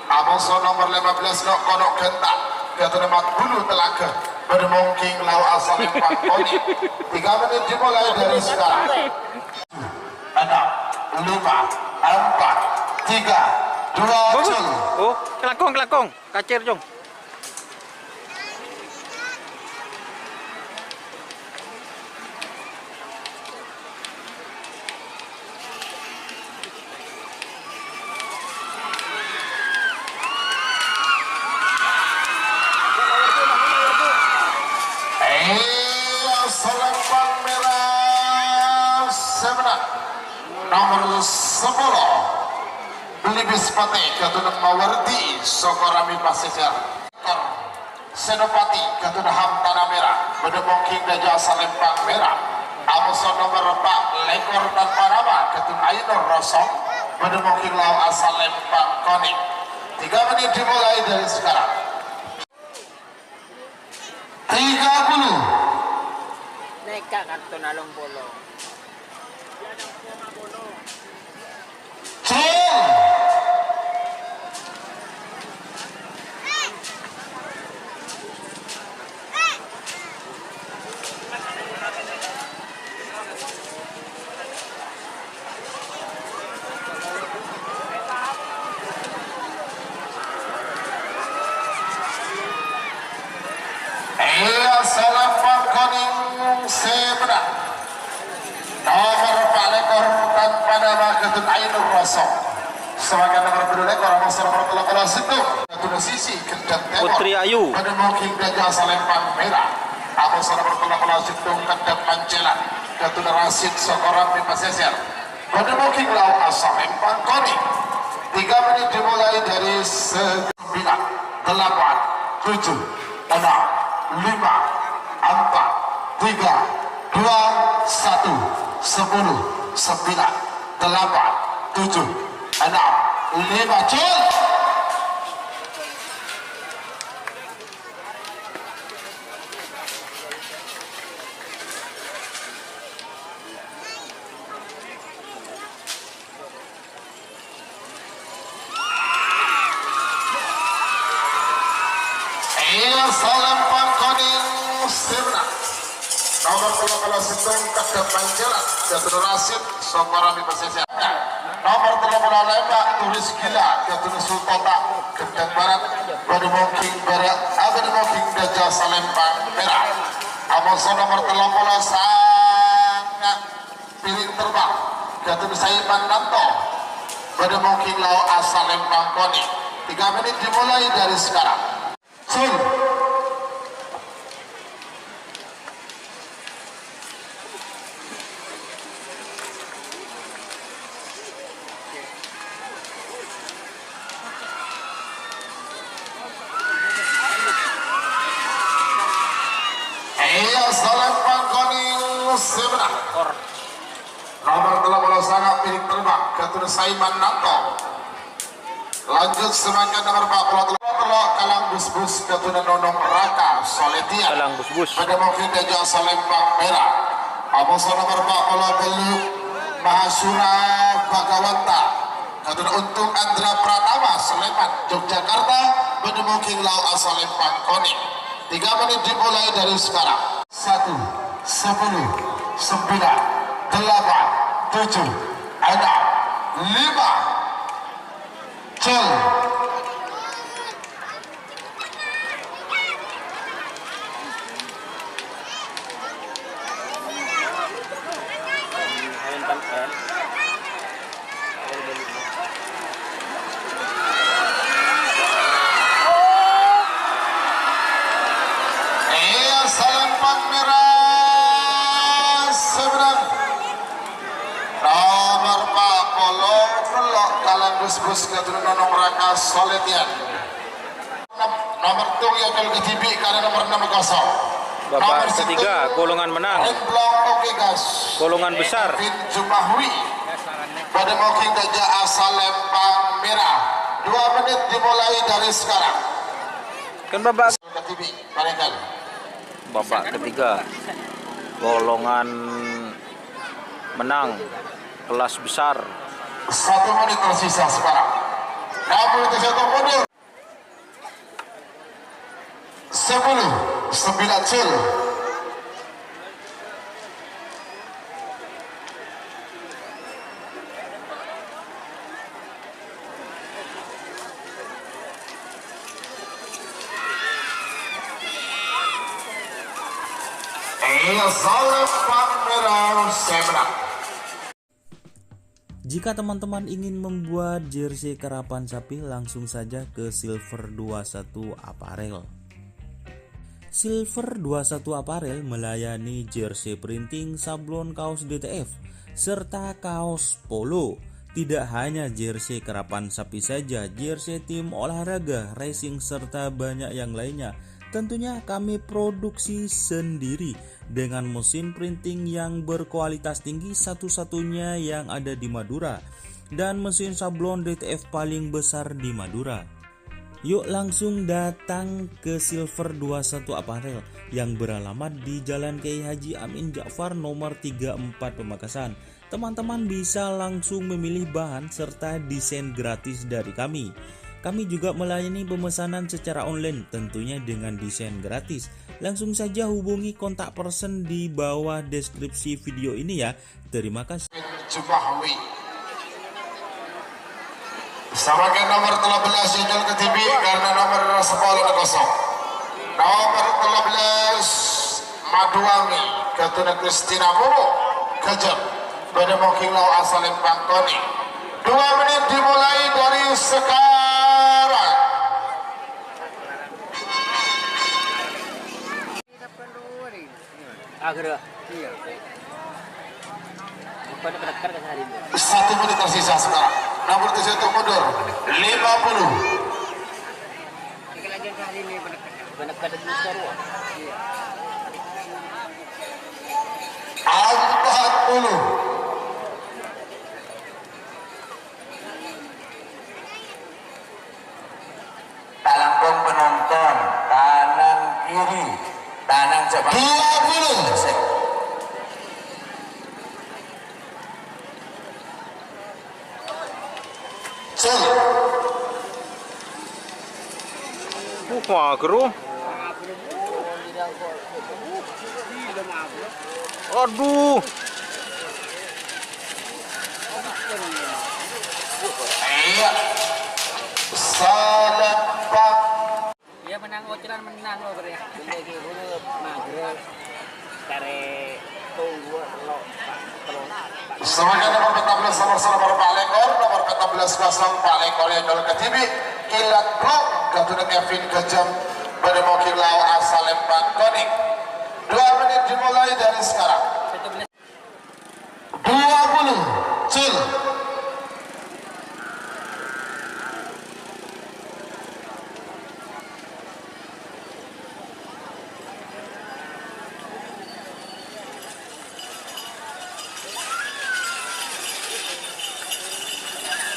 Amoso nomer lèma bellâs, No' Kono' Ganta. Gaduna Mat Bulu Telaga. Bâdâ Mongking Lao Asalempang Konèng. Tiga menit dimulai dari sekarang. Enam, lima, empat, tiga, dua, cul. Oh, kelangkong, kelangkong. Kacèr, Cong. Iyâ, salempang mèra sè mennang. Nomor sepuluh. Belibis Potè, Gaduna Mawardi, Sokorami Pasèsèr. Senopati, Gaduna Hamtana Mèra, Bâdâ Mongking Dâjâ Asalempang Mèra. Amoso nomer pa' lèkor tanpa nama, Gaduna Ainur Rosong, Bâdâ Mongking Lao Asalempang Konèng. Tiga menit dimulai dari sekarang. Tiga puluh. Nèka kartona long polo. Cul! Samanggâna nomor bâdâ lèkor, amoso nomor tello polo sèttong, Datu Sisi, Kendhâk Tèmor. Putri Ayu. Bâdâ mongking dâjâ salèmpang mèra. Amoso nomor tello polo sèttong, Kendhâk Panjaitan, Datu Rasid, Sokorambi Pasèsèr. Bâdâ mongking lao' asalèmpang konèng. Tiga menit dimulai dari se-, sembilan, delapan, tujuh, enam, lima, empat, tiga, dua, satu, sepuluh, sembilan, delapan, tujuh, enam, lima, cul! Iyâ, salèmpang konèng sirna. Nomor tello polo sèttong, Kendhâk Panjaitan, Datu Rasid, Sokorambi Pasèsèr. Nomor tello polo lèma', Turis Gila, Datu Sultana, Kendhâk Barat, bâdâ mongking bârâ', ah, bâdâ mongking dâjâ salèmpang mèra. Amoso nomor tello polo sanga'. Piring terbang, Datu Saiman Nanto. Bâdâ mongking lao' asalèmpang konèng. Tiga menit dimulai dari sekarang. Sun. Iyâ, salèmpang konèng sirna. Nomor tello polo sanga', Piring Terbang, Datu Saiman Nanto. Lanjut, samanggâna nomor empat puluh tello, Kalang Busbus, Datu Nonong Raka Soletian. Kalang Busbus. Bâdâ mongking dâjâ salèmpang mèra. Amoso nomor empat puluh tello, Mahasura Bhagawanta. Datu Untung Andra Pratama, Sleman, Yogyakarta, bâdâ mongking lao' asalèmpang konèng. Tiga menit dimulai dari sekarang. Satu, sepuluh, sembilan, delapan, tujuh, enam, lima. Cul. Iyâ, salèmpang mèra sè bânnè. Nomor empat puluh tello, Kalang Busbus, Datu Nonong Raka Soletian. Nomor tunggal kadhibi' karena nomor enam kosong. Babak ketiga, golongan menang. Golongan besar. Bin Jumahwi. Bâdâ mongking dâjâ asalèmpang mèra. Dua menit dimulai dari sekarang. Kan babak kadhibi', barangkali. Babak ketiga, golongan menang, kelas besar. Satu menit tersisa sekarang. Namun itu satu mundur. Sepuluh, sembilan cul. Iyâ, salèmpang mèra sè bânnè. Jika teman-teman ingin membuat jersey karapan sapi, langsung saja ke Silver dua satu Apparel. Silver dua satu Apparel melayani jersey printing, sablon kaos D T F, serta kaos polo. Tidak hanya jersey karapan sapi saja, jersey tim olahraga, racing, serta banyak yang lainnya. Tentunya kami produksi sendiri dengan mesin printing yang berkualitas tinggi, satu-satunya yang ada di Madura, dan mesin sablon D T F paling besar di Madura. Yuk langsung datang ke Silver dua satu Apparel yang beralamat di Jalan Kiai Haji Amin Ja'far nomor tiga empat Pamekasan. Teman-teman bisa langsung memilih bahan serta desain gratis dari kami. Kami juga melayani pemesanan secara online, tentunya dengan desain gratis. Langsung saja hubungi kontak person di bawah deskripsi video ini ya. Terima kasih. Jumahwi. Samanggâna nomor tello bellâs, Inul Ketibi, karena nomor sepuluh kosong. Nomor tello bellâs, Maduwangi, Katuna Kristina Bobo, Kajab. Bâdâ mongking lao' asalèmpang konèng. Dua menit. Sekarang. Akhirnya. Iya. Bukan penekar ke sehari ini. Satu menit tersisa sekarang. Nomor tujuh itu mundur. Lima puluh. Ini lagi sehari ini penekar. Penekar itu sekarang. Iya. Empat puluh. Talangkong penonton, kanan kiri, tanang coba. Dua puluh. Cul. Uh, mager, oh. Aduh. Iya. Salah, Pak. Iya, menang, ocelan menang, lo, Bre. Magrib. Care tunggu, lo, Pak. Terus. Semangat nomor empat belas, nomor satu, nomor empat lekor, nomor empat belas kosong, empat lekor yang nol ketibi, kilat blok, katuna Kevin Kejam, pada mungkin lau asal Lempang Koning. Dua menit dimulai dari sekarang. Dua puluh, Cul.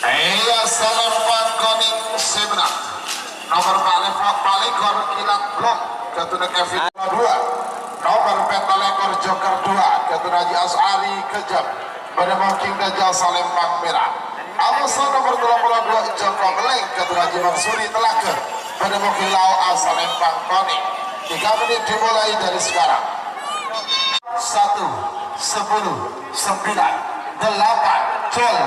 Iya, salam pangkoning sebenar. Nomor paling, paling kor kilat blok, katuna Kevin dua. Nomor peta lekor joker dua, katuna Haji As'ari Kejam. Pada mungkin Gajah Salempang Merah. Amoso nomor tello puluh dua Joko Meleng, katuna Haji Mansuri Telaga. Pada mungkin lau asal Lempang Koning. Tiga menit dimulai dari sekarang. Satu, sepuluh, sembilan, delapan, Cul.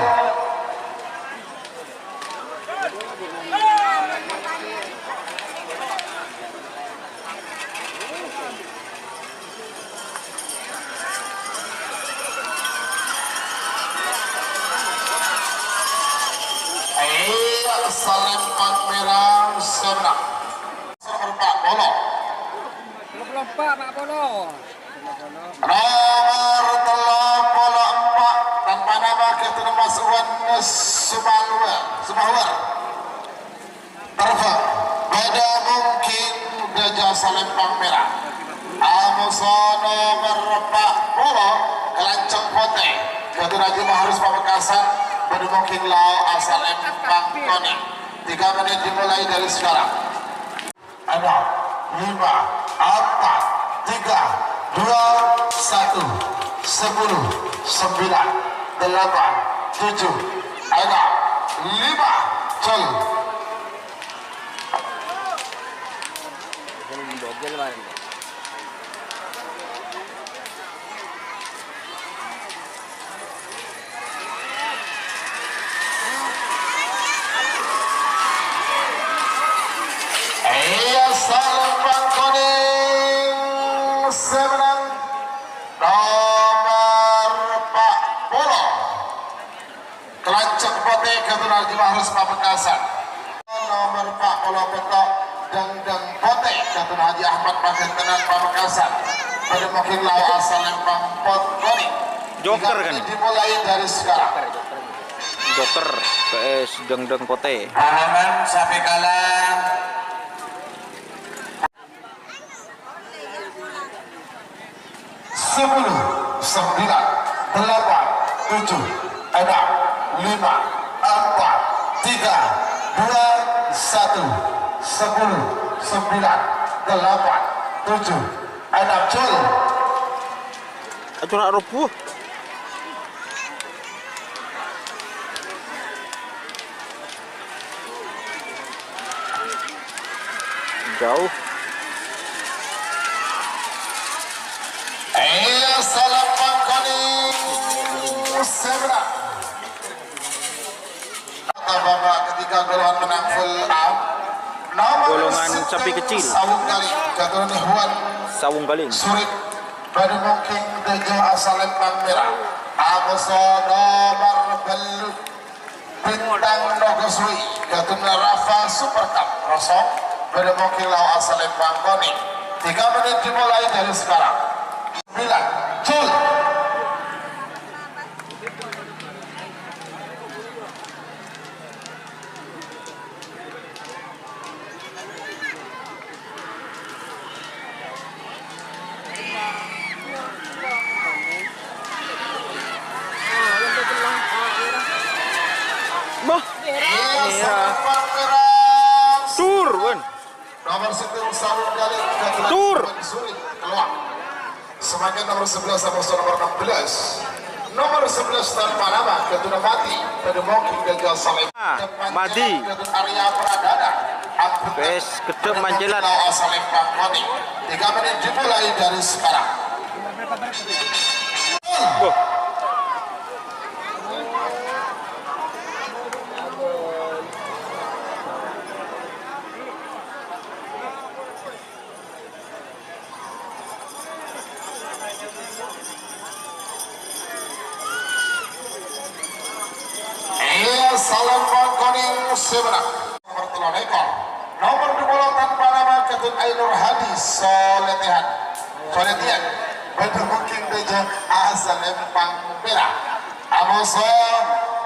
Iya, Salempang Merah, sebelah. Nomor empat puluh. Nomor empat puluh. Nomor tello puluh empat, tanpa nama kita Mas Wan Sumawar, Sumawar. Terfak. Pada mungkin Gajah Salempang Merah. Amoso nomor empat puluh, Kelanceng Putih. Katuna Haji Mahrus Pamekasan, pada mungkin lau asal Lempang Koning. Tiga menit dimulai dari sekarang. Enam, lima, empat, tiga, dua, satu, sepuluh, sembilan, delapan, tujuh, enam, lima, Cul. Iya, Salempang Koning semenang nomor empat puluh. Kelanceng Putih, katuna Haji Mahrus Pamekasan. Nomor empat puluh peta, Dangdang Putih, katuna Haji Ahmad Pagentenan Pamekasan. Pada mungkin lau asal Lempang Pot Koning. Joker, kan? Dimulai dari sekarang. Joker, P S Dangdang Putih. Pahalaman sampai kalah. Sepuluh, sembilan, delapan, tujuh, enam, lima, empat, tiga, dua, satu, sepuluh, sembilan, delapan, tujuh, enam, Cul. Aduh, nak roboh. Jauh. Iya, Salempang Koning sebelah. Bapak ketika golongan menang full up. Nomor golongan sekian, sapi kecil. Sawung Galing, katuna Huan. Sawung Galing. Surit. Pada mungkin Tejo asal Lempang Merah. Amoso nomor belu. Bintang Nogoswi, Gatun Rafa Super Cup, kosong, bâdâ mungkin lao asal lempang konèng. Tiga menit dimulai dari sekarang. Sembilan, Jul. Bah, iya. Tur, Wan. Nomor sepuluh, Saul Galih, Tur. Sulit keluar. Semakin nomor sebelas sama nomor enam belas. Nomor sebelas tanpa nama, Gatuna Mati, pada mungkin gagal salah. Ah, Mati. Gatun Arya Pradana. Wes, gedhe mancelat. Asal lempang Mati. Tiga menit dimulai dari sekarang. Wah. Iya, salam bang konèng sebelah. Nomor tello lèkor. Nomor dua puluh tanpa nama Gatun Ainur Hadi Soletian. Soletian. Bâdâ mungkin dâjâ asal lempang pèra'. Amoso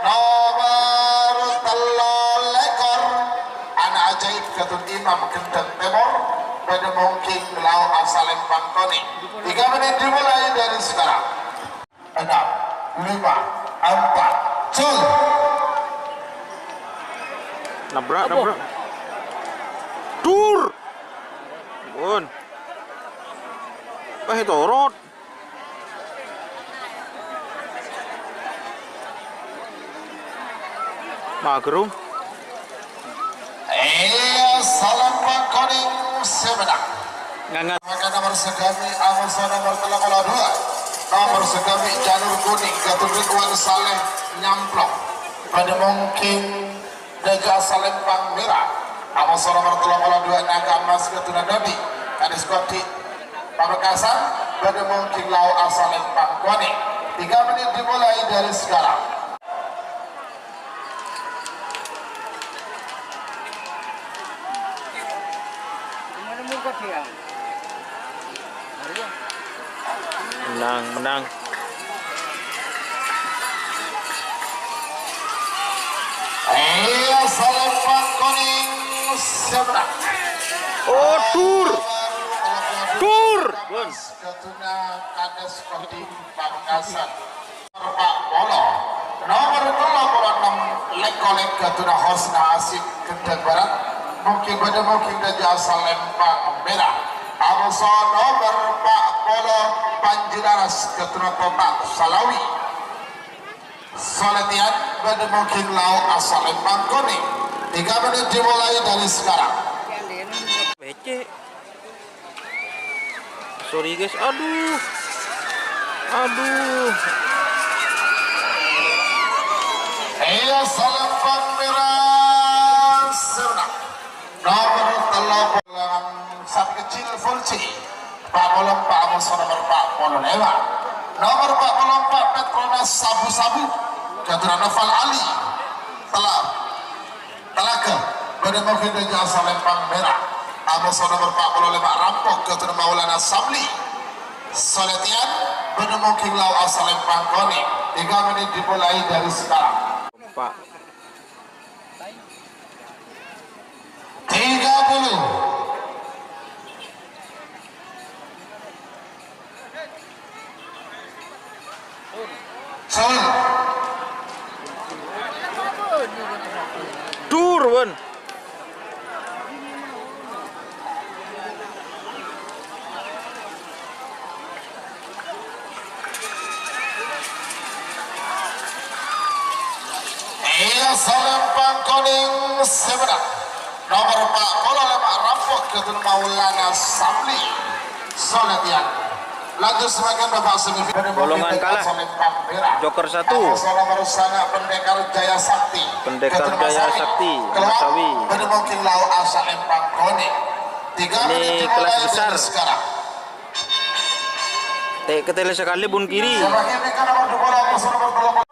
nomor tello lèkor. Ana' ajaib Gatun Imam Gendang Tèmor. Bâdâ mungkin lao asal lempang konèng. Tiga menit dimulai dari sekarang. Enam, lima, empat, Jul. Nabrak, nabrak. Tur. Pun. Eh, torot. Mageru. Iya, salam bang konèng sebelah. Ngangat. Maka nomor segami, amoso nomor tello puluh dua. Nomor segami, Janur Kuning, Gatun Ridwan Saleh nyamplok. Bâdâ mungkin dâjâ asal lempang pèra'. Amoso nomor tello puluh dua, Naga Emas, Gatuna Dodi. Kadis Kodi. Pamekasan, bâdâ mungkin lao asal lempang konèng. Tiga menit dimulai dari sekarang. Menang, menang. Iya, salam bang konèng sebelah. Oh, Tur. Tur. Bun. Gatuna Kadis Kodi Pamekasan. Nomor empat puluh. Nomor tello puluh ennem, lèk-kolèk Gatuna Hosna Asik Gendang Barat. Mungkin bâdâ mungkin dâjâ asal lempang pèra'. Amoso nomor empat puluh, Panji Laras Gatuna Totak Salawi. Soletian bâdâ mungkin lao asal lempang konèng. Tiga menit dimulai dari sekarang. Becek. Sorry, guys. Aduh. Aduh. Iya, salam bang pèra' sebelah. Nomor tello puluh, Sat Kecil Fulci. Empat puluh empat, amoso nomor empat puluh lèma'. Nomor empat puluh empat, Petronas Sabu-Sabu. Gatuna Noval Ali. Telah. Talaga, bâdâ mungkin dâjâ asal lempang pèra'. Amoso nomor empat puluh lèma', Rampok, Gatuna Maulana Sabli. Soletian, bâdâ mungkin lao asal lempang konèng. Tiga menit dimulai dari sekarang. Pak. Tiga puluh. Salah. Dur, Wan. Iya, salam bang konèng sebelah. Nomor empat puluh lèma', Rampok Gatun Maulana Sabli. Soletian. Lanjut semakin babak semifinal. Bolongan kalah. Joker satu. Nomor sana Pendekar Jaya Sakti. Pendekar Jaya Sakti, Masawi. Bâdâ mungkin lao asal lempang konèng. Tiga menit dimulai dari sekarang. Ini kelas besar. Tè' ketela sakalè bun kiri. Semakin ini kan nomor dua puluh, nomor dua puluh.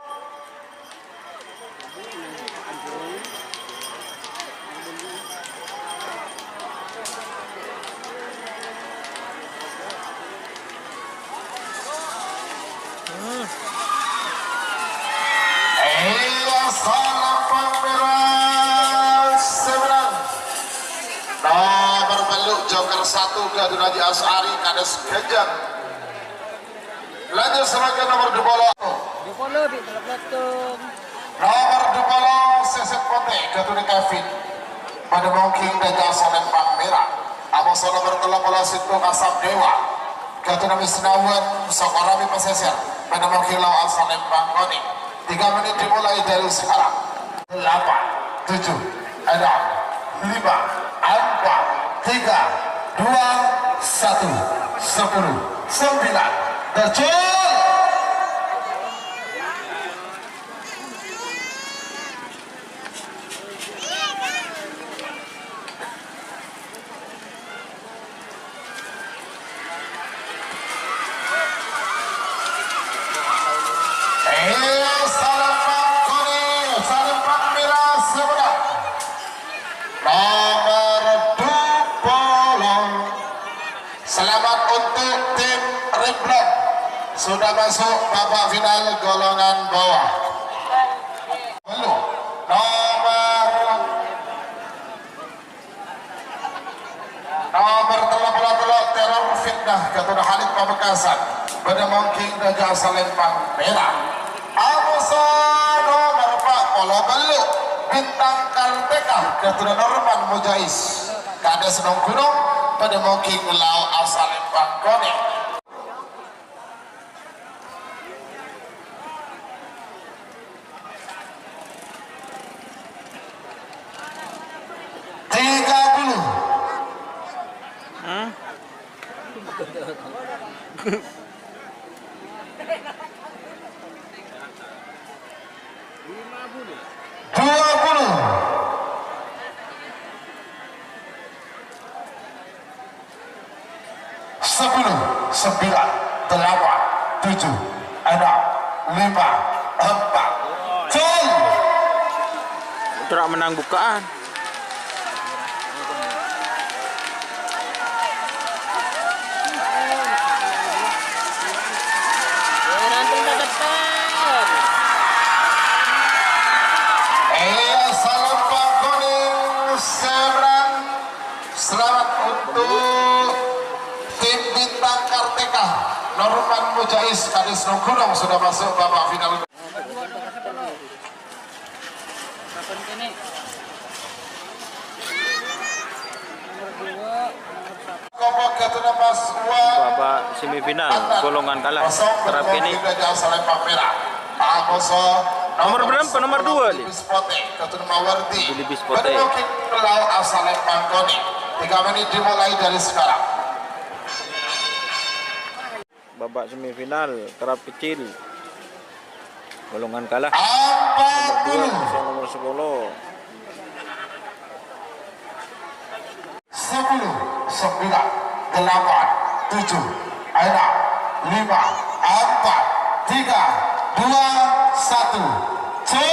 Haji As'ari, Kades Ganjang. Lanjut sebagai nomor dua puluh. Dua puluh, bi, dua puluh. Nomor dua puluh, Seset Putih, Gatune Kevin. Bâdâ mongking dâjâ salempang mèra. Amoso nomor tello puluh sèttong, Asam Dewa. Gatune Misnawan, Sokorami Pasèsèr. Bâdâ mongking lao salempang konèng. Tiga menit dimulai dari sekarang. Delapan, tujuh, enam, lima, empat, tiga, dua, satu, sepuluh, sembilan, terjun! Iya, salempang konèng, salempang mèra sebelah. Nomor dua puluh. Selamat untuk tim Red Block. Sudah masuk babak final golongan bawah. Belum. Nomor Nomer tello puluh tello, Teror Fitnah, Gatune Halid Pamekasan. Bâdâ mongking dâjâ salempang mèra. Amoso nomer empat puluh tello, Bintang Kartika, Gatune Norman Mujais. Kades Nonggunong, bâdâ mongking lao asalempang konèng. Tiga puluh. Hah? Dua puluh. Sepuluh, sembilan, delapan, tujuh, enam, lima, empat, gol! Putra menang bukaan. Iya, salempang konèng, seberang. Selamat untuk tim Bintang Kartika. Norman Mujais, Kades Nonggunong sudah masuk babak final. Kelompok Gatuna Mas Wan. Babak semifinal, golongan kalah. Kosong, terap kene. Tidak jauh salempang merah. Amoso. Nomor berapa? Nomor dua, Li? Bis Pote, Gatuna Mawardi. Bili Bis Pote. Beri mungkin kalau asal lempang koni. Tiga menit dimulai dari sekarang. Babak semifinal, Kerap Kecil. Golongan kalah. Nomor dua, Empat puluh. Nomor sepuluh. Sepuluh, sembilan, delapan, tujuh, enam, lima, empat, tiga, dua, satu. Gol!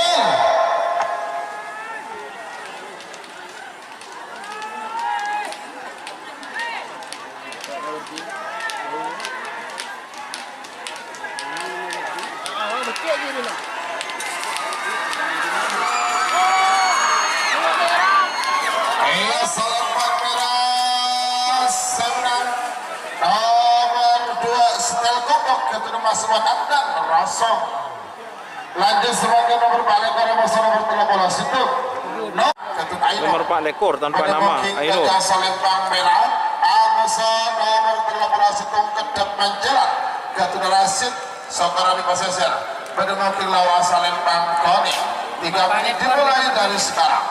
Iya, salempang merah, semenang nomor dua, Setel Kokok, Gatuna Mas Wan Andan, Rasong. Lanjut sebagai nomor empat lekor, nomor tello puluh sèttong. No, Gatun Aino. Nomor empat lekor tanpa nama, Aino. Salempang merah, Amoso nomor tello puluh sèttong, Kedap Manjala, Gatun Rasid, Sokarami Pasisir. Bâdâ mungkin lawan salempang koni. Tiga menit dimulai dari sekarang.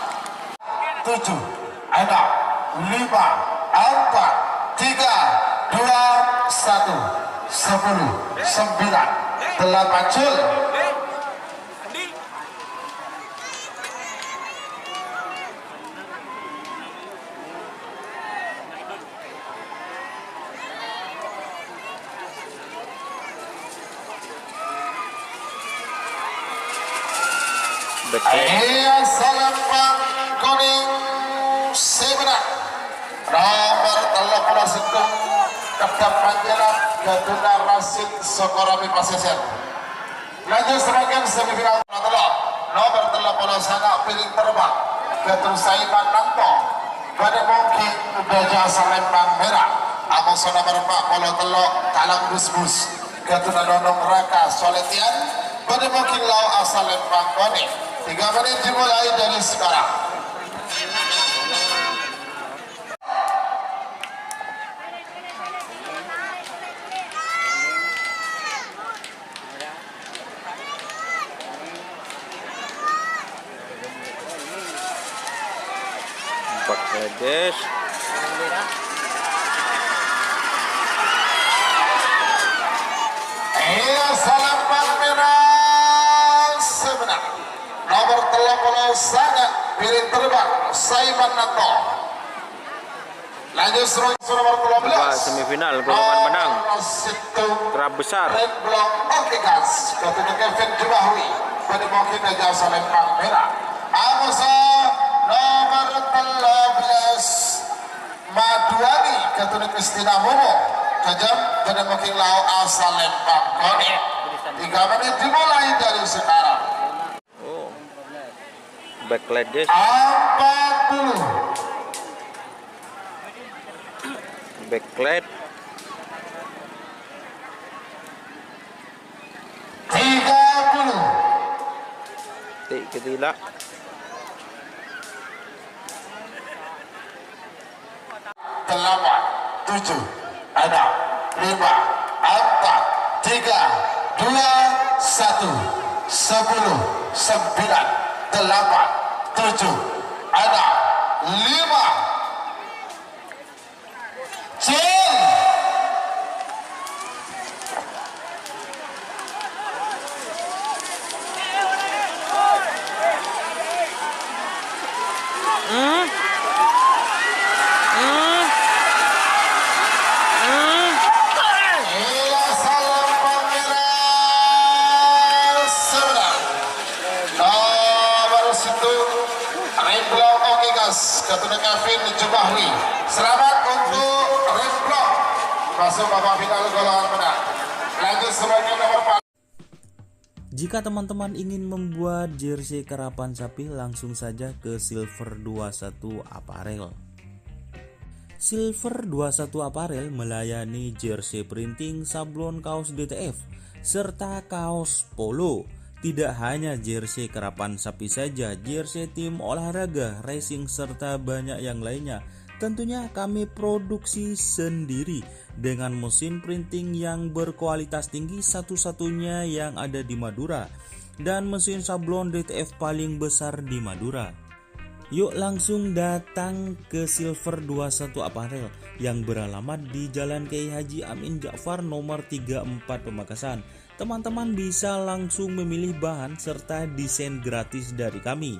Tujuh, enam, lima, empat, tiga, dua, satu, sepuluh, sembilan, delapan, gol. Betul. Iya, salempang koni semenang. Nomor tello puluh sèttong, Kedap Manjala, Gatuna Rasid, Sokorami Pasisir. Lanjut sebagai semifinal nomor tello puluh sanga, Piring Terbang, Gatun Saiman Nanto. Bâdâ mungkin dâjâ salempang merah. Amoso nomer empa' polo tello', Talang Busbus. Ghâdhuwânna Nonong Raka Soletian, bâdâ Moging Lao' asal Lèmpang Konè'. Tiga menit dimulai dari sekarang. Empat kali, guys. Iyâ, salam Palmera sebentar. Nomor tello polo sanga, Piring Terbang, Saiman Nato. Lanjut, seterusnya nomor dua belas. Dua semifinal, golongan menang. Nomor satu. Kerap besar. Red Block, oke, gas. Ketutup Kevin Jumahwi. Pada mungkin aja saling pameran. Amoso nomor tiga belas. Maduani, ketutup Kristina Momo. Kejam, pada mungkin Lao' asal Lèmpang Konè'. Tiga menit dimulai dari sekarang. Oh. Backlight, guys. Empat puluh. Backlight. Tiga puluh. Tik ketila. Delapan, tujuh, enam, lima, empat, tiga, dua, satu, sepuluh, sembilan, delapan, tujuh, enam, lima. Cil. Hmm? Hmm? Hmm? Iya, salam pameran sebelah. Nomor satu, Rimblong, oke, gas. Keturunan Kevin Jumahri. Selamat untuk Rimblong. Masuk babak final golongan menang. Lanjut sebagai nomor empat. Jika teman-teman ingin membuat jersey karapan sapi, langsung saja ke Silver dua satu Apparel. Silver dua satu Apparel melayani jersey printing, sablon kaos D T F, serta kaos polo. Tidak hanya jersey karapan sapi saja, jersey tim olahraga, racing, serta banyak yang lainnya. Tentunya kami produksi sendiri dengan mesin printing yang berkualitas tinggi, satu-satunya yang ada di Madura, dan mesin sablon D T F paling besar di Madura. Yuk langsung datang ke Silver dua satu Apparel yang beralamat di Jalan Kiai Haji Amin Ja'far nomor tiga empat Pamekasan. Teman-teman bisa langsung memilih bahan serta desain gratis dari kami.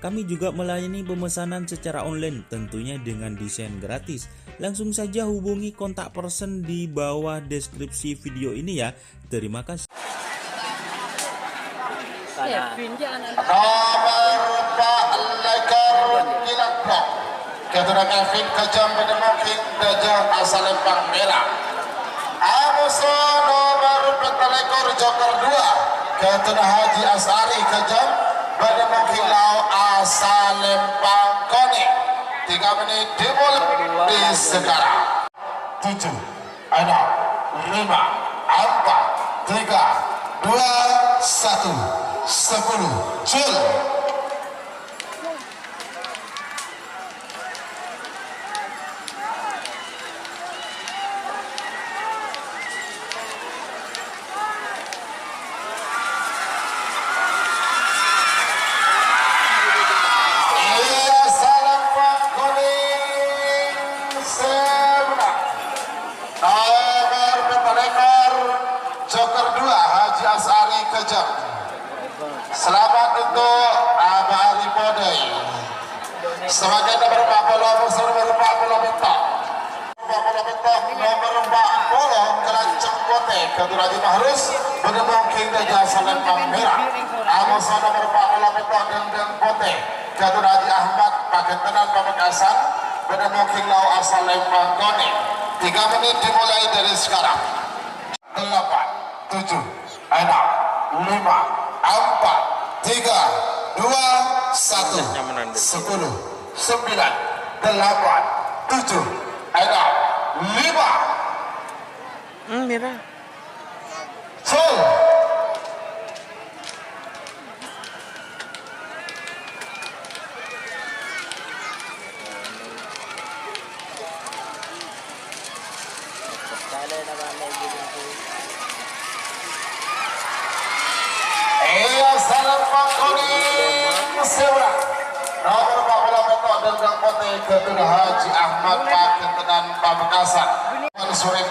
Kami juga melayani pemesanan secara online, tentunya dengan desain gratis. Langsung saja hubungi kontak person di bawah deskripsi video ini ya. Terima kasih. Nomor empat, Lekar Kilabok. Keturunan Kevin Kejam, pada mungkin Dajah asal Lempang Merah. Amoso nomor empat puluh, Joker dua. Keturunan Haji Asari Kejam, pada mungkin Lao' asal Lempang Konè'. Tiga menit dimulai di sekarang. Tujuh, enam, lima, empat, tiga, dua, satu, sepuluh, cul. Iya, salam pangkuning sebelah. Nomor empat puluh lima, Joker dua, Haji Asari Kejam. Selamat untuk Abah Ari Podai. Sebagai nomor empat puluh, nomor empat puluh lima. Nomor empat puluh lima, nomor empat puluh, Keranceng Putih, Ketua Haji Mahrus, pada mungkin Dajah Salempang Merah. Amoso nomor empat puluh lima, Dendeng Putih, Ketua Haji Ahmad, Pagentenan Pamekasan, pada mungkin Lao' asal Lempang Konè'. Tiga menit dimulai dari sekarang. Delapan, tujuh, enam, lima, empat, tiga, dua, satu, sepuluh, sembilan, delapan, tujuh, enam, Lèbât. Hmm, mèra. Sol. Iyâ, sareng pangkonèng sè bârâ'. Nomer empat puluh pètto' dângdâng potè, Ghâtun Haji Ahmad Pagentenan Pamekasan. Surip.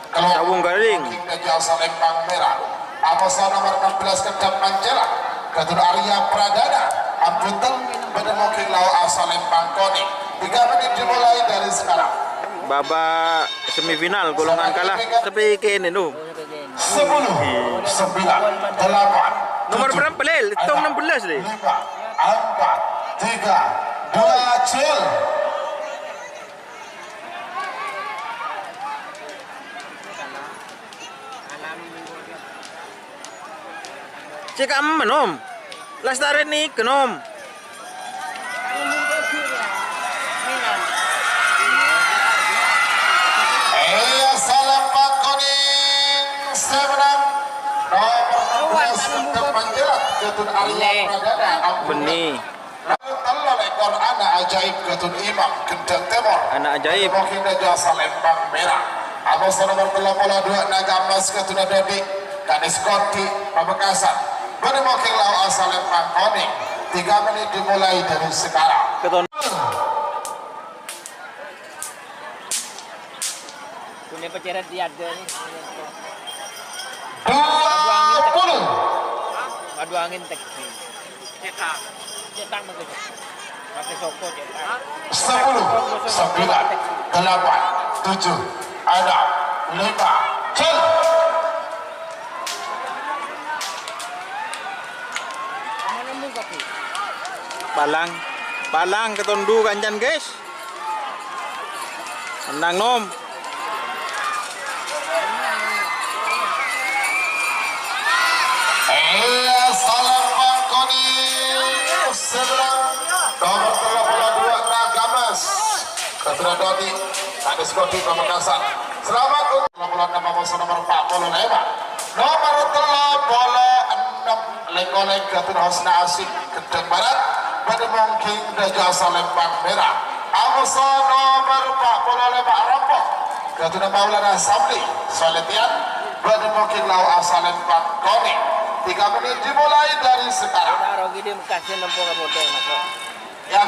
Sawung Garing. Raja Salempang Merah. Amoso nomer enam belas Kedap Mancèra. Ghâtun Arya Pradana. Ambutan bâdâ mungkin lao' asalempang konèng. Tiga menit dimulai dari sekarang. Babak semifinal, golongan kalah. Tapi kene, no. Sepuluh, sembilan, delapan, nomor tujuh, berapa, Lel? Itu enam, enam belas, deh. Lima, empat, tiga, dua, cil. Cekak men, Om. Lastarè nèka, Om. Iyâ, salempang konèng sè mennang. Nomer enam belas, Kedap Mancèra, Ghâtun Arya Pradana. Bânnè. Tello lèkor ana' ajaib Ghâtun Imam Gendang Tèmor. Ana' ajaib. Mungkin aja salempang merah. Amoso nomer tello polo dua Naga Emas Ghâtun Dodi. Kadis Kodi Pamekasan. Bâdâ mungkin lao' asalempang konèng. Tiga menit dimulai dari sekarang. Keton- Punya peceret di ada nih. Dua puluh. Madu angin tek. Cetak. Cetak maksudnya. Pakai soko cetak. Sepuluh, sembilan, delapan, tujuh, enam, lima, cil. Palang, palang ketondu kancan, guys. Mennang, Nom. Iyâ, salempang konèng sè mennang. Nomer tello polo dua, Naga Emas. Ghâtun Dodi, Kadis Kodi Pamekasan. Selamat untuk tello polo ennem, amoso nomer empat polo lèma. Nomer tello polo ennem, Leng-oleng Ghâtun Husna Asik. Gendang Barat, bâdâ mungkin dâjâ salempang merah. Amoso nomer empat polo lèma Rampok. Ghâtun Maulana Sabli, Soletian, bâdâ mungkin lao' asalempang konèng. Tiga menit dimulai dari sekarang. Taruh gini, kasih nempo ke model masuk. Ya.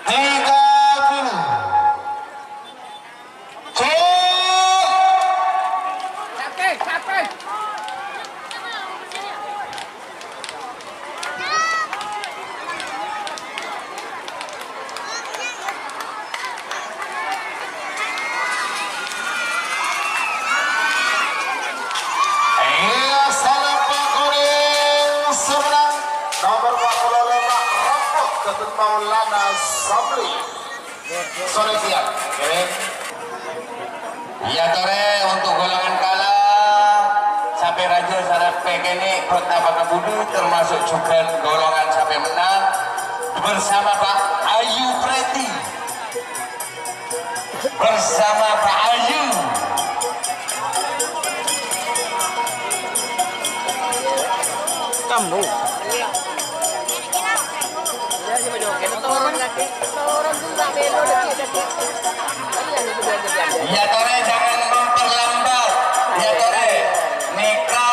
Tiga puluh. Cek. Iyâ, salempang konèng sè mennang nomer empat polo lèma, Rampok Ghâtun Maulana Sabli. Soletian, kèng. Iyâ, torè, untuk golongan kalah, Sapè Rajâ sareng Sapè Kènè' Kota Pakabudi, termasuk juga golongan sapè mennang bersama Pak Ayu Preti. Bersama Pak Ayu. Kamu. Ya, torè, jangan memperlambat. Ya, torè. Nèka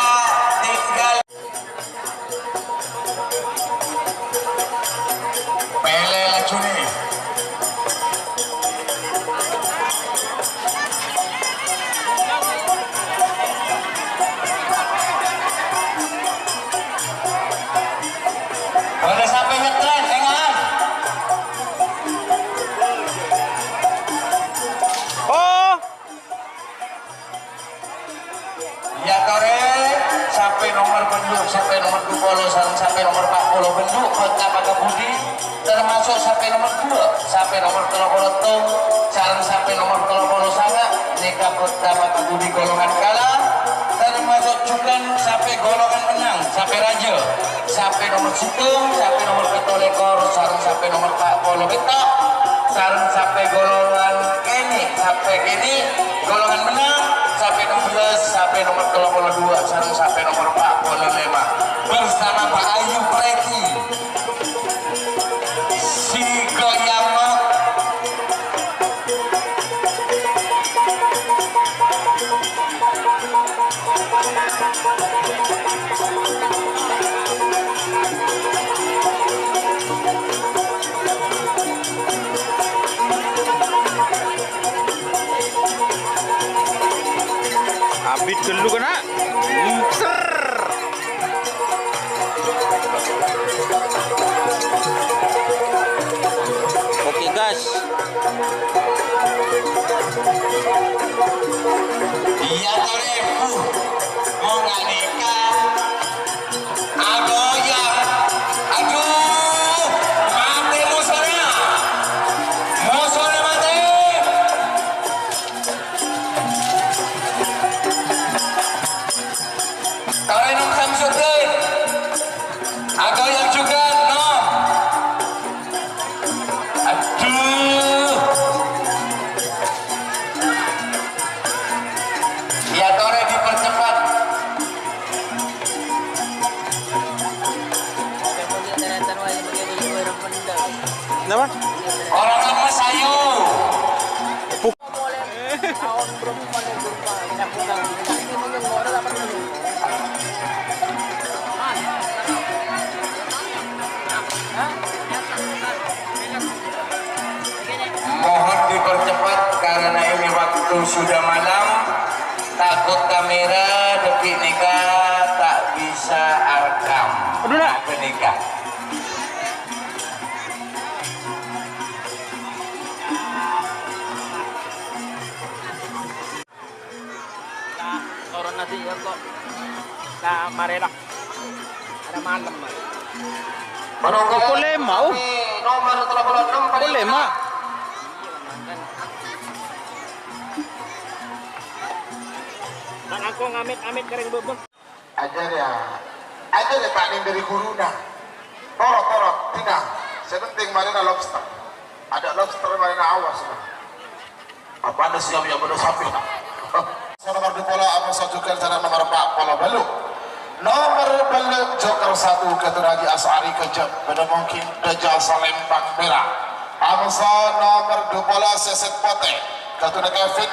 tinggal. Pèlè lajunè. Bâdâ sapè nyetrèt, ènga'an. Oh! Iyâ, torè, sapè nomer benduk, sapè nomer dua puluh, sareng sapè nomer empat puluh benduk, Kota Pakabudi, termasuk sapè nomer dua, sapè nomer tello puluh tello, sareng sapè nomer tello puluh sanga, nèka Kota Pakabudi golongan kalah, termasuk juga sapè golongan mennang, Sapè rajâ, sapè nomer sèttong, sapè nomer pètto lèkor, sareng sapè nomer pa' polo pètto', sareng sapè golongan kènè', sapè kènè', golongan mennang, sapè ennem belas, sapè nomer tello polo duwâ', sareng sapè nomer pa' polo lèma'. Bersama Pak Ayu Preti. Si Goyang, Mak. Abit ghâllu, kana'. Ser. Oke, gas. Iyâ, torè, Bu. Mon ghânèka agoyang. Adhu, matè mosona. Mosona matè. Torè, Nom Samsudin. Agoyang juga, Nom. Adhu. Iyâ, torè dipercepat. Napa? Orèng lemes, ayo. Mohon dipercepat karena ini waktu sudah malam. Takut kamera detik nika tak bisa rekam. Aduh, nak. Apa nika? Nah, turun nanti ya kok. Nah, marilah. Ada malam, Mas. Pukul lima, oh. Nomor tello polo ennem, pukul lima. Dan aku ngamit-amit kering bubuk. Ajâr, yâ. Ajâr, yâ, Pak, neng dâri ghuruna. Torot, torot, dina. Sè penting marèna lobster. Ada lobster marèna awas, nah. Apana siap, yâ, bâdâ sampè', nah. Nomor dua polo, amoso jhughân sareng nomor empat polo bâllu'. Nomor bâllu', joker satu, Ghâtona Haji Asy'ari Kejep. Bâdâ mungkin Dâjâ Salempang Mèra. Amoso nomor dua polo, Sèsèt Potè. Ghâtona Kevin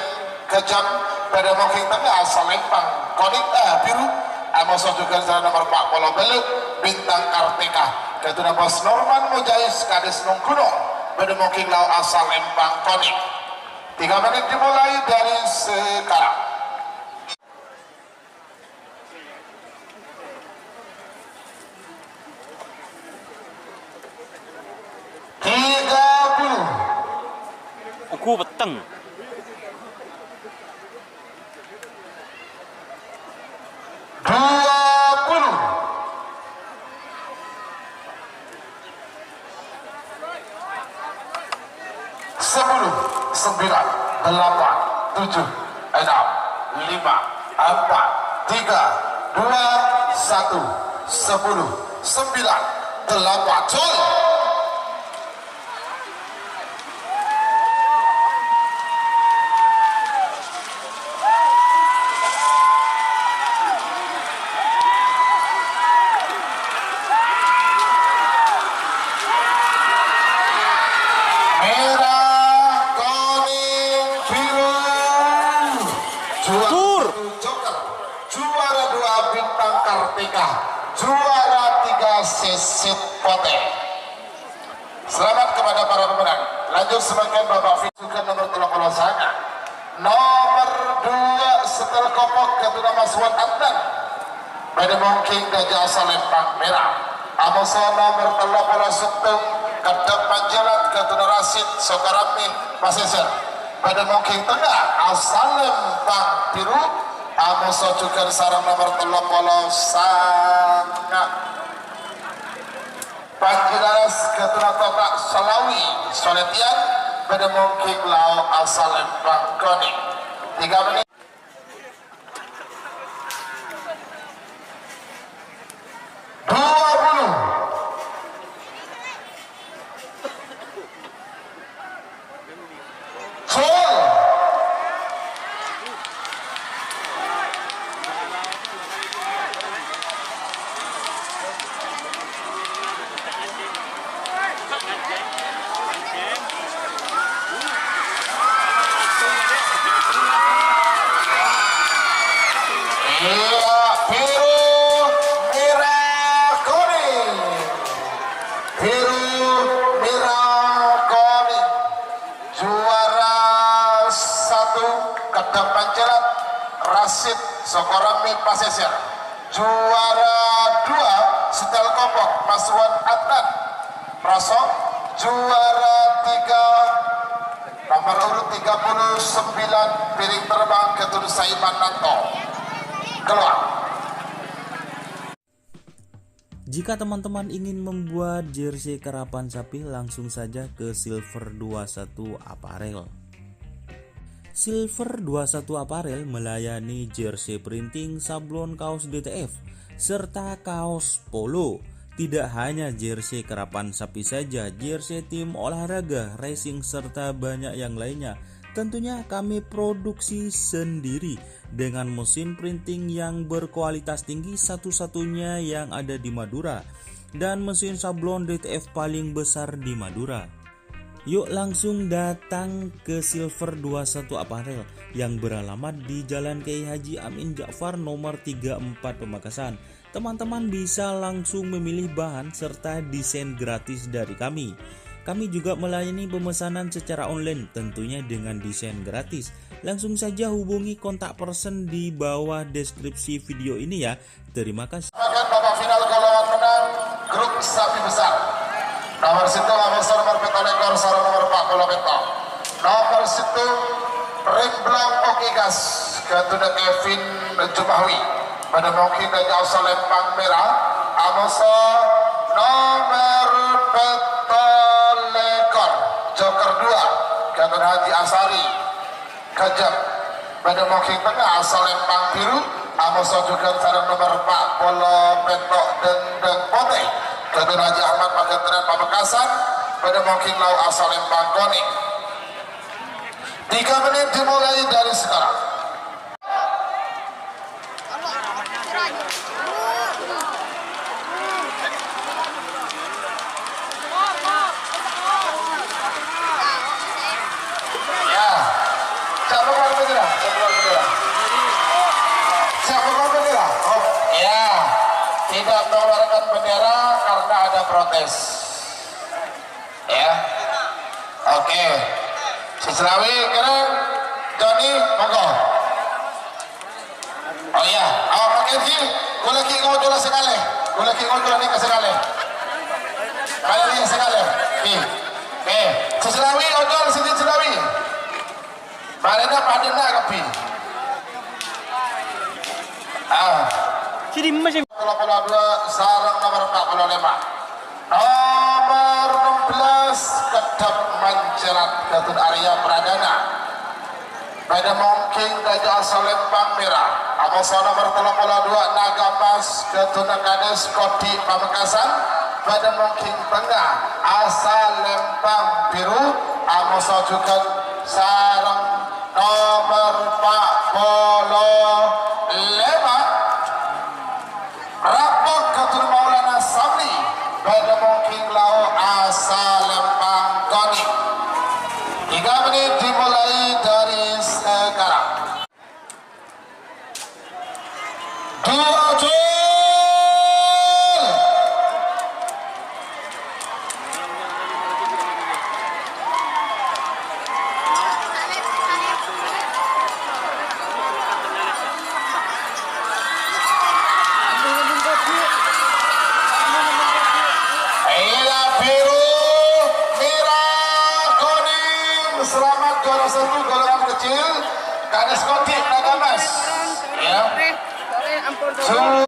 Kejam, bâdâ mungkin tengnga Salempang Konèng, eh, Biru, amoso jhughân sareng nomor empat polo bâllu', Bintang Kartika. Ghâtona Bos Norman Mujahid, Kadis Nonggunong, bâdâ mungkin lao' Salempang Konèng. Tiga menit dimulai dari sekarang. Tiga puluh. Oku peteng. Dua puluh. Sepuluh, sembilan, delapan, tujuh, enam, lima, empat, tiga, dua, satu, sepuluh, sembilan, delapan, gol. Mèra, konèng, biru. Juara satu joker, juara dua Bintang Kartika, juara tiga Sèsèt Potè. Selamat kepada para pemenang. Lanjut samangkèn Bapak Fi-, jhughân nomor tello polo sanga. Nomor dua, Setel Kopok, Ghâtona Mas Wan Antan. Bâdâ mungkin Dâjâ Salempang Mèra. Amoso nomor tello polo sèttong, Keddhep Panjalan, Ghâtona Rasid, Sokarambi, Pasèsèr. Bâdâ mungkin tengnga, Salempang Biru. Amoso jhughân sareng nomor tello polo sanga. Panji laras Ghâtona Tota Salawi, Soletian, bâdâ mungkin lao' Salempang Konèng. Tiga menit. Iya, biru, merah, kuning. Biru, merah, kuning. Juara satu, Kedap Pancelat, Rasid, Sokorami, Pasisir. Juara dua, Setel Kopok, Pasuwan Adnan, Roso. Juara tiga, nomor urut tiga puluh sembilan, Piring Terbang, Ketun Saiman Nanto. Keluar. Jika teman-teman ingin membuat jersey karapan sapi, langsung saja ke Silver dua satu Apparel. Silver dua satu Apparel melayani jersey printing, sablon kaos D T F, serta kaos polo. Tidak hanya jersey karapan sapi saja, jersey tim olahraga, racing, serta banyak yang lainnya. Tentunya kami produksi sendiri dengan mesin printing yang berkualitas tinggi, satu-satunya yang ada di Madura, dan mesin sablon D T F paling besar di Madura. Yuk langsung datang ke Silver dua satu Apparel yang beralamat di Jalan Kiai Haji Amin Ja'far nomor tiga empat Pamekasan. Teman-teman bisa langsung memilih bahan serta desain gratis dari kami. Kami juga melayani pemesanan secara online, tentunya dengan desain gratis. Langsung saja hubungi kontak person di bawah deskripsi video ini ya. Terima kasih. Pakan babak final golongan menang grup sapi besar. Nomor sèttong, Amosor, nomor pètto lèkor, sareng nomor empat puluh pètto. Nomor sèttong, Remblang Okigas, Gatuna Kevin Jumahwi. Pada mungkin dari Ausa Lempang Merah, Amosor nomor pètto lèkor, Joker dua, Gatun Haji Asari. Kajjhâ'. Bâdâ mongkèng tengnga, Ausa Lèmpang Biru, Amosor jhughân sareng nomer empat puluh pètto', Dendeng Potè. Gatun Haji Ahmad, Paghântènan Pamekasan, bâdâ mongkèng lao', Ausa Lèmpang Konèng. Tiga menit dimulai dari sekarang. Ya. Siapa keluar bendera? Siapa keluar bendera? Siapa keluar bendera? Oh, ya. Tidak mengeluarkan bendera karena ada protes. Ya. Oke. Sè salaèn kèra, Joni, monggo. Oh iya, awak makin sih, gue lagi ngobrol sekali, gue lagi ngobrol nih sekali. Kali ini sekali. Nih. Eh, sè salaèn ngobrol sini salaèn. Marèna padâna kabbhi. Ah. Sini masih. Nomor dua sareng nomor empat puluh lima. Nomor enam belas, Kedap Mancerat, Gatun Arya Pradana. Bâdâ mongkèng Raja Salempang Merah. Amosor nomor tello polo duwâ', Naga Mas, Gatun Kades Kodi Pamekasan. Bâdâ mongkèng tengnga, Ausa Lèmpang Biru. Amosor jhughân sareng nomor empat puluh lima. Rampok Gatun Maulana Sabri, bâdâ mongkèng lao' Ausa Lèmpang Konèng. Tiga menit dimulai dari sekarang. Dua gol. Iya, biru, merah, kuning. Selamat juara satu golongan kecil. Kades Kodik, Naga Mas. Ya. Su-